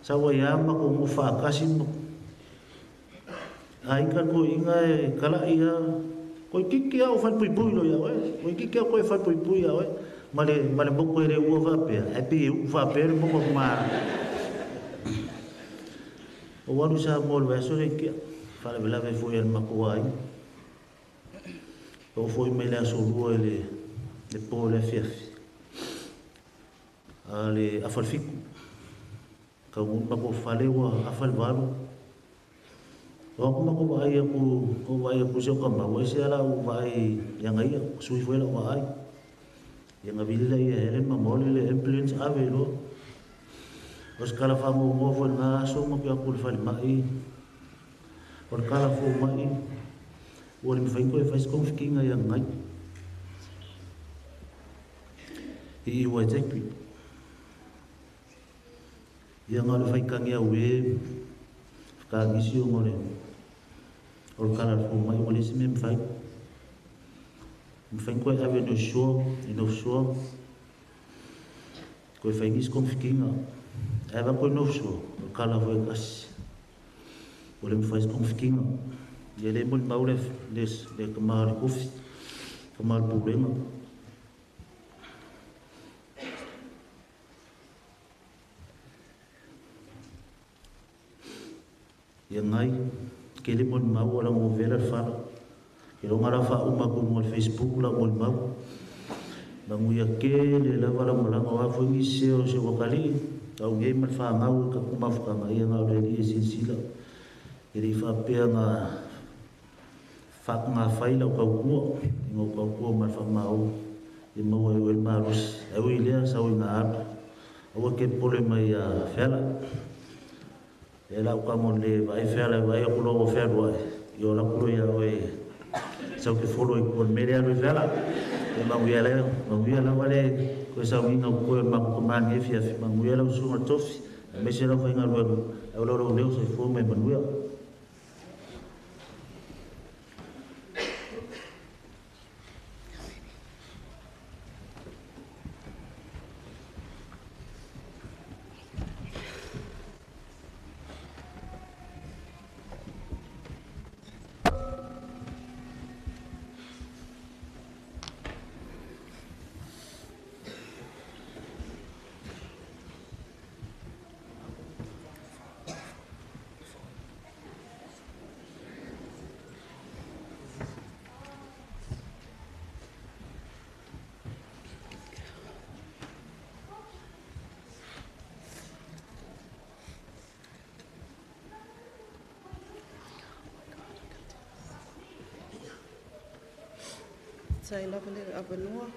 Sawa ia ma ko ngofa akasi ma. A ika ko inga e kala ia. Koe kiki au whai pui pui lo ia oe. Koe kiki au koe whai pui pui ia oe. Male moko e re ua whapea. E pi u whapea le moko ma. O waru sa mo le aso le kia. Whare vela ve foi al mako ai. O foi mai le aso lua e le po le fiafi. A le afalfiku. Ka ngun mako whale ua afal valu. O aku mako vai aku, o vai aku se o ka mau. E se ala u vai ia ngai ia. Sui foi la ua ai. Ia ngavili la ia hele ma mole le ambulance ave lo. O se kala whango ngō foi ngā aso ma ki aku le whale mai. O le kala fō mai. Ua le mwhai koe whai skongfikinga ia ngai. I iwa e tepi. Ia ngā le whai kangi au e. Whakaangisi o ngore. O le kala fō mai ua le si me mwhai. Mwhai koe ave no shore, i no shore. Koe whai ngis kongfikinga. Eva koe no shore, o le kala fō e kasi. O le mwhai skongfikinga. Ia le moli mau le ka maa le kofi, ka maa le pūrenga. Ia ngai, ke le moli mau ala ngō vela le whala. Ke ronga la wha uma ko ngō le Facebook la moli mau. Mangu ia ke le lava la malanga o afu ngi se o se wakali. Au ngei ma le whangau ka kumawhakanga ia ngā ore li e sinsila. E le whapea ngā whakanga whai lau kaukua. I ngō kaukua ma le whamau. I maua e oe marosi. Au i lea sau i ngā alu. Aua ke pole mai a wheala. E lau ka mo le vai wheala vai o kulo o whealua e. I o lakulo ia oe sau ke folo i kua mere alu i wheala. E manguia leo, manguia lau ale koe sau nginga koe maku ka maangi e fiafi. Manguia lau sunga tofi. A mese lau whainga luenga. Au lau lau leo sai fua mai manuia. Tai lava le avanua.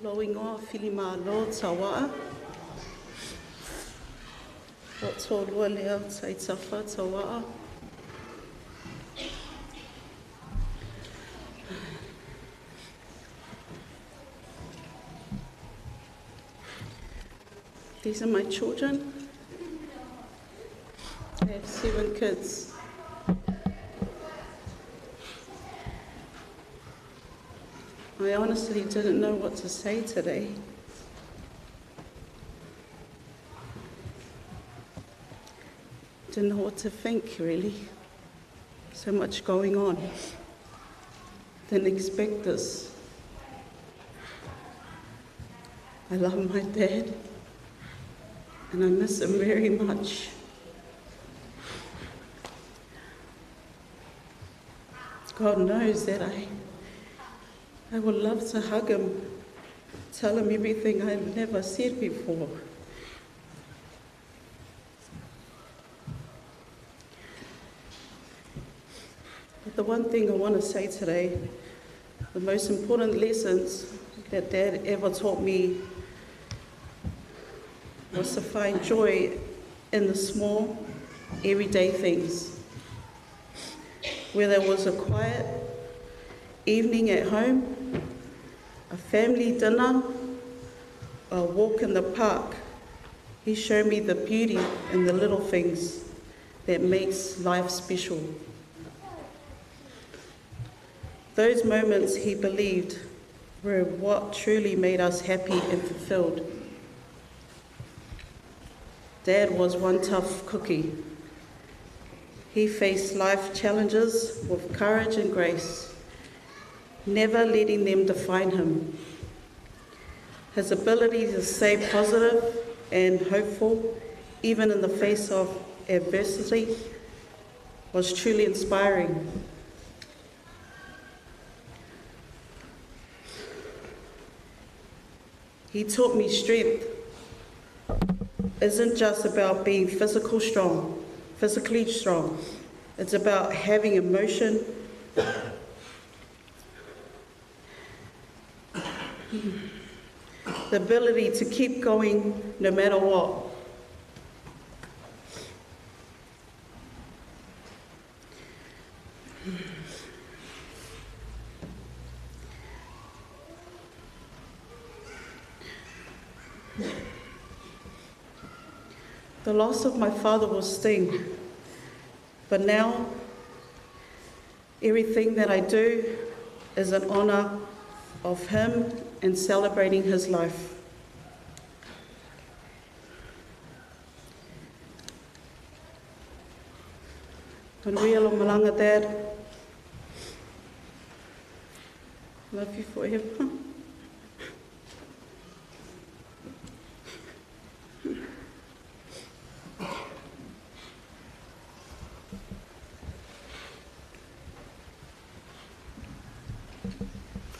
Lo ingoa whilima lo tawaa. Lo tōlua lea tai tawha tawaa. These are my children. I have 7 kids. I honestly didn't know what to say today. Didn't know what to think, really. So much going on. Didn't expect this. I love my dad, and I miss him very much. God knows that I, I would love to hug him, tell him everything I've never said before. But the one thing I want to say today, the most important lessons that Dad ever taught me was to find joy in the small, everyday things. Whether it was a quiet evening at home, a family dinner, a walk in the park, he showed me the beauty in the little things that makes life special. Those moments he believed were what truly made us happy and fulfilled. Dad was one tough cookie. He faced life challenges with courage and grace, never letting them define him. His ability to stay positive and hopeful, even in the face of adversity, was truly inspiring. He taught me strength isn't just about being physical strong, physically strong. It's about having emotion. The ability to keep going no matter what. The loss of my father will sting, but now everything that I do is in honor of him and celebrating his life. Manuia lo malanga, Dad. Love you forever.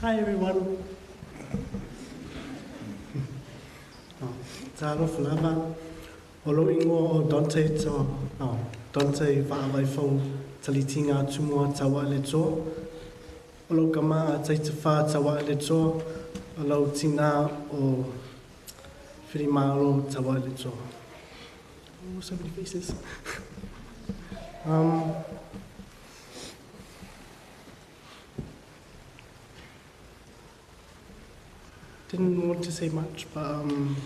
Hi everyone. Talofa lava. O lou ingoa o Dante to, oh, Dante Vaavaifou Talitinga Tumua Taua'aletoa. O lou kama a Taitawha Taua'aletoa. O lou tina o Whirimalo Taua'aletoa. Oh, so many faces. um, didn't want to say much, but um,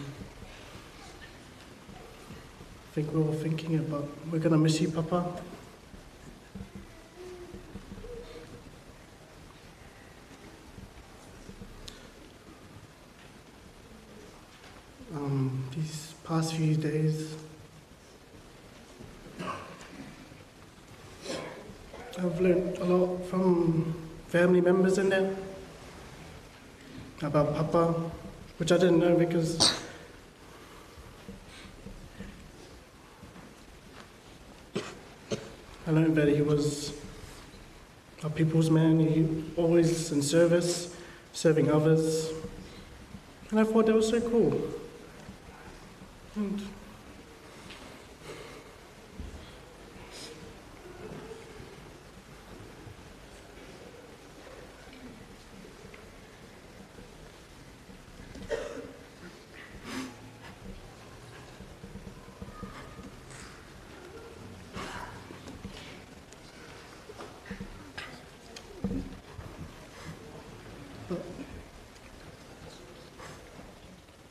I think we're all thinking about we're gonna miss you, Papa. Um, these past few days, I've learned a lot from family members in there about Papa, which I didn't know because I learned that he was a people's man. He always in service, serving others. And I thought that was so cool. And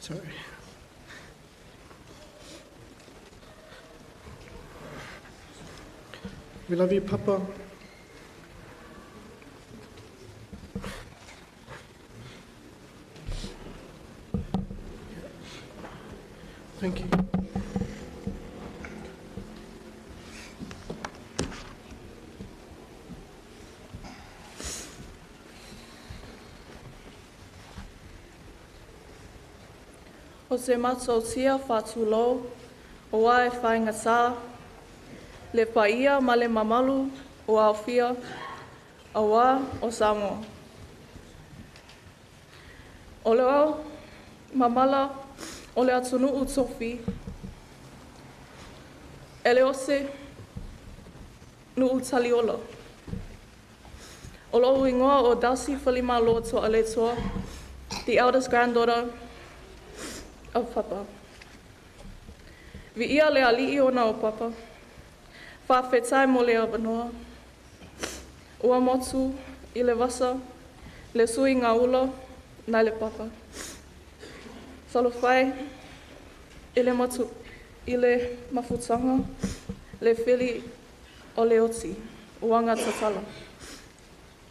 Sorry. We love you, Papa. Thank you. O se matautia fa'atulou, auā e faigatā le paia ma le mamalu ua aofia, auā o Samoa. O le ao mamala o le atunu'u tofi, e le o se nu'u taliola. O lo'u igoa o Dulcie Falimalo To'aletoa, the eldest granddaughter of Papa. Viia le Alii ona o Papa. Faafetai mo le avanoa. Ua motu i le vasa, le sui gaula nai le papa. Talofa e i le matu i le mafutaga, le fili o le oti, uaga tatala.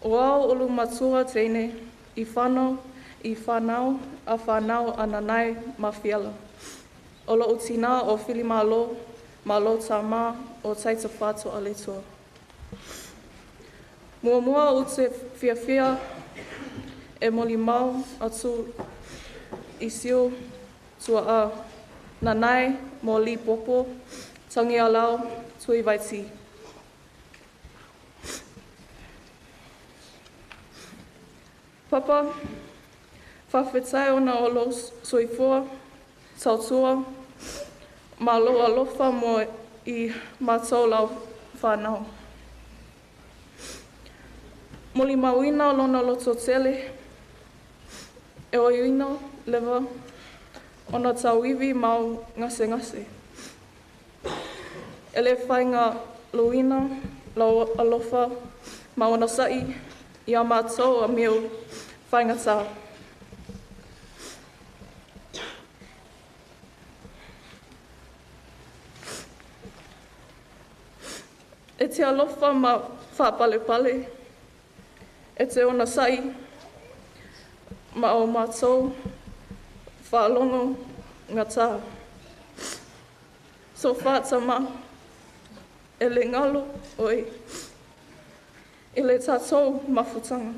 O au o lu matua teine i whanau, i whanau, a whanau a nanai ma fiala. O lo'u tinā o Filimalo, ma lou tamā o Taita To'aletoa. Muamua ou te fiafia e molimau atu i siu tua'a Nanai Moli Popo Tagialau Tuivaiti. Papa, faafetai ona o lou soifua, tautua, ma lou alofa mo i matou lau whanau. Molimauina lona lototele, e oiina leva ona tauivi mau gasegase. E le faigaloina lau alofa ma onosa'i iā matou amio faigatā. E te alofa ma faapalepale, e te onosa'i ma o matou faalogo gatā. Sofa tama e le galo oe i le tatou mafutaga.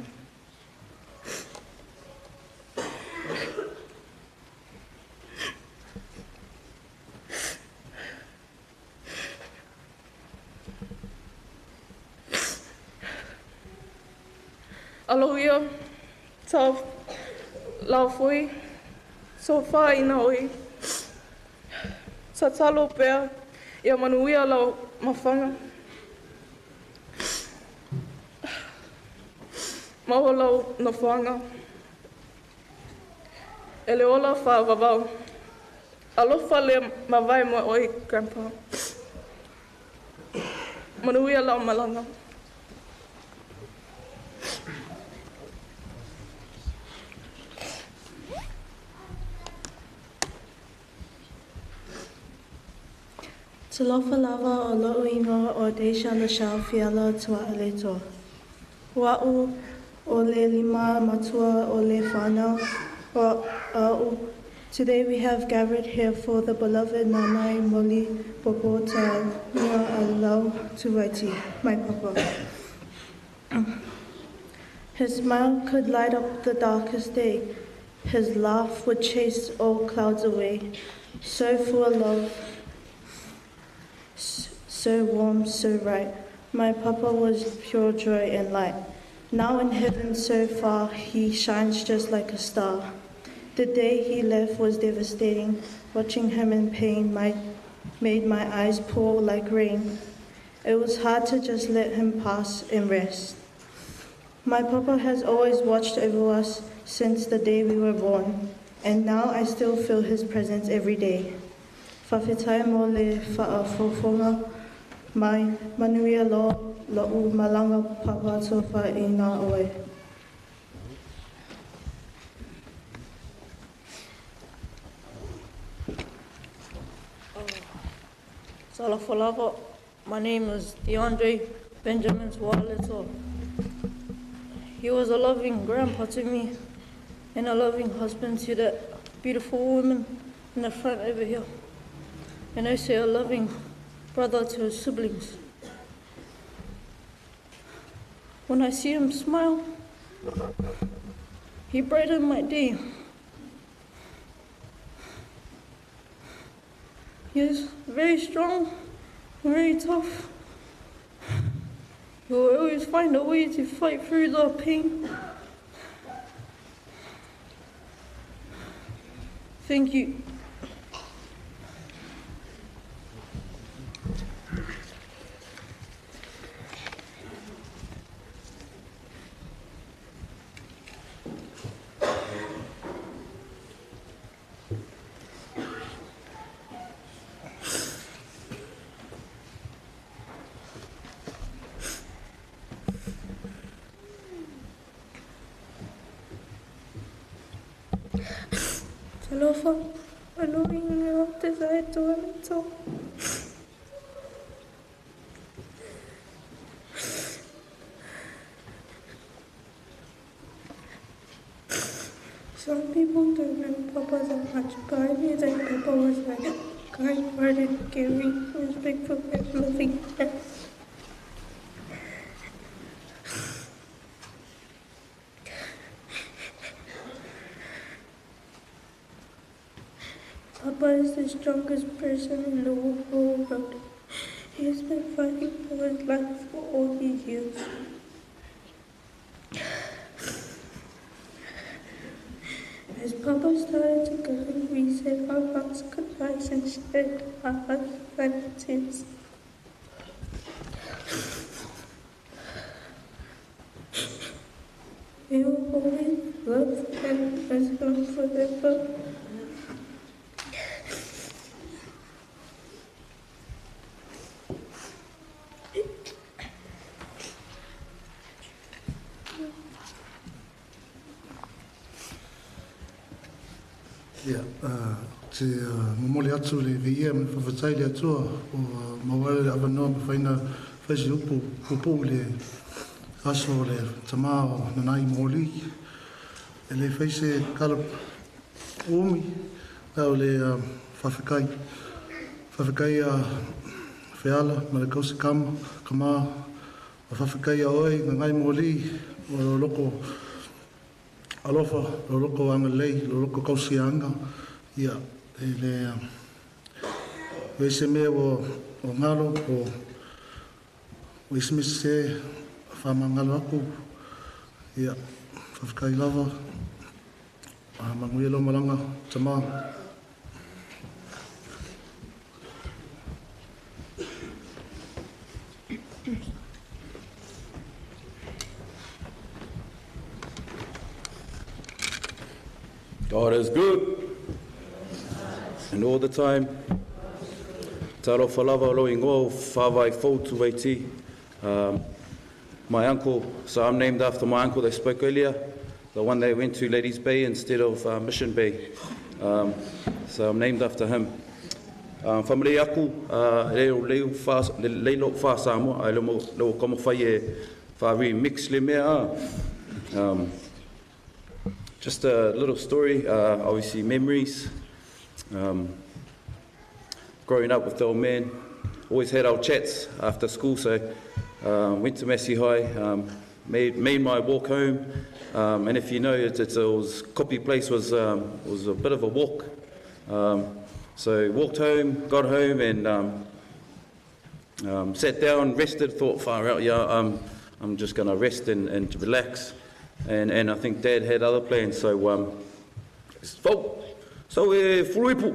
Alo ia, tau lau foi, sofa ina oi. Tatalo pea, ia manuia lau mafaga. Maua lau nofoaga. E le ola faavavau. Alofa le mavae mo oe, Grandpa. Manuia lau malaga. Talofa lava o lo'u igoa o Deisha Lashau Fiala Tua'aletoa. O a'u o le lima matua o le whanau o a'u. Today we have gathered here for the beloved Nanai Moli Popota Nua Alau Tuvaiti, my papa. His smile could light up the darkest day. His laugh would chase all clouds away. So full of love, so warm, so right. My papa was pure joy and light. Now in heaven so far, he shines just like a star. The day he left was devastating. Watching him in pain made my eyes pour like rain. It was hard to just let him pass and rest. My papa has always watched over us since the day we were born, and now I still feel his presence every day. Faafetai mo le faafofoga mai manuia lo lo'u malaga papa tofa ina oe. Talofa my name is DeAndre Benjamin Tua'aletoa. He was a loving grandpa to me and a loving husband to that beautiful woman in the front over here. And also a loving brother to his siblings. When I see him smile, he brightened my day. He is very strong, very tough. He will always find a way to fight through the pain. Thank you. Talofa, aloinga te saito to. Some people don't know Papa that much, but I knew that Papa was like kind-hearted, caring, respectful, and loving. Papa is the strongest person in the whole world. He has been fighting for his life for all these years. As Papa started to go, we said our last goodbyes and shared our last final tears. We will always love and miss him forever. Ia, te momoli atu le viia ma le faafetai i le Atua ua maua ai le avanoa ma faina fai se upu puupuu i le aso o le tama o Nanai Moli. E le fai se tala umi, a o le faafetai. Faafetai a Feala ma le kausi kama, kama, ma faafetai a oe Nanai Moli o lo loko alofa, lo loko agalelei, lo loko kausiaga, ia, e le leai se mea ua galo po o isi mea sese faamagalo aku, ia, faafetai lava, manuia lau malaga tama. God is good. And all the time. Talofa lava o lou ingoa o Whawai Fou Waiti. My uncle, so I'm named after my uncle that spoke earlier, the one that went to Ladies Bay instead of Mission Bay. So I'm named after him. Whamarei aku, e leo leo wha, le leilo wha Samoa, ai leo leo kamo whai e wha remix le mea a. Just a little story, obviously memories. Growing up with the old man, always had our chats after school, so went to Massey High, made my walk home, and if you know, it was Copy Place was a bit of a walk. So walked home, got home, and sat down, rested, thought, far out, yeah, I'm just going to rest and relax. And I think Dad had other plans, so so furuipu.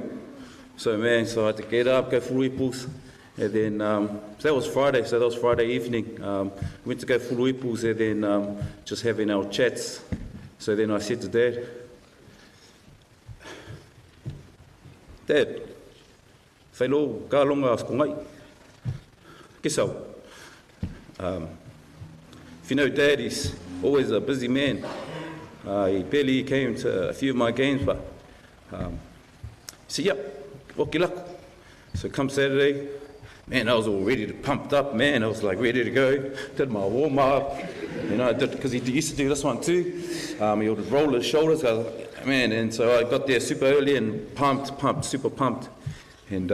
So man, so I had to get up, go furuipus, and then so that was Friday. So that was Friday evening. Went to go furuipus, and then just having our chats. So then I said to Dad, Dad, whailo ka longa as ko ngai. Kesau. If you know Dad, he's always a busy man. He barely came to a few of my games, but he said, yep, oki laku. So come Saturday, man, I was all ready to pumped up, man. I was like ready to go. Did my warm up, you know, I did, because he used to do this one too. He would roll his shoulders, I was like, man. And so I got there super early and pumped, pumped, super pumped. And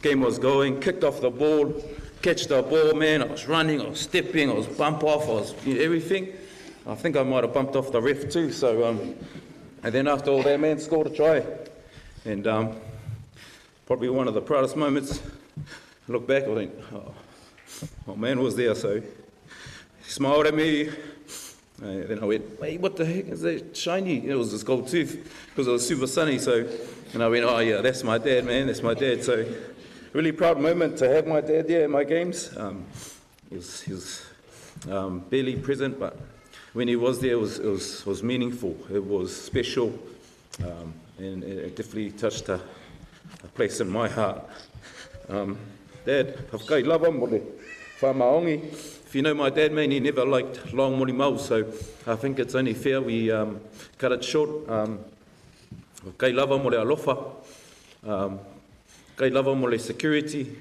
game was going, kicked off the ball, catch the ball, man. I was running, I was stepping, I was bump off, I was, you know, everything. I think I might have bumped off the ref too. So, and then after all that, man, scored a try. And Probably one of the proudest moments. I look back, I think, oh, my man was there, so he smiled at me. Then I went, wait, what the heck is that shiny? It was this gold tooth because it was super sunny. So, and I went, oh yeah, that's my dad, man, that's my dad. So, really proud moment to have my dad there at my games. He was barely present, but when he was there, it was meaningful. It was special, and it definitely touched a place in my heart. Dad, whakakai lava mo le whamaongi. If you know my dad, man, he never liked long mori mau, so I think it's only fair we cut it short. Whakakai lava mo le alofa. Kai lava mo le security,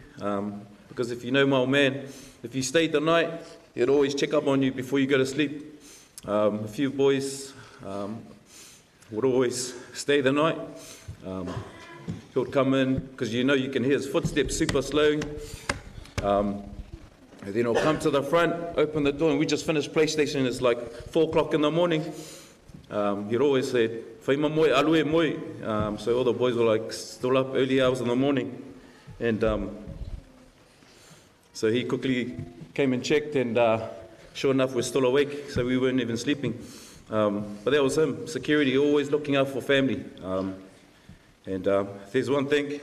because if you know my old man, if you stayed the night, he'd always check up on you before you go to sleep. A few boys would always stay the night. He would come in, because you know you can hear his footsteps super slow. And then he'll come to the front, open the door, and we just finished PlayStation. It's like 4 o'clock in the morning. He'd always say, Whaima moi, alue moi. So all the boys were like still up early hours in the morning. And so he quickly came and checked, and sure enough, we're still awake, so we weren't even sleeping. But that was him, security, always looking out for family. And if there's one thing,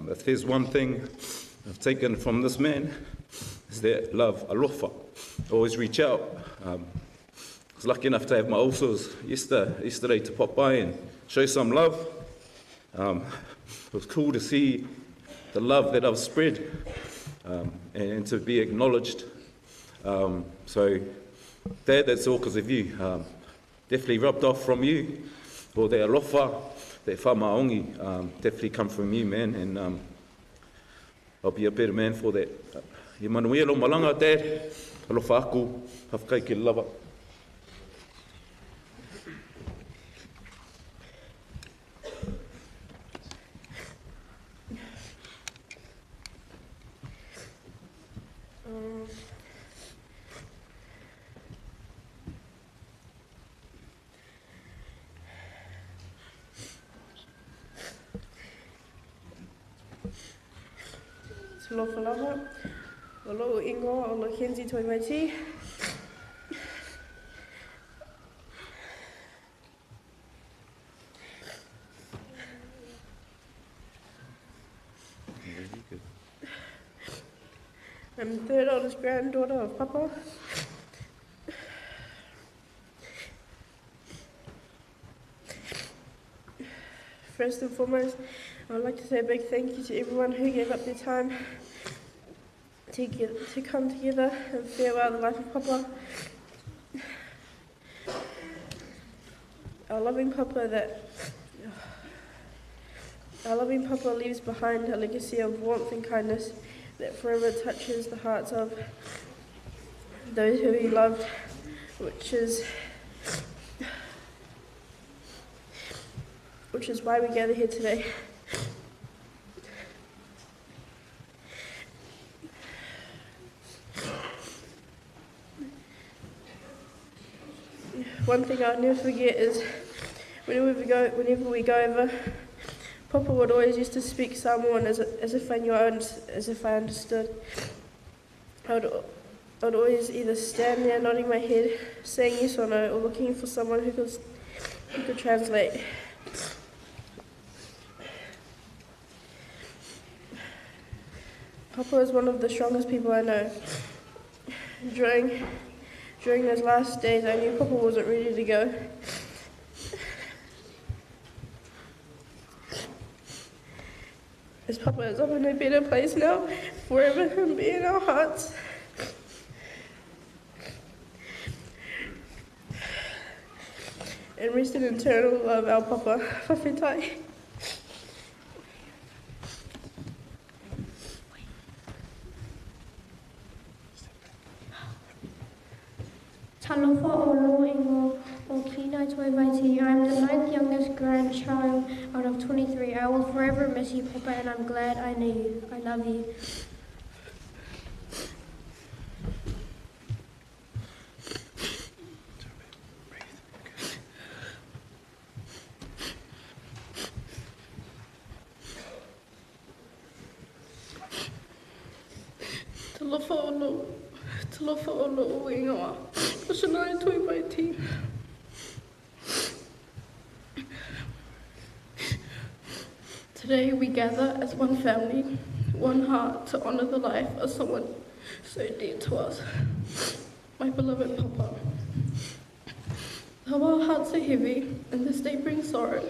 if there's one thing I've taken from this man, is that love, alofa. Always reach out. I was lucky enough to have my ulcers yesterday to pop by and show some love. It was cool to see the love that I've spread and to be acknowledged. So, Dad, that's all because of you. Definitely rubbed off from you. Or that alofa, that whamaongi, definitely come from you, man, and I'll be a better man for that. Ia manuia lo malanga, Dad. Alofa aku, hawhakai ki lava. Talofa lava, o lou ingoa o Mackenzie Toimaiti. Very good. I'm the third oldest granddaughter of Papa. First and foremost, I would like to say a big thank you to everyone who gave up their time to come together and farewell the life of Papa. Our loving Papa leaves behind a legacy of warmth and kindness that forever touches the hearts of those who he loved, which is why we gather here today. One thing I'll never forget is whenever we go over, Papa would always used to speak Samoan as if I knew, as if I understood. I would always either stand there nodding my head, saying yes or no, or looking for someone who could translate. Papa is one of the strongest people I know. During those last days, I knew Papa wasn't ready to go. As Papa is up in a better place now, forever he'll be in our hearts. And rest in eternal love, our Papa. Whawhetai. Talofa o lo ingo o Kina Toivaiti. I am the ninth youngest grandchild out of 23. I will forever miss you, Papa, and I'm glad I knew you. I love you. Talofa o lou, talofa o lou ingoa. O Shania Tuivaiti. Today we gather as one family, one heart to honour the life of someone so dear to us, my beloved Papa. Though our hearts are heavy and this day brings sorrow,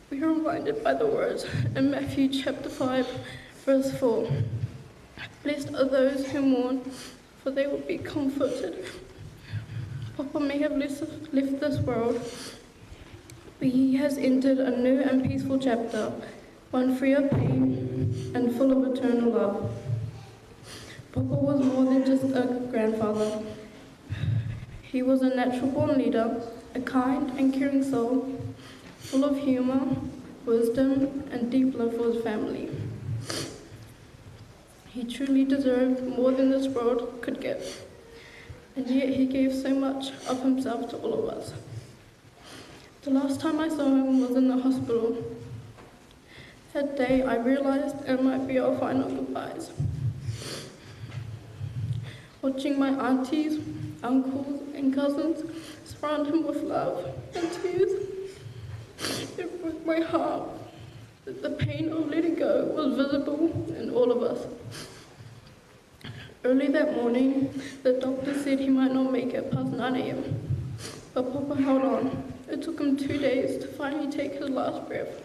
we are reminded by the words in Matthew chapter 5, verse 4. Blessed are those who mourn, for they will be comforted. Papa may have left this world, but he has entered a new and peaceful chapter, one free of pain and full of eternal love. Papa was more than just a grandfather. He was a natural-born leader, a kind and caring soul, full of humor, wisdom, and deep love for his family. He truly deserved more than this world could give, and yet he gave so much of himself to all of us. The last time I saw him was in the hospital. That day I realized it might be our final goodbyes. Watching my aunties, uncles, and cousins surround him with love and tears, it broke my heart. The pain of letting go was visible in all of us. Early that morning, the doctor said he might not make it past 9 a.m., but Papa held on. It took him 2 days to finally take his last breath.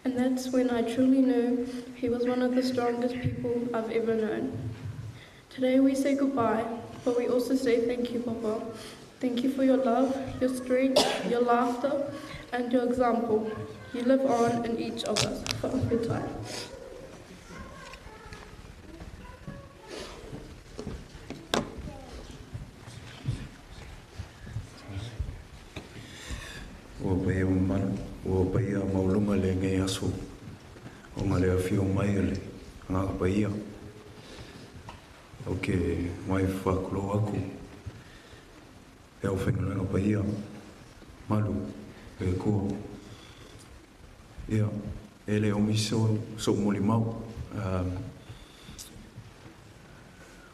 And that's when I truly knew he was one of the strongest people I've ever known. Today we say goodbye, but we also say thank you, Papa. Thank you for your love, your strength, your laughter, and your example. You live on in each of us. For a good time. Ua paia mamalu, ua paia maulunga le ngai aso o ngā lea whio mai o le ngā paia. O ke mai whakulo aku, e au whengalenga paia, malu, e kua. Ia, e le omi so moli mau.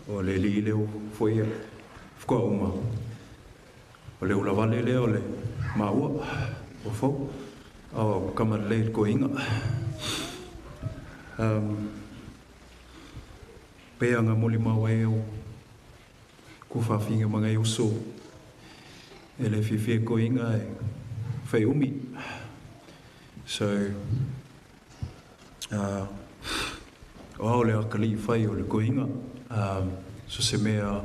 O le li leo foia, whakua uma. O le ulavale lea o le maua, o fau, o kamara le ko inga. Pea ngā moli mau e o ku whawhinga mga e uso. E le whiwhia ko inga e whai umi. So, o au le akali whai o le ko inga. So se mea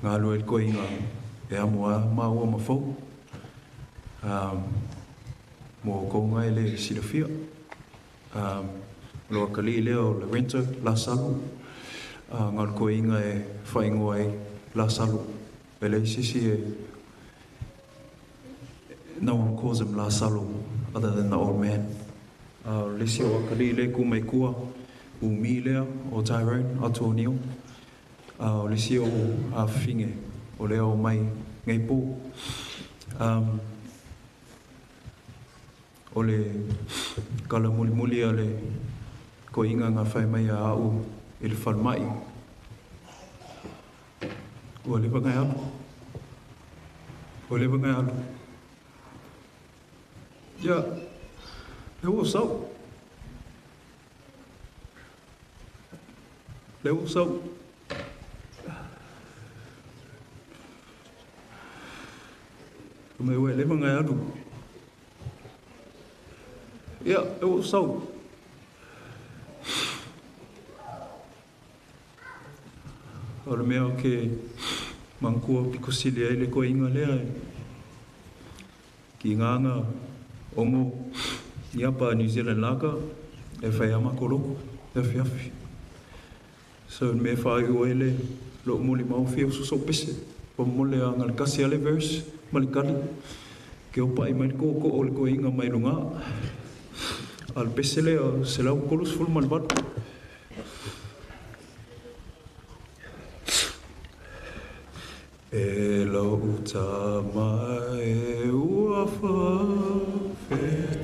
ngā lua le ko inga e amoa maua mawhau. Mō kōngai le sirafia. Lo akali lea o le rento, la salu. Ngā le koinga e whaingoa e la salu. E le sisi e no one calls him la salu other than the old man. Le si o akali le ku mei kua u mi lea o Tyrone atu o Neil. O le si o a whinge o lea o mai ngei pō. O le kala muli muli a le ko inga ngā whai mai a au i le whalmai. Ua lewa ngai alu. Ua lewa ngai alu. Ia, le ua sau. Le ua sau. Ko mei ua lewa ngai alu. Ia, le ua sau. O le mea ke mangkua pikosili ai le koe inga lea e ki ngānga ongo i apa New Zealand laka e whai ama koroko e awhi awhi. So me whai ua ele lo moli mau whia uso so pese pa mole a ngale kasi ale verse malikali ke opa i mai koko o le koe inga mai lunga al pese lea se lau kolus fulu malvalu. E lau uta mai ua whawhetai.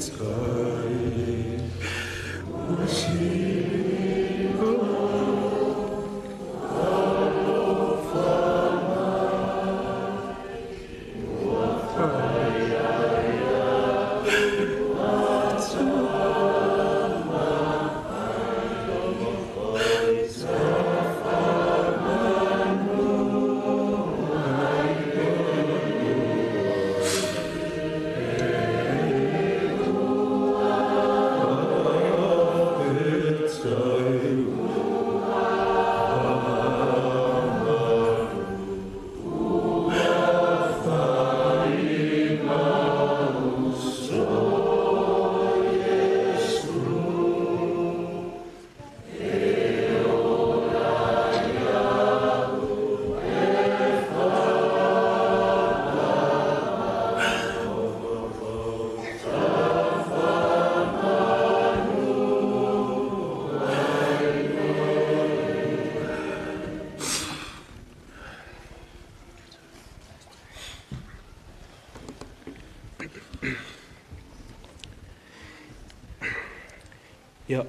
Ia,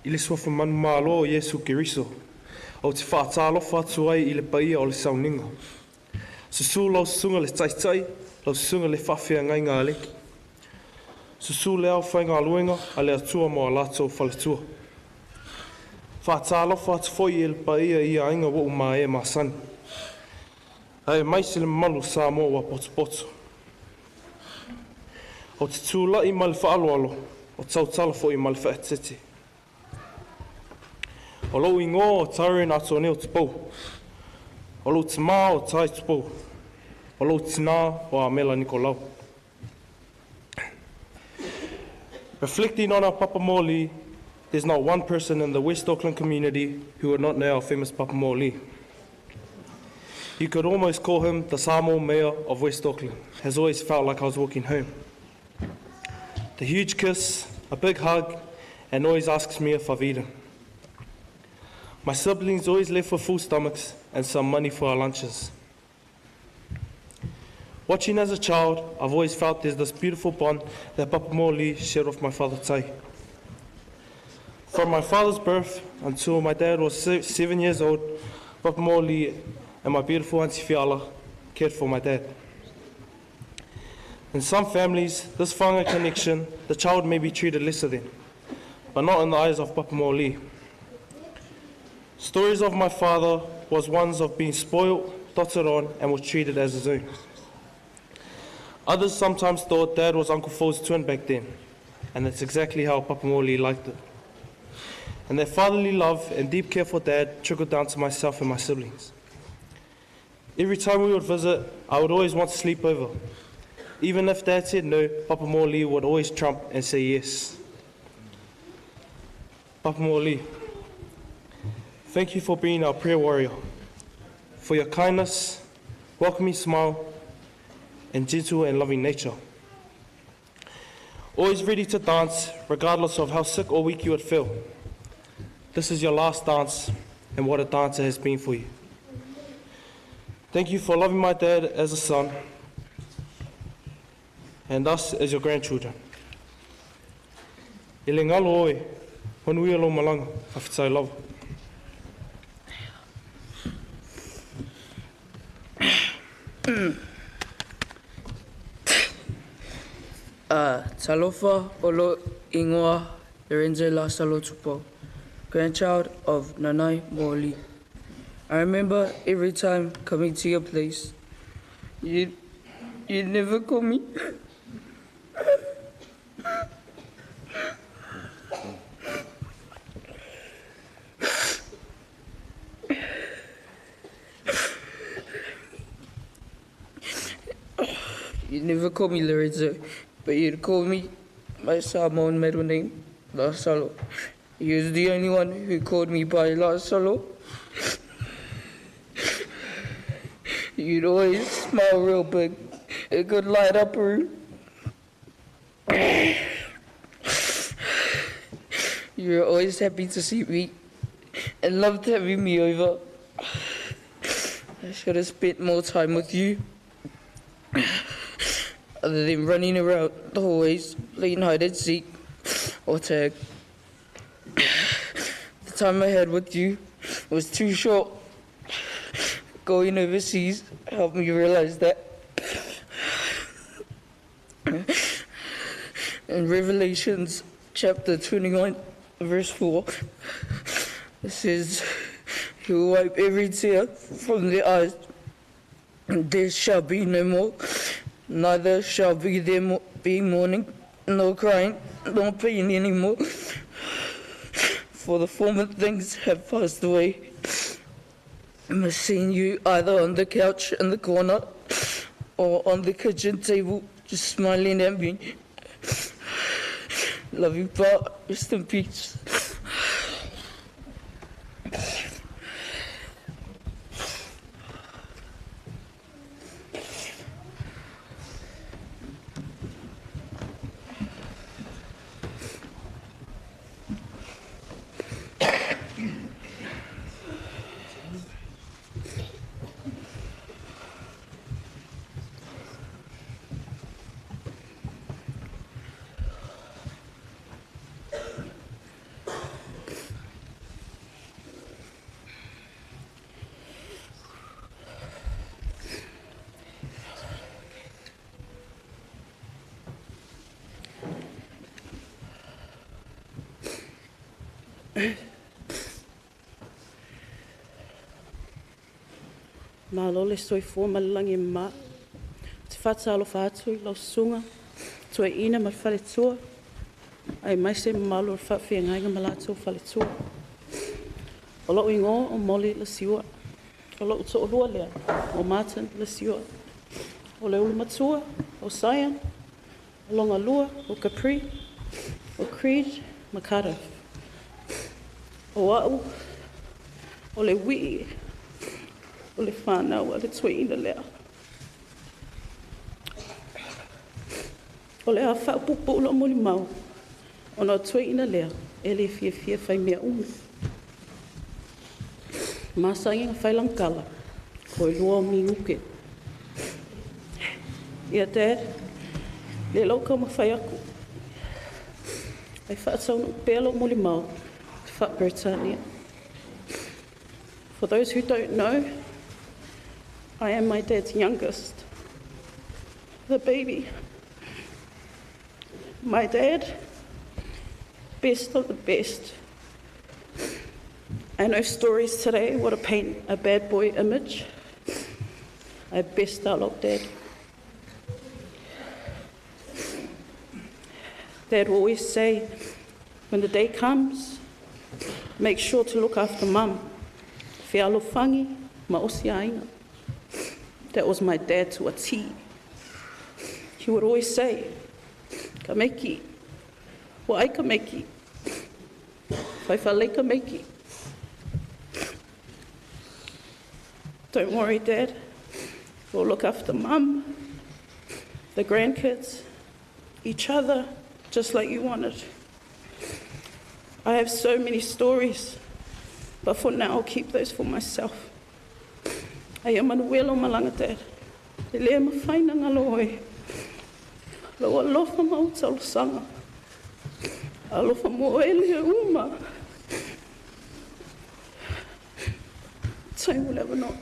i le suafa manumalo o Iesu Keriso, o te whaatalofa atu ai i le paia o le sauniga. Susu lau susuga le taitai, lau susuga le faafeagaiga a leki. Susu le ao whaingaluenga a le atua mo a latou faletua. Whaatalofa atu foi e le paia i aiga ua uma e masani. Ae mai se le mamalu Samoa ua potopoto. O te tūla'i ma le whaaloalo, o tautala foi ma le whaatete. O lou ingoa o Tyrone Atoneo Tupou. O lou tamā o Tai Tupou. O lou tinā o Amela Nicolau. Reflecting on our Papa Morley, there's not one person in the West Auckland community who would not know our famous Papa Morley. You could almost call him the Samoa Mayor of West Auckland. Has always felt like I was walking home. The huge kiss, a big hug, and always asks me if I've eaten. My siblings always left with full stomachs and some money for our lunches. Watching as a child, I've always felt there's this beautiful bond that Papa Morley shared with my father Tai. From my father's birth until my dad was 7 years old, Papa Morley and my beautiful Auntie Fiala cared for my dad. In some families, this whanga connection, the child may be treated lesser than, but not in the eyes of Papa Morley. Stories of my father was ones of being spoiled, dotted on, and was treated as his own. Others sometimes thought Dad was Uncle Phil's twin back then, and that's exactly how Papa Morley liked it. And their fatherly love and deep care for Dad trickled down to myself and my siblings. Every time we would visit, I would always want to sleep over. Even if Dad said no, Papa Morley would always trump and say yes. Papa Morley, thank you for being our prayer warrior, for your kindness, welcoming smile, and gentle and loving nature. Always ready to dance, regardless of how sick or weak you would feel. This is your last dance, and what a dance it has been for you. Thank you for loving my dad as a son, and us as your grandchildren. E le ngalo oe, manuia lo malanga, whawhitai lava. Talofa o ingoa Lorenzo Lasalo Tupou, grandchild of Nanai Morley. I remember every time coming to your place, you'd never call me. You'd never call me Lorenzo, but you'd call me my Samoan middle name, Lasalo. He was the only one who called me by Lasalo. You'd always smile real big. It could light up a room. You were always happy to see me and loved having me over. I should have spent more time with you. other than running around the hallways playing hide and seek or tag. The time I had with you was too short. Going overseas helped me realize that. In Revelations chapter 21, verse 4, it says, He will wipe every tear from their eyes, and there shall be no more, neither shall be there be mourning, nor crying, nor pain anymore, for the former things have passed away. I miss seeing you either on the couch in the corner or on the kitchen table, just smiling at me. Love you, Pa. Rest in peace. Malo le soifua ma le lagi e mamā. Ou te faatalofa atu i lau susuga toeaina ma le faletua, aemaise mamalu o le faafeagaiga ma latou faletua. O lou igoa o Molly Lesiua. O lou toalua lea o Martin Lesiua. O le ulu matua o Sion, o Logalua, o Capri, o Creed ma Cardiff. O au, o le uii o le whānau a le toeaina lea. O le a faapuupuu lou molimau, ona o toeaina lea e le fiafia fai mea umi. Masani ona fai lana tala, ko e lua o minuke. Ia Dad, le lau taumafai atu, ai faataunuu pea lou molimau te faa-Peretania. For those who don't know, I am my dad's youngest, the baby. My dad, best of the best. I know stories today would have paint a bad boy image. I best out of Dad. Dad will always say, when the day comes, make sure to look after Mum. Fealofangi ma osi aiga. That was my dad to a T. He would always say, ka meiki, wa ai ka meiki, faifalei ka meiki. Don't worry, Dad. We'll look after Mum, the grandkids, each other, just like you wanted. I have so many stories, but for now I'll keep those for myself. Aia manuia lou malaga, Dad. E le mafai ona galo oe. Lou alofa ma ou talosaga. Alofa mo oe le uma. Time will ever know.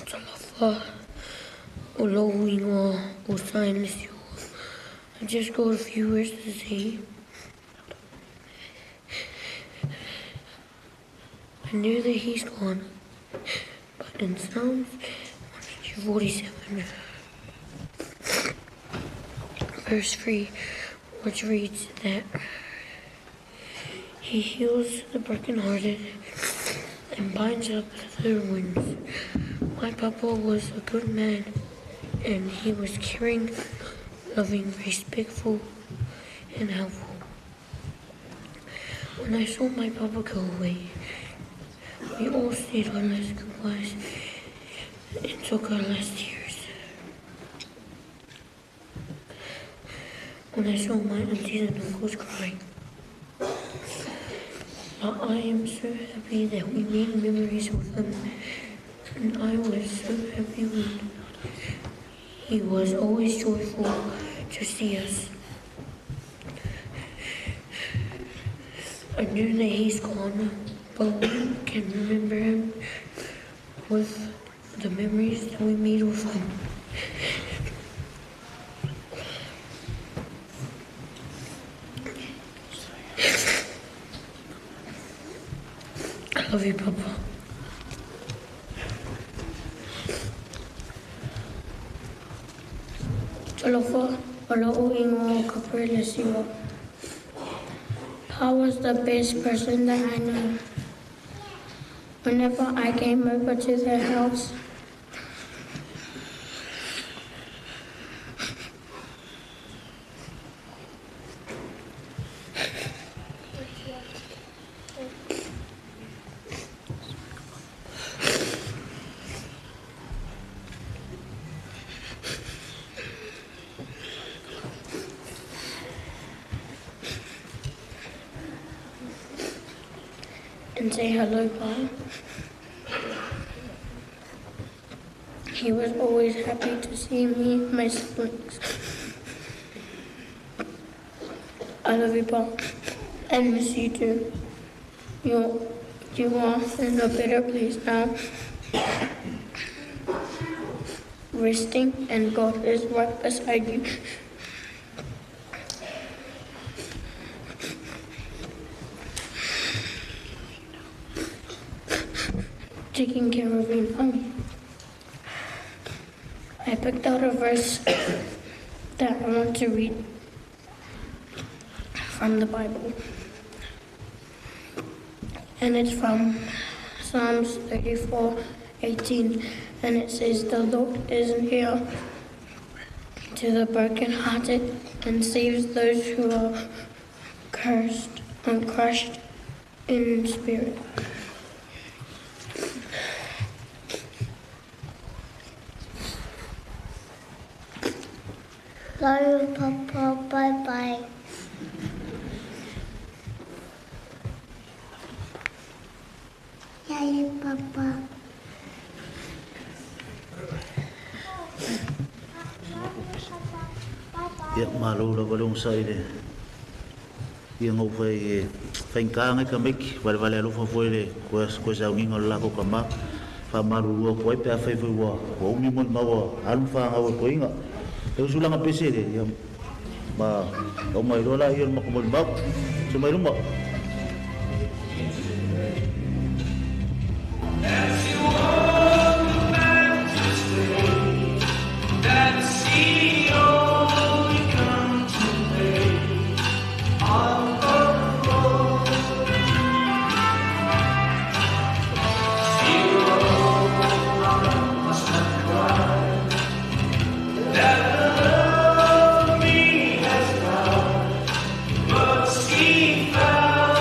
Talofa o lou igoa o Sign Lesiua. I've just got a few words to say. I knew that he's gone, but in Psalms 147, verse 3, which reads that he heals the brokenhearted and binds up their wounds. My papa was a good man and he was caring, loving, respectful, and helpful. When I saw my papa go away, we all said our last goodbyes and took our last tears. When I saw my aunties and uncles crying. But I am so happy that we made memories with him, and I was so happy when he was always joyful to see us. I knew that he's gone, but we can remember him with the memories that we made with him. I love you, Papa. Talofa, o ingoa o Caprella Siwa. Pa was the best person that I know. Whenever I came over to their house, and say hello, Pa. He was always happy to see me and my siblings. I love you, Pa, and miss you too. You are in a better place now, resting, and God is right beside you. Taking care of you now. I picked out a verse that I want to read from the Bible. And it's from Psalms 34:18, and it says, "The Lord is near to the brokenhearted and saves those who are cursed and crushed in spirit." Love you, Papa. Bye-bye. Love you, Papa. Ia malo lava le ogasai le ia gou fai faigata ka maiki valevale alofa foi le koe saugiga o le lakou kamā faamalulua atu ai pe afai foi ua umi molimau a alu ma fagau e koiga e usulaga pese le ia ma aumailoa laia o le makou molimau se mai luma. That love me has found mercy found.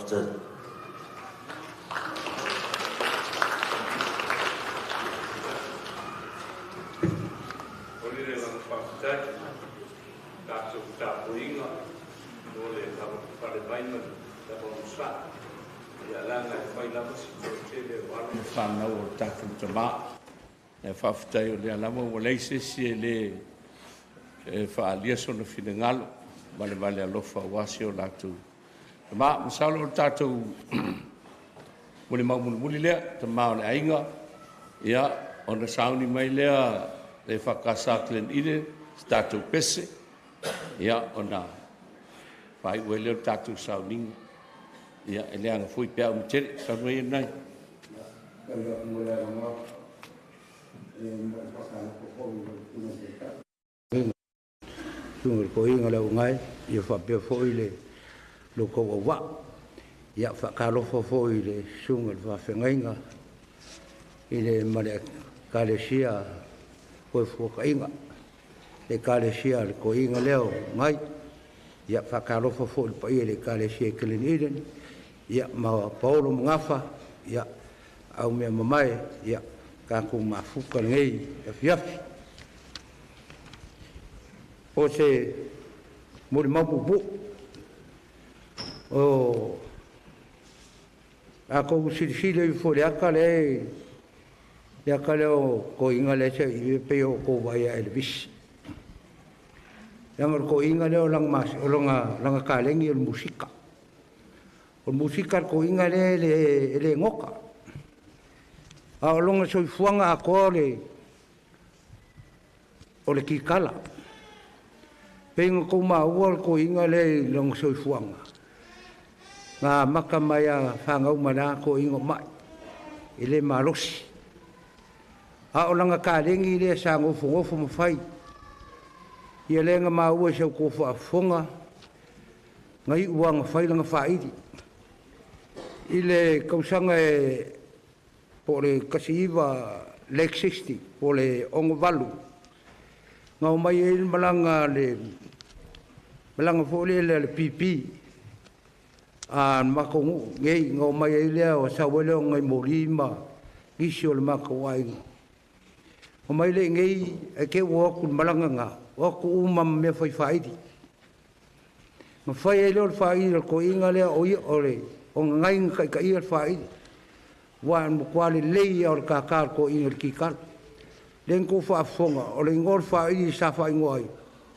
Faafetai. O le langa faafetai tatou tapuaiga mo le lavapapale mai ma le lava onosai. Ia leaga e fai lava si toatele o alo ma fanau o le tatou tamā. Ae faafetai o lea lava ua leai se isi e lē e faaalia sona finagalo ma le vale alofa aua si o latou tamā. Masalo o le tatou molimau mulimuli lea, tama o le aiga, ia ona sauni mai lea le EFKS Glen Eden se tatou pese, ia ona faaiu ai lea o le tatou sauniga. Ia e leaga foi pe a umi tele. Sau mai Nanai. Susuga i le Toeaina le Auaungai, ia faapea foi le lo tou auvaa. Ia faatalofa foi i le susuga i le faafeagaiga i le ma le Ekalesia Toefuataiga, le Ekalesia a le Toeaina lea o Ngai. Ia faatalofa foi i le paia i le Ekalesia i Glen Eden, ia ma Paolo ma Gafa, ia aumeamamae, ia tatou mafuta lenei afiafi. O se molimau puupuu, o a tou silasila ifo i le ata lea, le ata lea o toeaiina lea se i pei o outou vaai ia Elevisi. Leaga o le toeaina lea o lana, o lana taleni o le musika. O le musika a le toeaina lea e le gota. A o lona soifuaga atoa o le kikala. Pei ona tou maua le toeaina lea i lona soifuaga, na amata mai a fanau mai la toeaina o mai, e le malosi. A o lana taleni lea sa nofonofo ma fai, ia lea na maua i sa outou faafofoga, na iu lava na fai lana faaili. I le tausaga e po o le 19 late 60 po o le 68, na omai ai le malaga, le malaga foi lea le PP a le matou nuu nei, na omai ai lea o sau ai lea o nai moli ma nisi o le matou aiga. Omai le nei e te ua o atu i le malaga na, o atu uma ma mea fai faaili. Na fai ai lea o le faaili o le toeaina lea o ia o le o Gagai na taitaia le faaili. Ua matua lelei lava o le kākā o le toeaina i le kikala. Lea na tou faafofoga, o le igoa o le faaili sa faaigoa ai,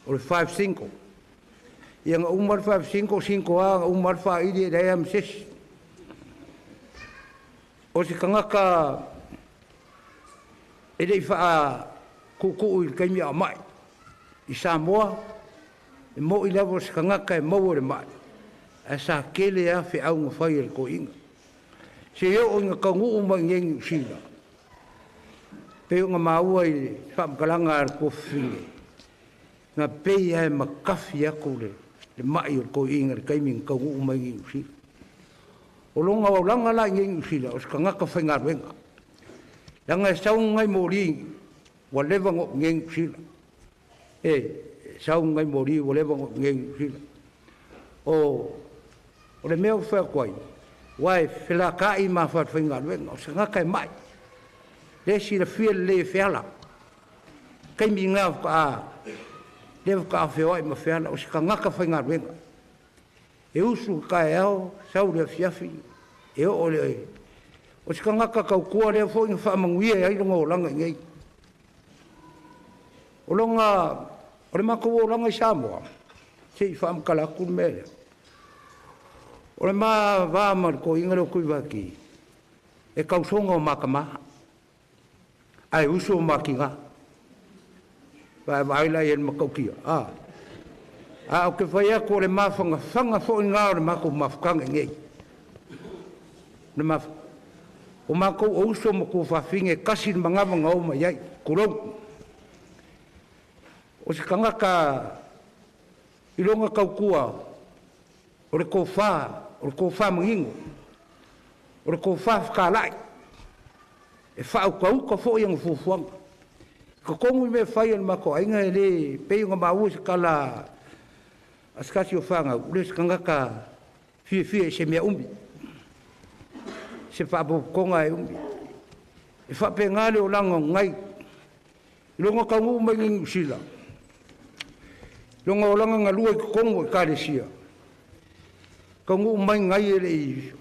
o le 5 single. Ia na uma le 5 single, single lava, na uma le faaili e leai lava ma se isi. O se tagata e le i faakuukuu i le taimi a o mai i Samoa, e mo'i lava o se tagata e maua i le mai, ae sa tele lava feau na fai e le toeaina. Se oo ina taunuu mai i nei Niu Sila, pei ona maua i le faamatalaga a le tuafafine, na pei lava e matafi atu le mai o le toeaina i le taimi na taunuu mai i Niu Sila. O lona olaga la i nei Niu Sila, o se tagata faigaluega. Leaga e sau nai moli ua leva ona oo i nei Niu Sila. E sau nai moli ua leva ona oo i nei Niu Sila. O le mea ua fai atu ai, aua e felataai ma faigaluega, o se tagata e mai. Le silafia lelei e feala. Taimi na faatoa lea faatoa feoai ma feala, o se tagata faigaluega. E usu taeao, sau le afiafi, e oo le o se tagata tautua lea foi na faamanuia ai lona olaga i nei. O lona o le matou olaga i Samoa, se i faamatala atu le mea lea. O le ma va ma le toeaina lea o Tuivaki, e tausoga o matamā, ae uso o matigā. Vaavaai la i ai le matautia. A o ke fai atu o le mafagafaga foi ngā o le matou mafutaga i nei. Le maf o matou o uso ma tuafafine e kasi le manava na o mai ai, tulou. O se tagata i loga tautua, o le tofa, o le tofa manino, o le tofa fetalai, e faautauta foi ana fuafuaga. Totonu i mea fai a le matou aiga e le pei ona maua se tala a se tasi o fanau, o le se tagata Fiafia i se mea umi. Se faapopotoga e umi. E faapegā le olaga o gai. I loga taunuu mai i Niusila. Loga olaga galue i totonu o ekalesia. Taunuu mai gai e le'i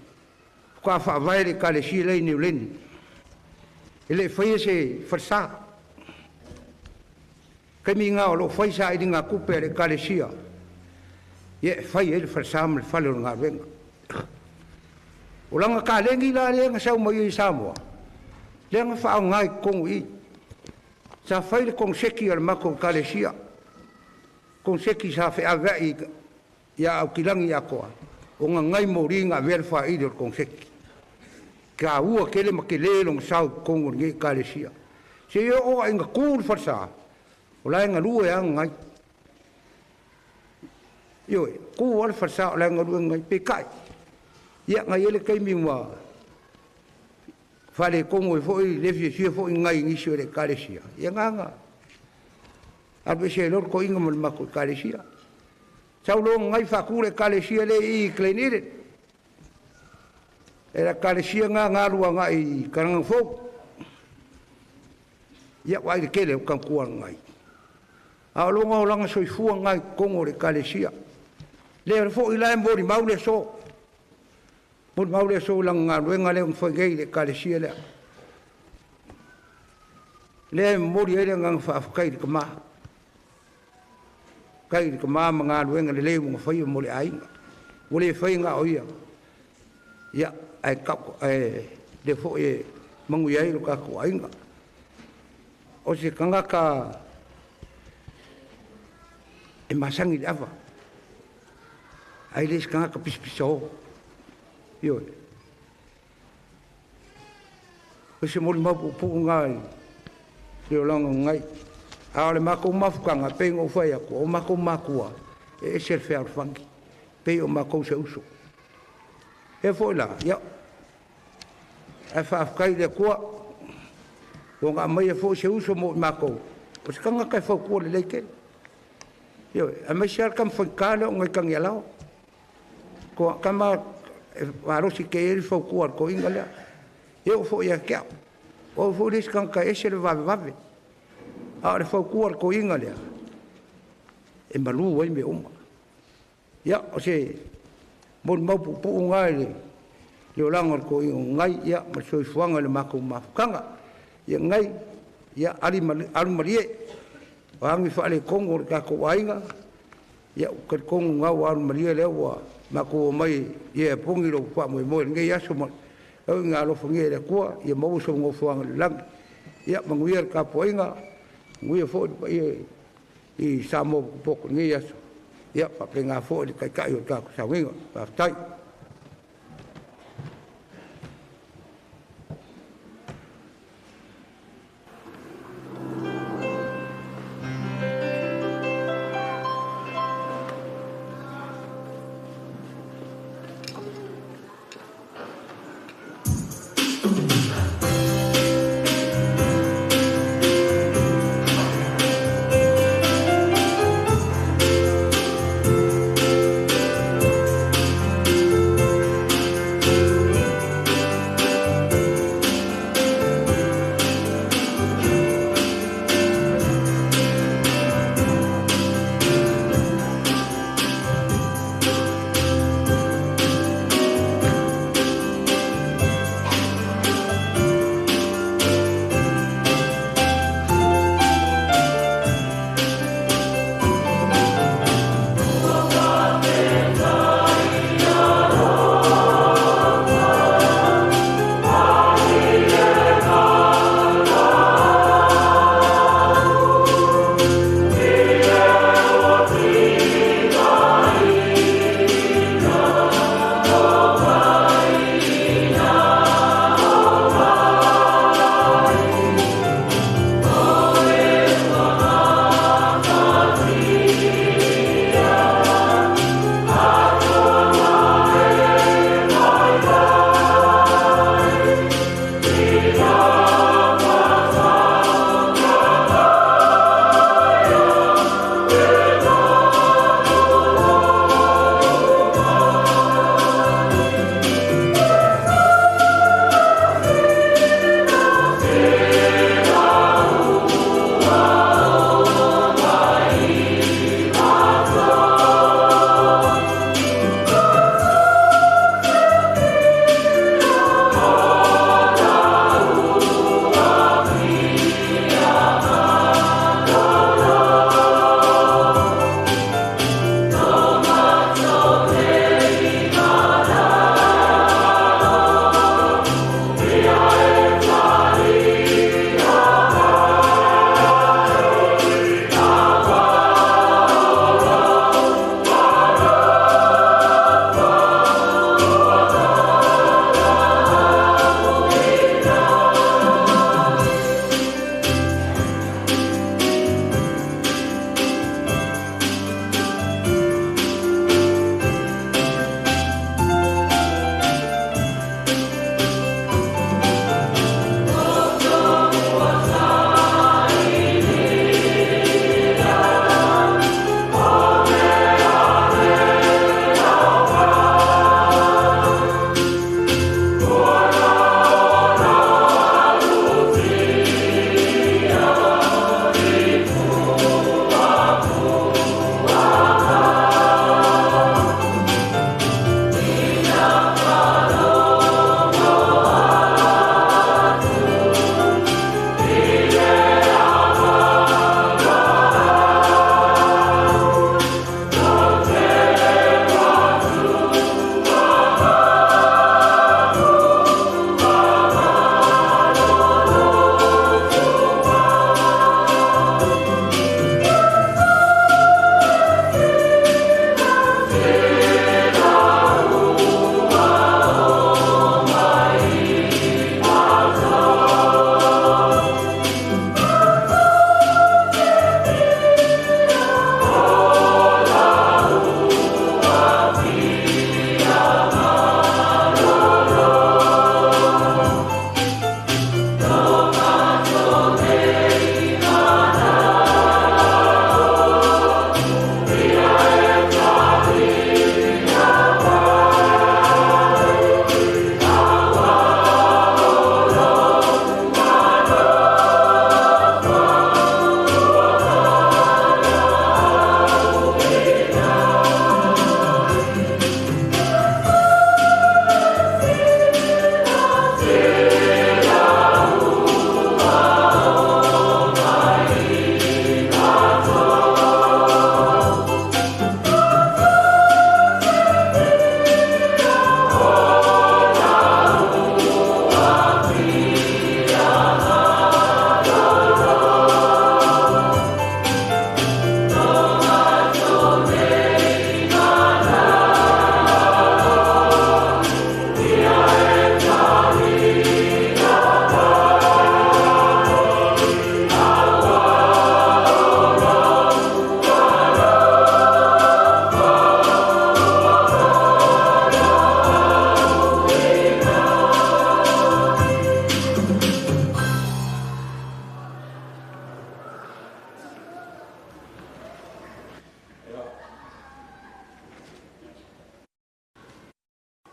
faatoa faavae le ekalesia lea i Niuleni. E le'i faia se falesā. Taimi gā o loo fai sailiga tupe a le ekalesia. Ia e fai ai le falesā ma le fale o le galuega. O laga kalegi la lea na sau mai ai i Samoa, lea na faaaogā i totonu i i. Sa fai le koneseki a le matou ekalesia. Koneseki sa feaveai iā Aukilagi atoa, o gagai moli na avea le faaili o le koneseki. Taua tele ma telē lona sao i totonu o lenei ekalesia. Seia oo aʻe ina tū le falesā, o la e galue a gagai. Ioe, tū lava le falesā o la e galue gagai. Peitai, ia na i ai le taimi ua faaletonu ai foi le fiafia foi gai i nisi o le ekalesia, ia na alu ese ai loa le toeaina ma le matou ekalesia. Sau loa gagai faatu le ekalesia lea i i Glen Eden. E le ekalesia na na alu agai i Kalaga Fou. Ia vaai i le tele o tautua a gagai. A o lona olaga soifua lena i totonu o le ekalesia. Lea foi la e molimau le aso. Molimau le aso i lana galuega lea ua fai nei i le ekalesia lea. Lea e momoli ai le agaga faafetai i le tama. Faafetai i le tama ma galuega lelei ua na faia mo le aiga. Ua le faia na o ia. Ia, ae ae lea foi e manuia ai lo tatou aiga. O se tagata e masani i le ava, ae le se tagata pisapisao. Ioe. O se molimau puupuu lena i le olaga o gai. A o le matou mafutaga, pei ona ou fai atu, o matou matua, e ese le fealofani, pei o matou se uso. E foi la, ia, ae faafetai i le Atua, ua na aumaia foi se uso mo i matou, o se tagata e fautua lelei tele. Ioe, aemaise lava le tama faigata lea o Gaitagialaoa. Toa tama e malosi tele ai le fautua a le toeaina lea. E oo foi ia te au. O au foi le isi tagata e ese le vavevave. A o le fautua a le toeaina lea, e malu ai mea uma. Ia, o se molimau puupuu lena i le olaga o le toeaina o Gai, ia, ma le soifuaga i le matou mafutaga. Ia Gai, ia alu malie, o a ni faaletonu o le tatou aiga, ia, ou te talitonu lena ua alu malie lea ua matou omai ia e puni lou faamoemoe i lenei aso ma tau ina alofagia e le Atua ia maua sou nofoaga i le lagi. Ia manuia le tapuaiga, manuia foi le paia i Samoa potopoto i lenei aso. Ia faapena foi le Taitai o le tatou sauniga. Faafetai.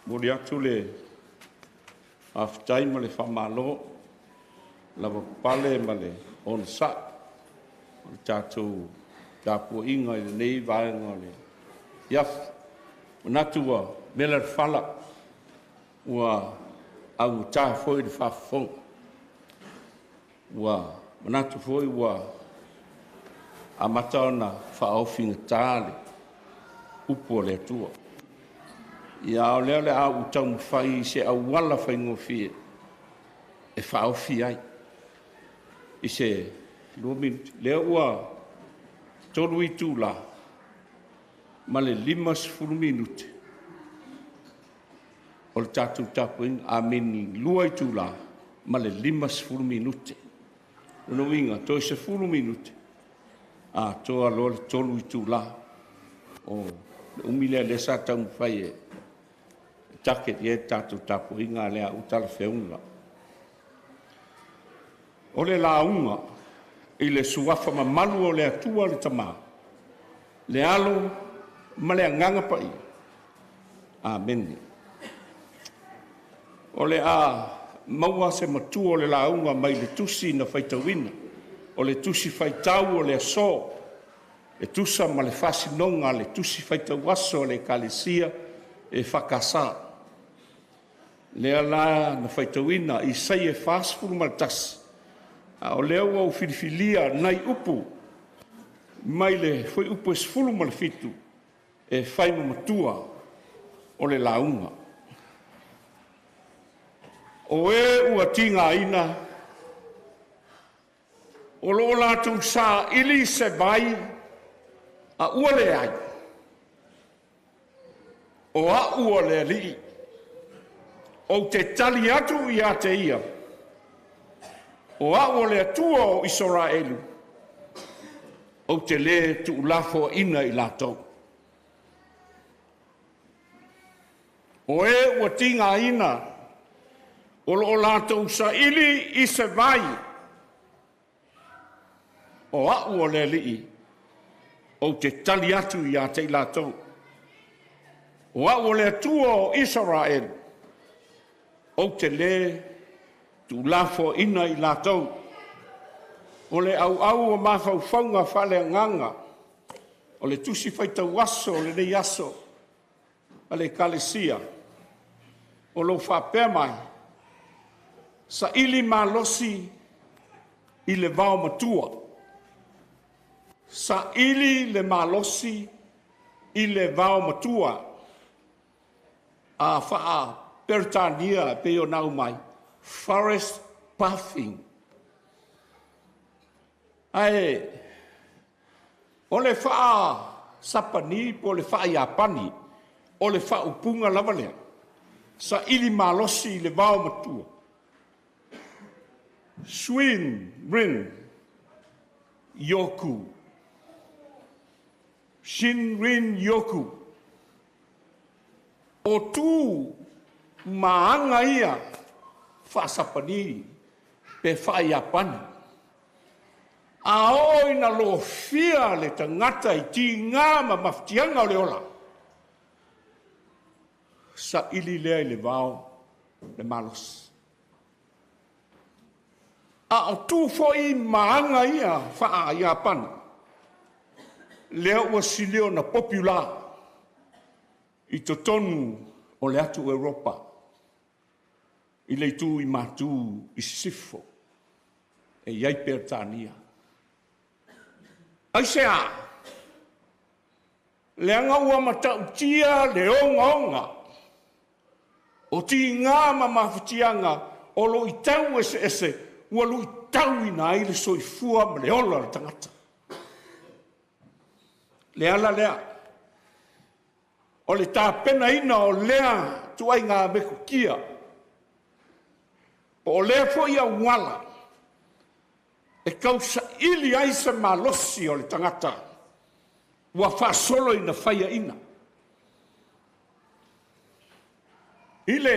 Momoli atu le faafetai ma le faamalo, lavapapale ma le onosai o le tatou tapuaiga i lenei vaega o le afiafi. Manatu ua mela le fala, ua augata foi le faafofoga, ua manatu foi ua amata ona faaofigata le upu a le Atua. Ia a o lea o le a ou taumafai i se auala faigofie e faaofi ai i se 2 minute. Lea ua 3 itula ma le 50 minute o le tatou tapuaiga, amini 2 itula ma le 50 minute. Lona uiga, toe 10 minute atoa loa le 3 itula. O le umi lea lea sa taumafai e target i ai le tatou tapuaiga, a o lea ua talafeauga. O le lauga i le suafa mamalu o le Atua le Tama, le Alo ma le Agaga Paia. Amene. O le a maua se matua o le lauga mai le tusi na faitauina, o le tusi faitau o le aso, e tusa ma le faasinoga a le tusi faitau aso a le Ekalesia EFKS. Lea la na faitauina Isaia 41, a o lea ua ou filifilia nai upu mai le fuaiupu e 17 e fai ma matua o le lauga. O e ua tigaina, o lo o latou saili se vai a ua leai, o au o le Alii, ou te tali atu ia te ia, o au o le Atua o Isaraelu, ou te lē tuulafoaiina i latou. O e ua tigaina, o lo o latou saili i se vai, o au o le Alii, ou te tali atu ia te i latou. O au o le Atua o Isaraelu, ou te lē tuulafoaiina i latou. O le auau o mafaufauga faaleagaga o le tusi faitau aso o lenei aso a le Ekalesia, o lo o faapea mai, saili malosi i le vao matua. Saili le malosi i le vao matua. A faa-Peretania e pei ona aumai, forest bathing. Ae o le faa-Sapani po o le faa-Iapani, o le faaupuga lava lea, saili malosi i le vao matua. Swin rin yoku. Shin rin yoku. O tu maaga ia faasapani pe faaiapani. A oo ina lofia le tagata i tigā ma mafatiaga o le ola, saili lea i le vao le malosi. A o tu foi maaga ia faa-Iapani, lea ua sili ona popular i totonu o le atu Europa, i le itu i matu i sisifo, e i ai Peretania. Aisea? Leaga ua matautia le ogaoga o tigā ma mafatiaga o luitau eseese ua luitauina ai le soifua ma le ola o le tagata. Le ala lea o le tapenaina o lea tuaiga metotia, po o lea foi auala e tausaili ai se malosi o le tagata ua faasolo ina faiaina. I le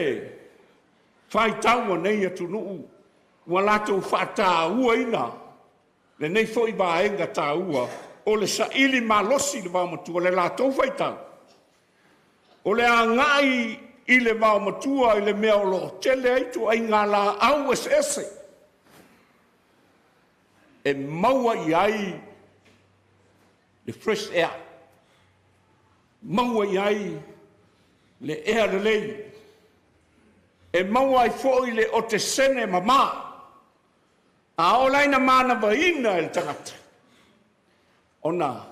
faitau a nei atunuu ua latou faatauaina lenei foi vaega taua O le saili malosi i le vaomatua le latou faitau. O le agai i le vaomatua i le mea o lo o tele ai ituaiga laau eseese e maua i ai le fresh air, maua i ai le ea lelei, e maua ai foi le otesene mamā. A oo la ina manavaina e le tagata, ona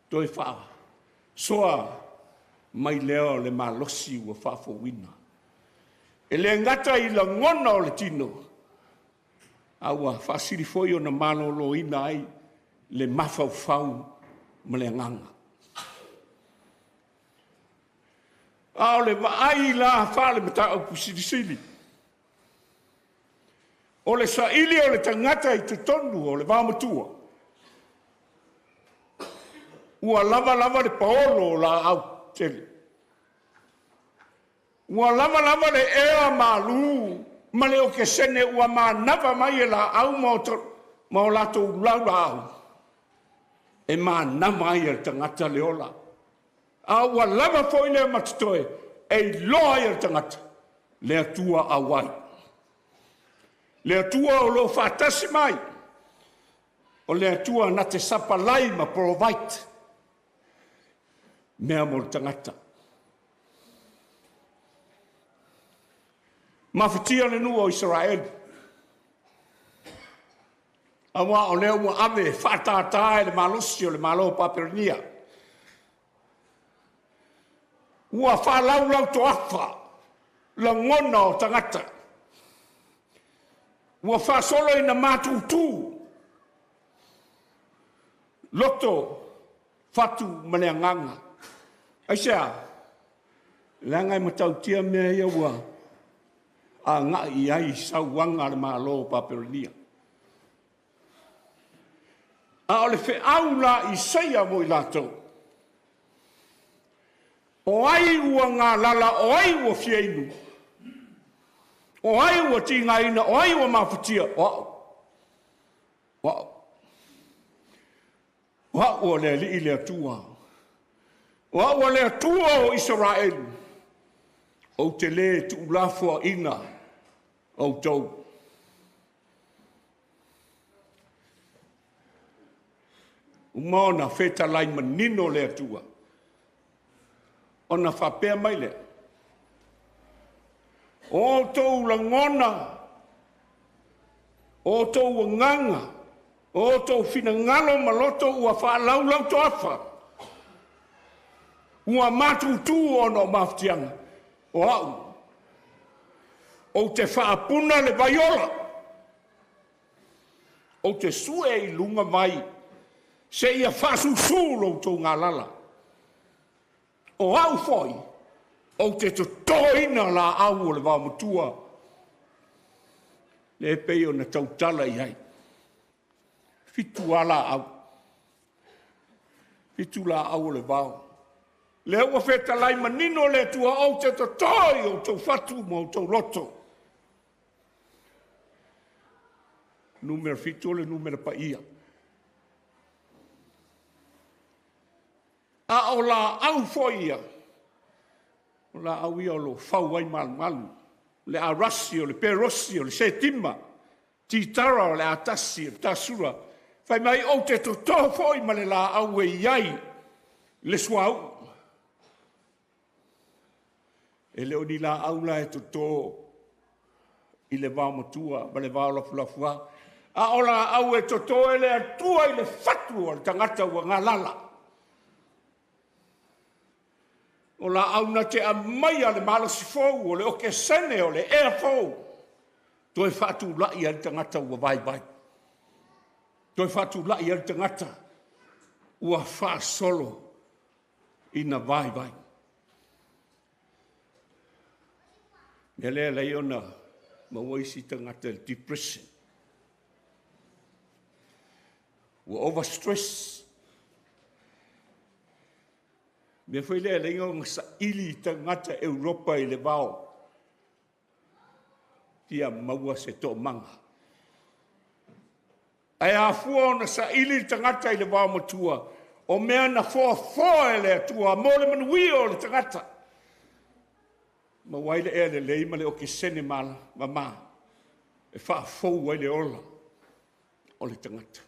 toe faasoa mai lea o le malosi ua faafouina. E le gata i lagona o le tino, a ua faasili foi ona maloloina ai le mafaufau ma le agaga. A o le vaai la faale-mataupu silisili, o le saili o le tagata i totonu o le vaomatua, ua lava lava le paolo o laau tele, ua lava lava le ea malu ma le okesene ua manava mai e laau ma o latou laulaau, e manava ai e le tagata le ola. A ua lava foi lea matotoe e iloa ai e le tagata le Atua auai. Le Atua o lo o faatasi mai, o le Atua na te sapalai ma provide mea mo le tagata. Mafatia le nuu o Isaraelu, aua o lea ua ave faatātā e le malosi o le Malo o Papelonia. Ua faalaulau toafa lagona o tagata, ua faasolo ina matutu loto, fatu ma le agaga. Aisea? Leaga e matautia mea ia ua agai i ai sauaga a le Malo o Papelonia. A o le feau la Isaia mo i latou, o ai ua galala, o ai ua fia inu, o ai ua tigaina, o ai ua mafatia, o au. O au. O au o le Alii le Atua. O au o le Atua o Isaraelu. Ou te le tuulafoaina outou. Uma ona fetalai manino le Atua, ona faapea mai lea, o outou lagona, o outou agaga, o outou finagalo ma loto ua faalaulau toafa, ua matutu ona o mafatiaga, o au, ou te faapuna le vaiola, ou te sue i luga vai, seia faasusu lo outou galala. O au foi, ou te totoina laau o le vaomatua, le pei ona tautala i ai. 7 laau, 7 laau o le vao. Lea ua fetalai manino le Atua, ou te toto i outou fatu ma outou loto. Numera 7 o le numera paia. A o laau foi ia, o laau ia o lo fau ai malumalu, le arasi, o le perosi, o le setima, titara, o le atasi, o le tasura. Fai mai ou te toto foi ma le laau e iai le suauu. E le o ni laau la e toto i le vaomatua ma le vao lafulafua, a o laau e toto e le Atua i le fatu o le tagata ua galala. O laau na te amaia le malosi fou, o le okesene, o le ea fou, toe faatulai ai le tagata ua vaivai, toe faatulai ai le tagata ua faasolo ina vaivai. Mea lea lai ona maua isi tagata le depression, ua overstress. Mea foi lea leinga ona saili tagata Europa i le vao, fia maua se toomaga. Ae afua ona saili le tagata i le vaomatua, O mea na foafoa e le Atua mo le manuia o le tagata. Maua ai le ea lelei ma le okesene mamā e faafou ai le ola o le tagata.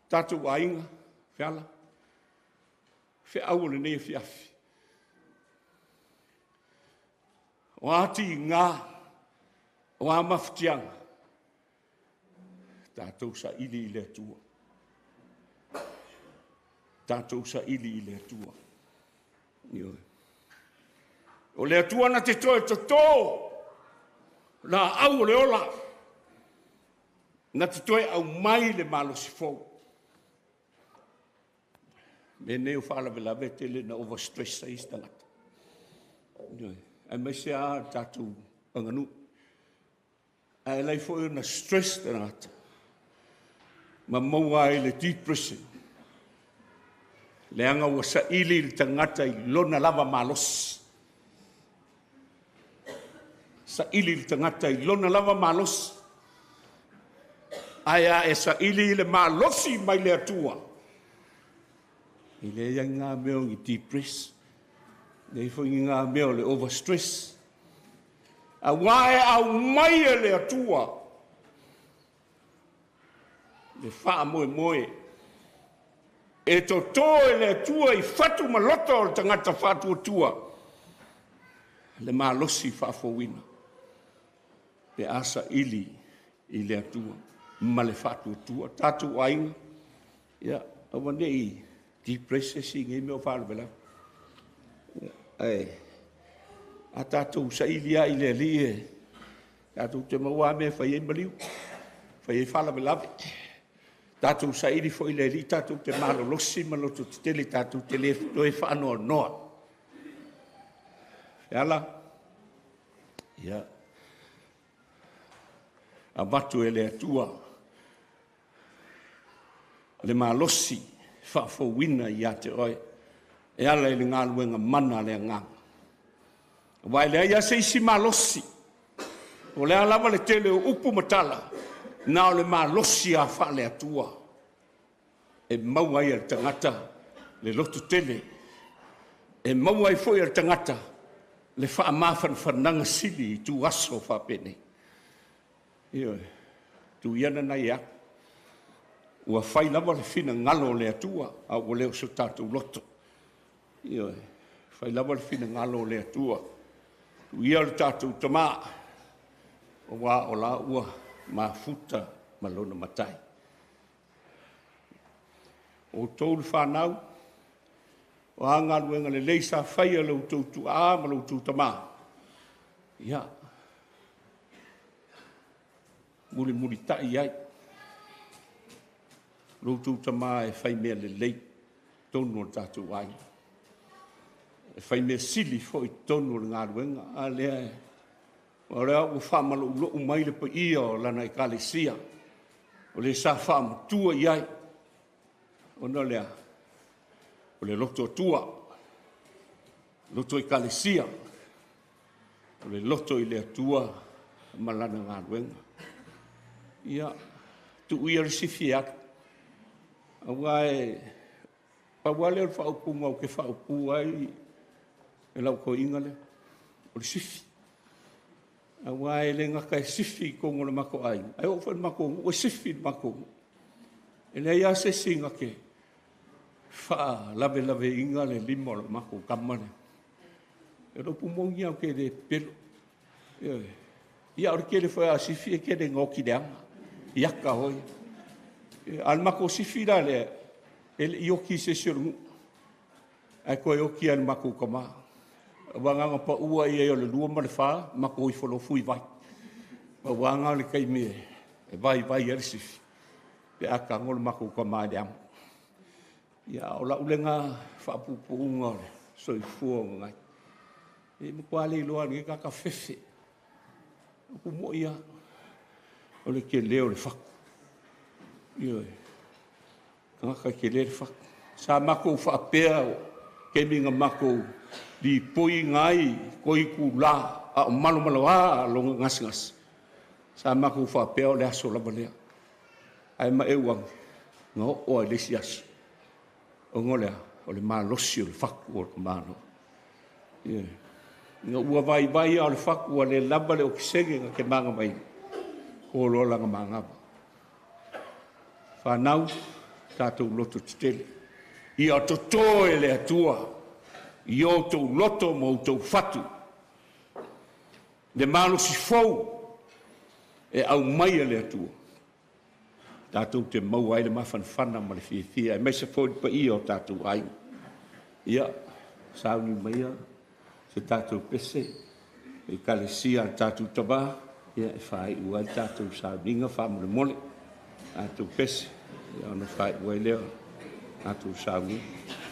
Tatou aiga, feala, feau o lenei afiafi. O a tiga, o a mafatiaga, tatou saili i le Atua. Tatou saili i le Atua. Ioe. O le Atua na te toe toto laau o le ola, na te toe aumai le malosi fou. Mea nei o faalavelave e tele na overstress ai isi tagata. Ioe. Aemaise lava le tatou aganuu. Ae alai foi ona stress le tagata ma maua ai le depression. Leaga ua saili le tagata i lona lava malosi. Saili le tagata i lona lava malosi. Ae a e saili i le malosi mai le Atua, e leai lava ni ngā mea o ni depress, leai foi ni ngā mea o le overstress. Auā e aumai e le Atua le faamoemoe e totō e le Atua i fatu ma loto o le tagata faatuatua le malosi faafouina pe a saili i le Atua ma le faatuatua. Tatou aiga, ia, aua ne i depress se isi i nei mea o faalavelave. Ae a tatou saili lava i le Alii e tatou te maua lava mea e fai ai maliu, fai ai faalavelave. Tatou saili foi i le Alii tatou te malolosi ma lototetele, tatou te le toe faanoanoa. Feala, ia, avatu e le Atua le malosi faafouina ia te oe e ala i le galuega mana a le Agaga. Aua e leai lava se isi malosi, o le a lava le tele o upu ma tala, na o le malosi lava faale-Atua e maua ai e le tagata le lototele, e maua ai foi e le tagata le faamafanafanaga sili i ituaso faapenei. Ioe, tuu ia lana e alu. Ua fai lava le finagalo o le Atua, a ua le o so tatou loto. Ioe, fai lava le finagalo o le Atua. Tuu ia le tatou tamā, aua o la ua mafuta ma lona matai. O outou le fanau, o a galuega lelei sa faia e lo outou tuaa ma lo outou tamā, ia, mulimulitai ai lo outou tamā e fai mea lelei totonu o le tatou aiga. E fai mea sili foi totonu o le galuega. A lea, o lea ua faamaloulou mai le paia o lana ekalesia, o le sa faamatua i ai, ona lea, o le loto atua, loto ekalesia, o le loto i le Atua ma lana galuega. Ia, tuu ia le sifi e alu. Aua e pau lava lea o le faaupuga ou te faaupu ai e lau toeaina lea, o le sifi. Aua e le gata e sifi i totonu o le matou aiga, ae oo foi i le matou nuu e sifi i le matou nuu. E leai lava se isi na te faalavelaveina le lima o le matou tama lea. E le upu moni lava ou te le pepelo. Ioe. Ia o le tele foi a sifi e tele ina oti leaga, i ata foi. A o le matou sifi la lea, e le i oti i se isi o le nuu, ae toe oti lava i le matou tama. Aua na ona paua i ai o le 2 ma le 4, matou ifo loa fui vai. Pau lava lena o le taimi e vaivai ai le sifi, pe a tago le matou tama i le amo. Ia, o lau lena faapuupuuga o le soifua o Gagai. E matua le iloa e lenei tagata fefe. Upu moi lava, o le tele o le fatu. Ioe, tagata e tele le fatu. Sa matou faapea o taimi na matou lipoiina ai 3 itulā a o malomaloa lona gasegase, sa matou faapea o le aso lava lea. Ae maeu ane, Na o ai le isi aso. O ngolea, o le malosi o le faku o le malo. Ia. Nga ua vai vai o le faku a le lava le okisege nga ke manga mai. O loa langa mangava. Whanau, tātou loto tetele. Ia toto e le atua, i o tau loto mo tau fatu. Le malosi fou e au mai e le atua. Tātou te maua ai le mafanafana ma le fiafia, e mai se fou pa ia o tātou ai. Ia, sauni maia, se tātou pese, e kalesia le tātou taba, ia e whai ua le tātou sauninga wha mole, tātou pese, ia ona whai ua leo, tātou sauninga.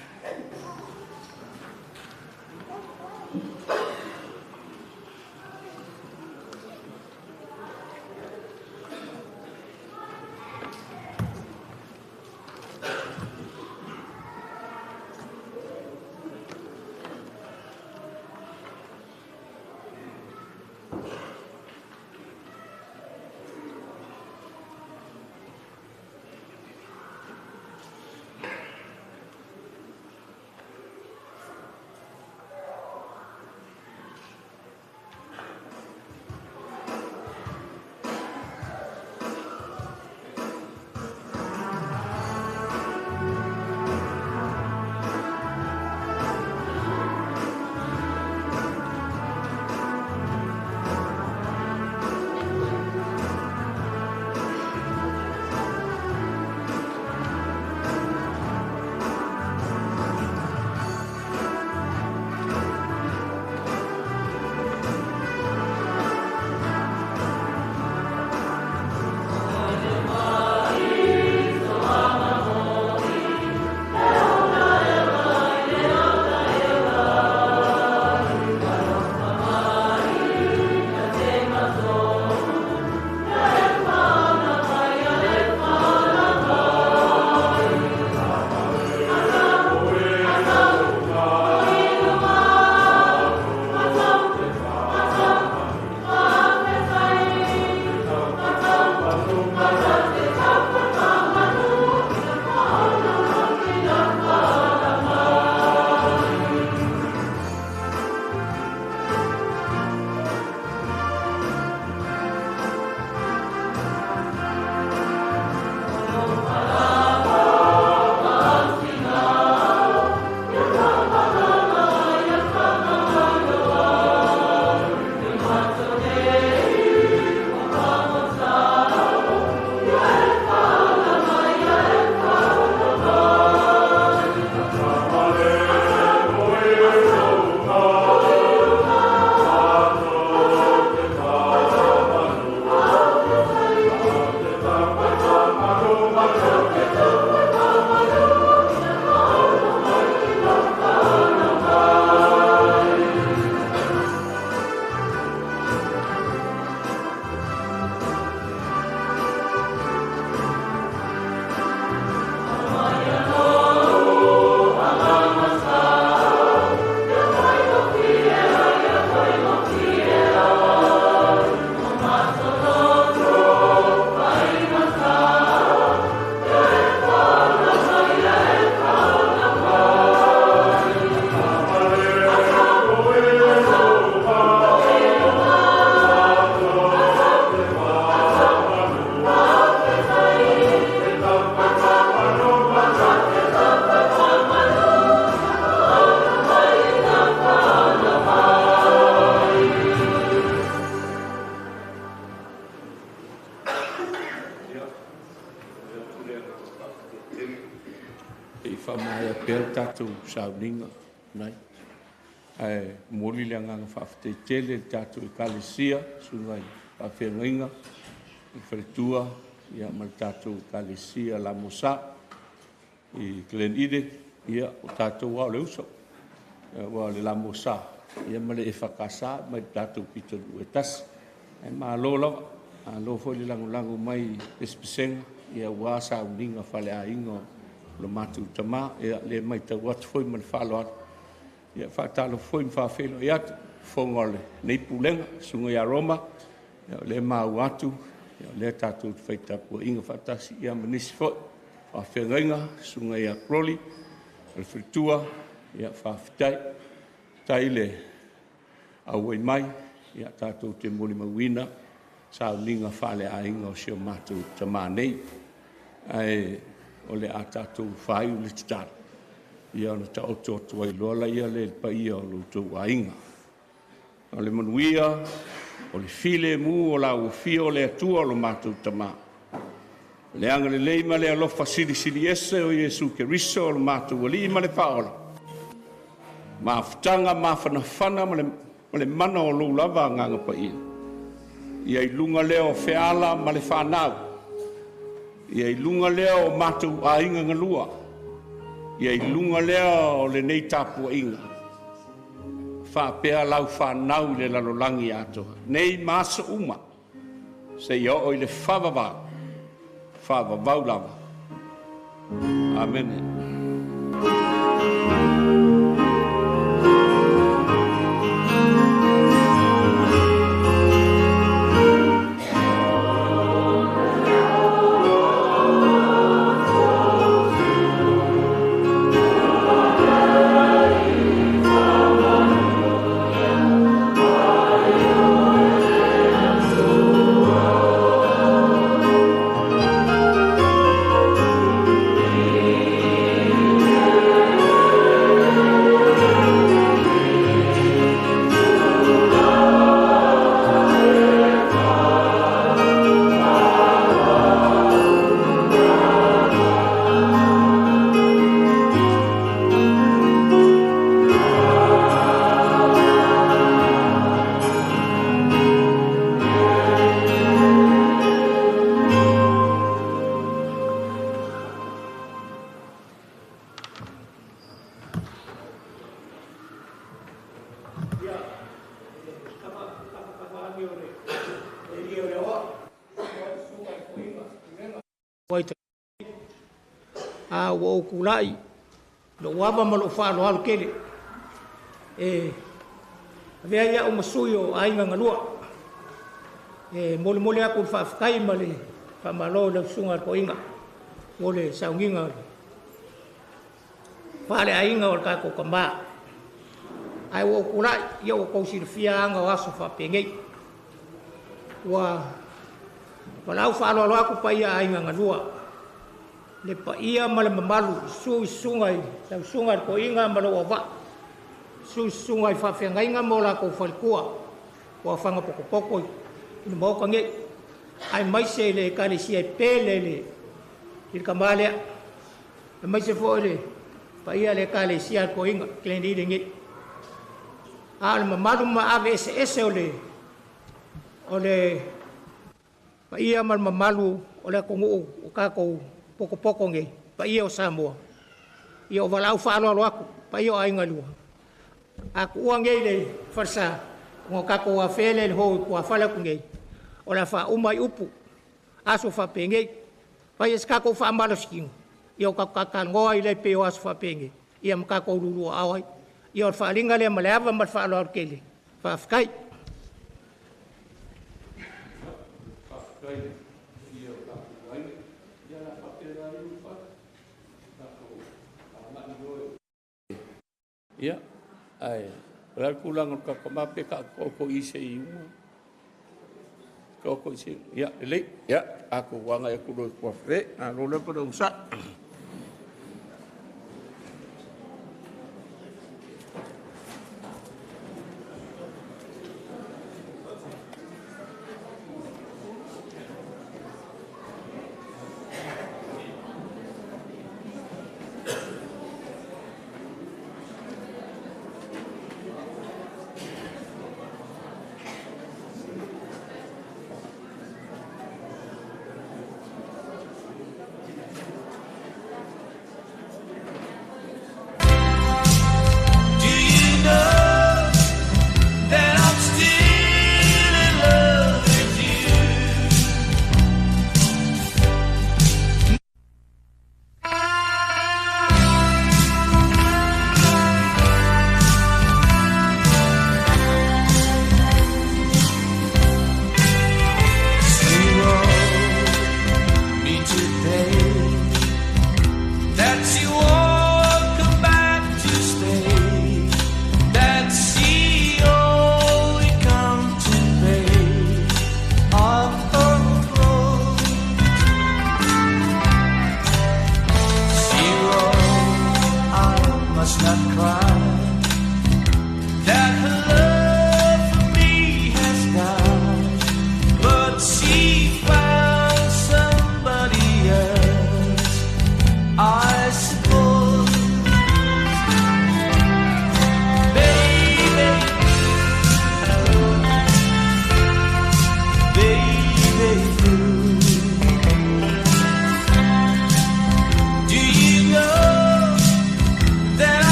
Sauninga nai ai moli le nganga whaafete tele tātou e kalesia sungai whaafengainga i wharetua ia ma le tātou kalesia la mosa i Glen Ide ia o tātou wao le uso wao le la mosa ia ma le e whakasa mai tātou pito e tasi ai ma alo lava alo foi le langolango mai pespesenga ia wā sauninga whale a inga lo mātou tama, ia le mai tau atu foi ma le whalo atu. Ia whaatalo foi ma whaawhelo i atu, whonga le nei pulenga, sunga ia Roma, ia le mau atu, ia le tātou te whaitapua inga whaatasi ia manisi foi. Faafeagaiga, susuga ia Crowley, o le faletua, ia faafetai. Faafetai le auai mai, ia tatou te molimauina sauniga faaleaiga o si o matou tama nei. Ae o le a tatou faaiu le tatalo, ia ona taoto atu ai loa lea i le paia o lo outou aiga. O le manuia, o le filemu o la ua afio le Atua o lo matou Tama, le agalelei ma le alofa silisili ese o Iesu Keriso o lo matou Alii ma le Faaola, mafutaga mafanafana ma le mana o lou lava Agaga Paia, ia i luga lea o feala ma le fanau, ia i luga lea o matou aiga galua, ia i luga lea o lenei tapuaiga, faapea lau fanau i le lalolagi atoa, nei ma aso uma, seia oo i le faavavau, faavavau lava. Amene. A ua ou tulai lou ava ma lou faaaloalo tele e avea ai au ma sui o aiga galua e molimoli atu le faafetai ma le faamalo i lau susuga i le toeaina mo le sauniga o le faaleaiga o le tatou tama. Ae ua ou tulai, ia ua tou silafia aga o aso faapenei. Ua valaau faaaloalo atu paia aiga galua, le paia ma le mamalu, susu i susuga i lau susuga i le toeaina ma lou auvaa, susu i susuga i faafeagaiga ma o latou faletua, ua afaga potopoto i le maota nei, aemaise i le ekalesia e pele i le tama lea, aemaise foi le paia le ekalesia a le toeaina Glen Eden nei. A o le mamalu ma ave eseese o le paia ma le mamalu o le atunuu o tatou potopoto nei, paia o Samoa, ia o valaau faaaloalo atu, paia o aiga lua. A tuua nei le falesa, ona o tatou afea lea i le hou i tuafale atu nei, o le a faauma ai upu, aso faapenei, fai e se tatou faamalositino, ia o tatou tatalanoa ai lea pei o aso faapenei, ia ma tatou lulua ao ai. Ia o le faaaliga lea ma le ava ma le faaaloalo tele. Faafetai. Faafetai i o tatou aiga. Ia la faapena ai le fale. Tatou agai loa. Ia, ae o le a le tulaga o le tatou tama pe taoto i se i uma. Taoto i se ia, lelei. Ia, tatou agai atu loa i tuafale. Malo lava le onosai.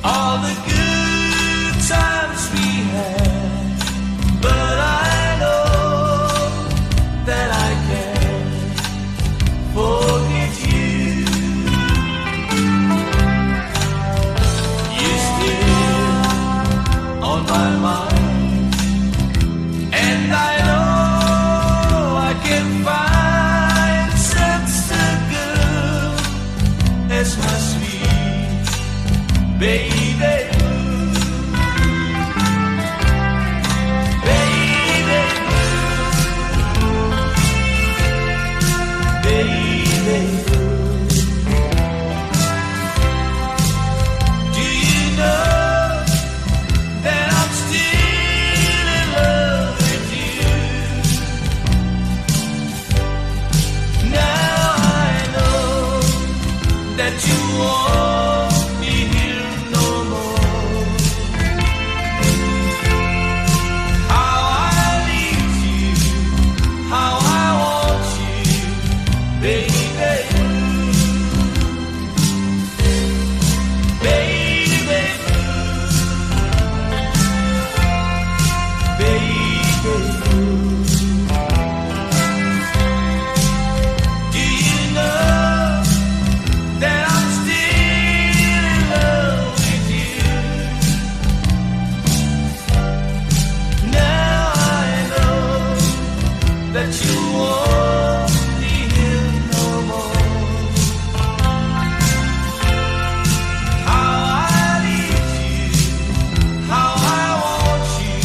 All the good times we had, but I know that I can't forget you. You're still on my mind, and I know I can find such a girl as my sweet baby. Baby, baby. Do you know that I'm still in love with you? Now I know that you won't be here no more. How I need you, how I want you, baby. Baby, baby. Do you know that I'm still in love with you? Now I know that you won't be here no more. How I need you, how I want you,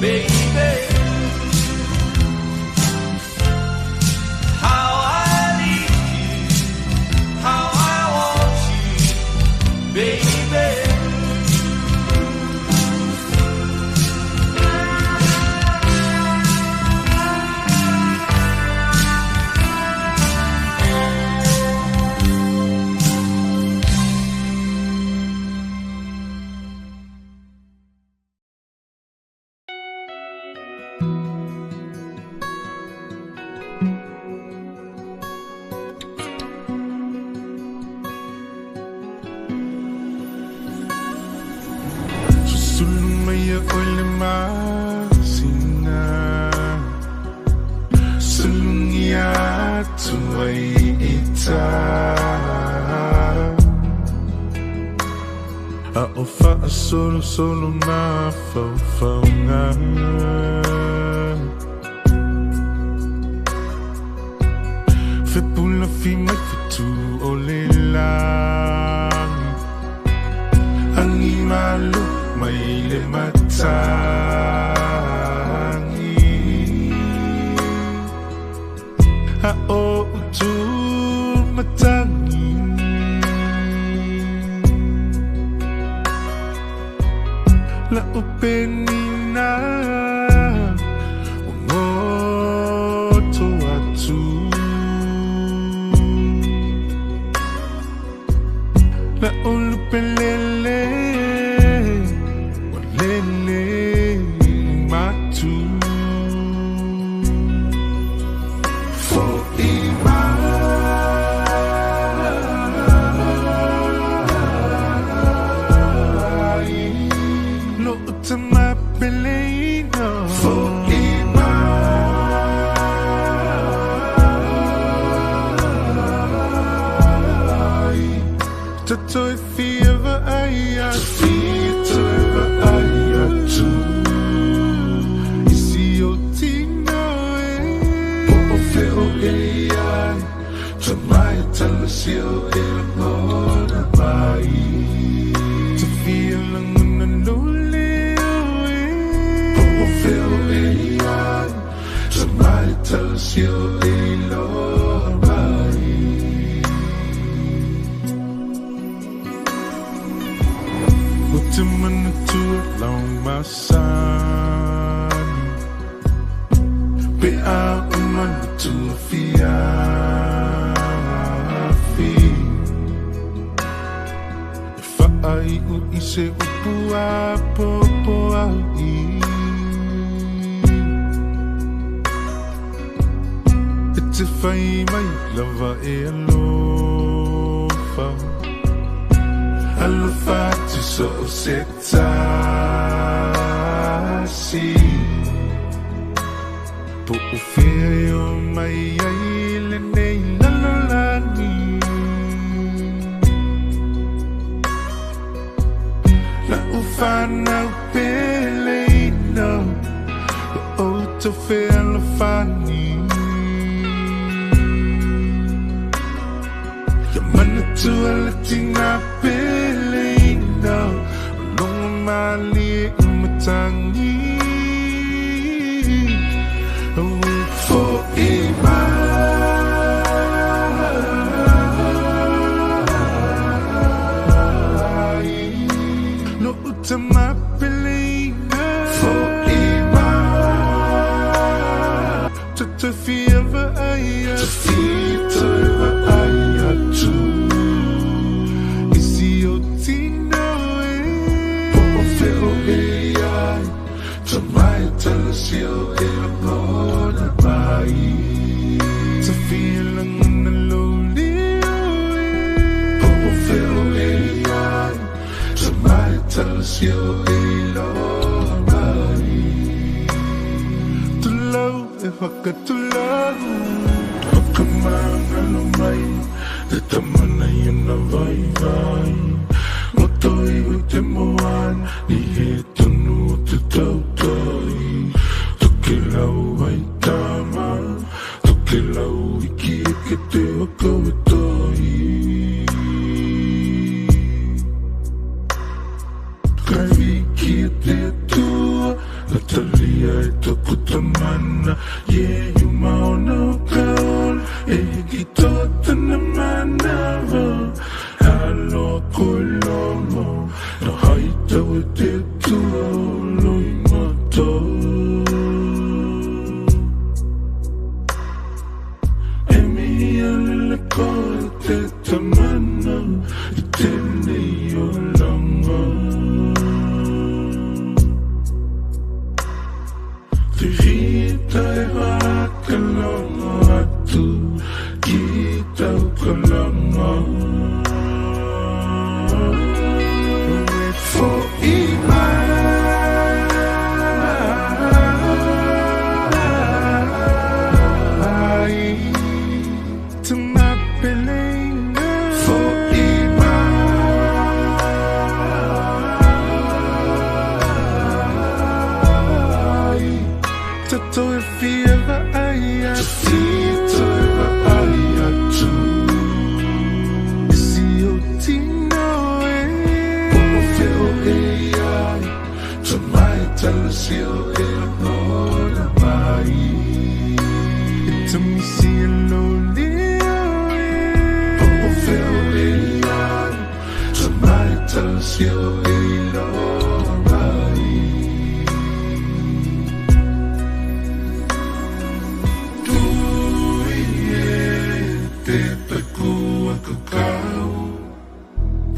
baby. How I need you, how I want you, baby. Susulu mai e oi le masina Sulungi atu ai i tā A o wha solo mafaufauga Fepula fi mai fetu o le lagi Angi malu mai le matagi A o utu matagi La upenina Ngoto atu La ulupelele Walele matu Fo'i mai Lo utama peleina Fo'i mai Tatoi fiava ai atu ai atu Isi o tino e Po o feo e ai Tamai talasio e ngona mai Te fia languna no leo e Po o feo e ai Tamai talasio e loa mai O te manatua lau masani Pe a o manatua fiafi E whaai u i se upu a popo ai E te whai mai lava e alofa Alofa atu so o se tasi. Po o fea e o mai ai lenei lalolagi. La'u fanau peleina, o outou fealofani. Ia manatua le tina peleina, o logo malie i matagi. Ue fo'i mai lo'u tama peleina. Fo'i mai tatou fia va'ai atu, toe va'ai atu i si o tino e. Po o fea o e ai, tamai talasi o e lagona mai. Tafia lagona lou leo e. Po o fea o e ai, tamai talasi o e iloa mai. Tulou e whakatulau, whakamangalo mai, te tamana i ana vaivai. Moto iho te moana, ni he tonu o te tautai. Toke lau ai tama, toke lau iki e ke te waka o tai. Kai wiki e te atua, la talia e toko tamana. Ye yuma ona o ka ola, e hiki toa tana manawa. Aloha koe lomo, na hai tau e te atua o loi mata. E mihi alele koe te tamana, i tēnei o langa. Te rita e whakalongo atu ki tau kalanga. Ue fo'i mai tama peleina. Fo'i mai tatou e fia va'ai atu, toe va'ai atu i si o tino e. Po o fea o e ai, tamai talasi o e lagona mai. E tamisi e lou leo e. Po o fea o e ai, tamai talasi o e iloa mai. Tui e te taku akakau,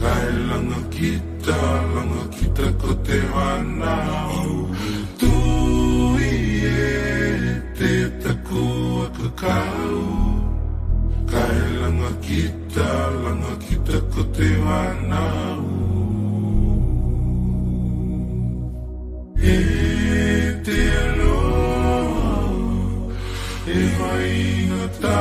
kai langa kita, langa kita ko te whanau. Tui e te taku akakau, kai langa kita, langa kita ko te whanau. E te aloha, e vainga tā.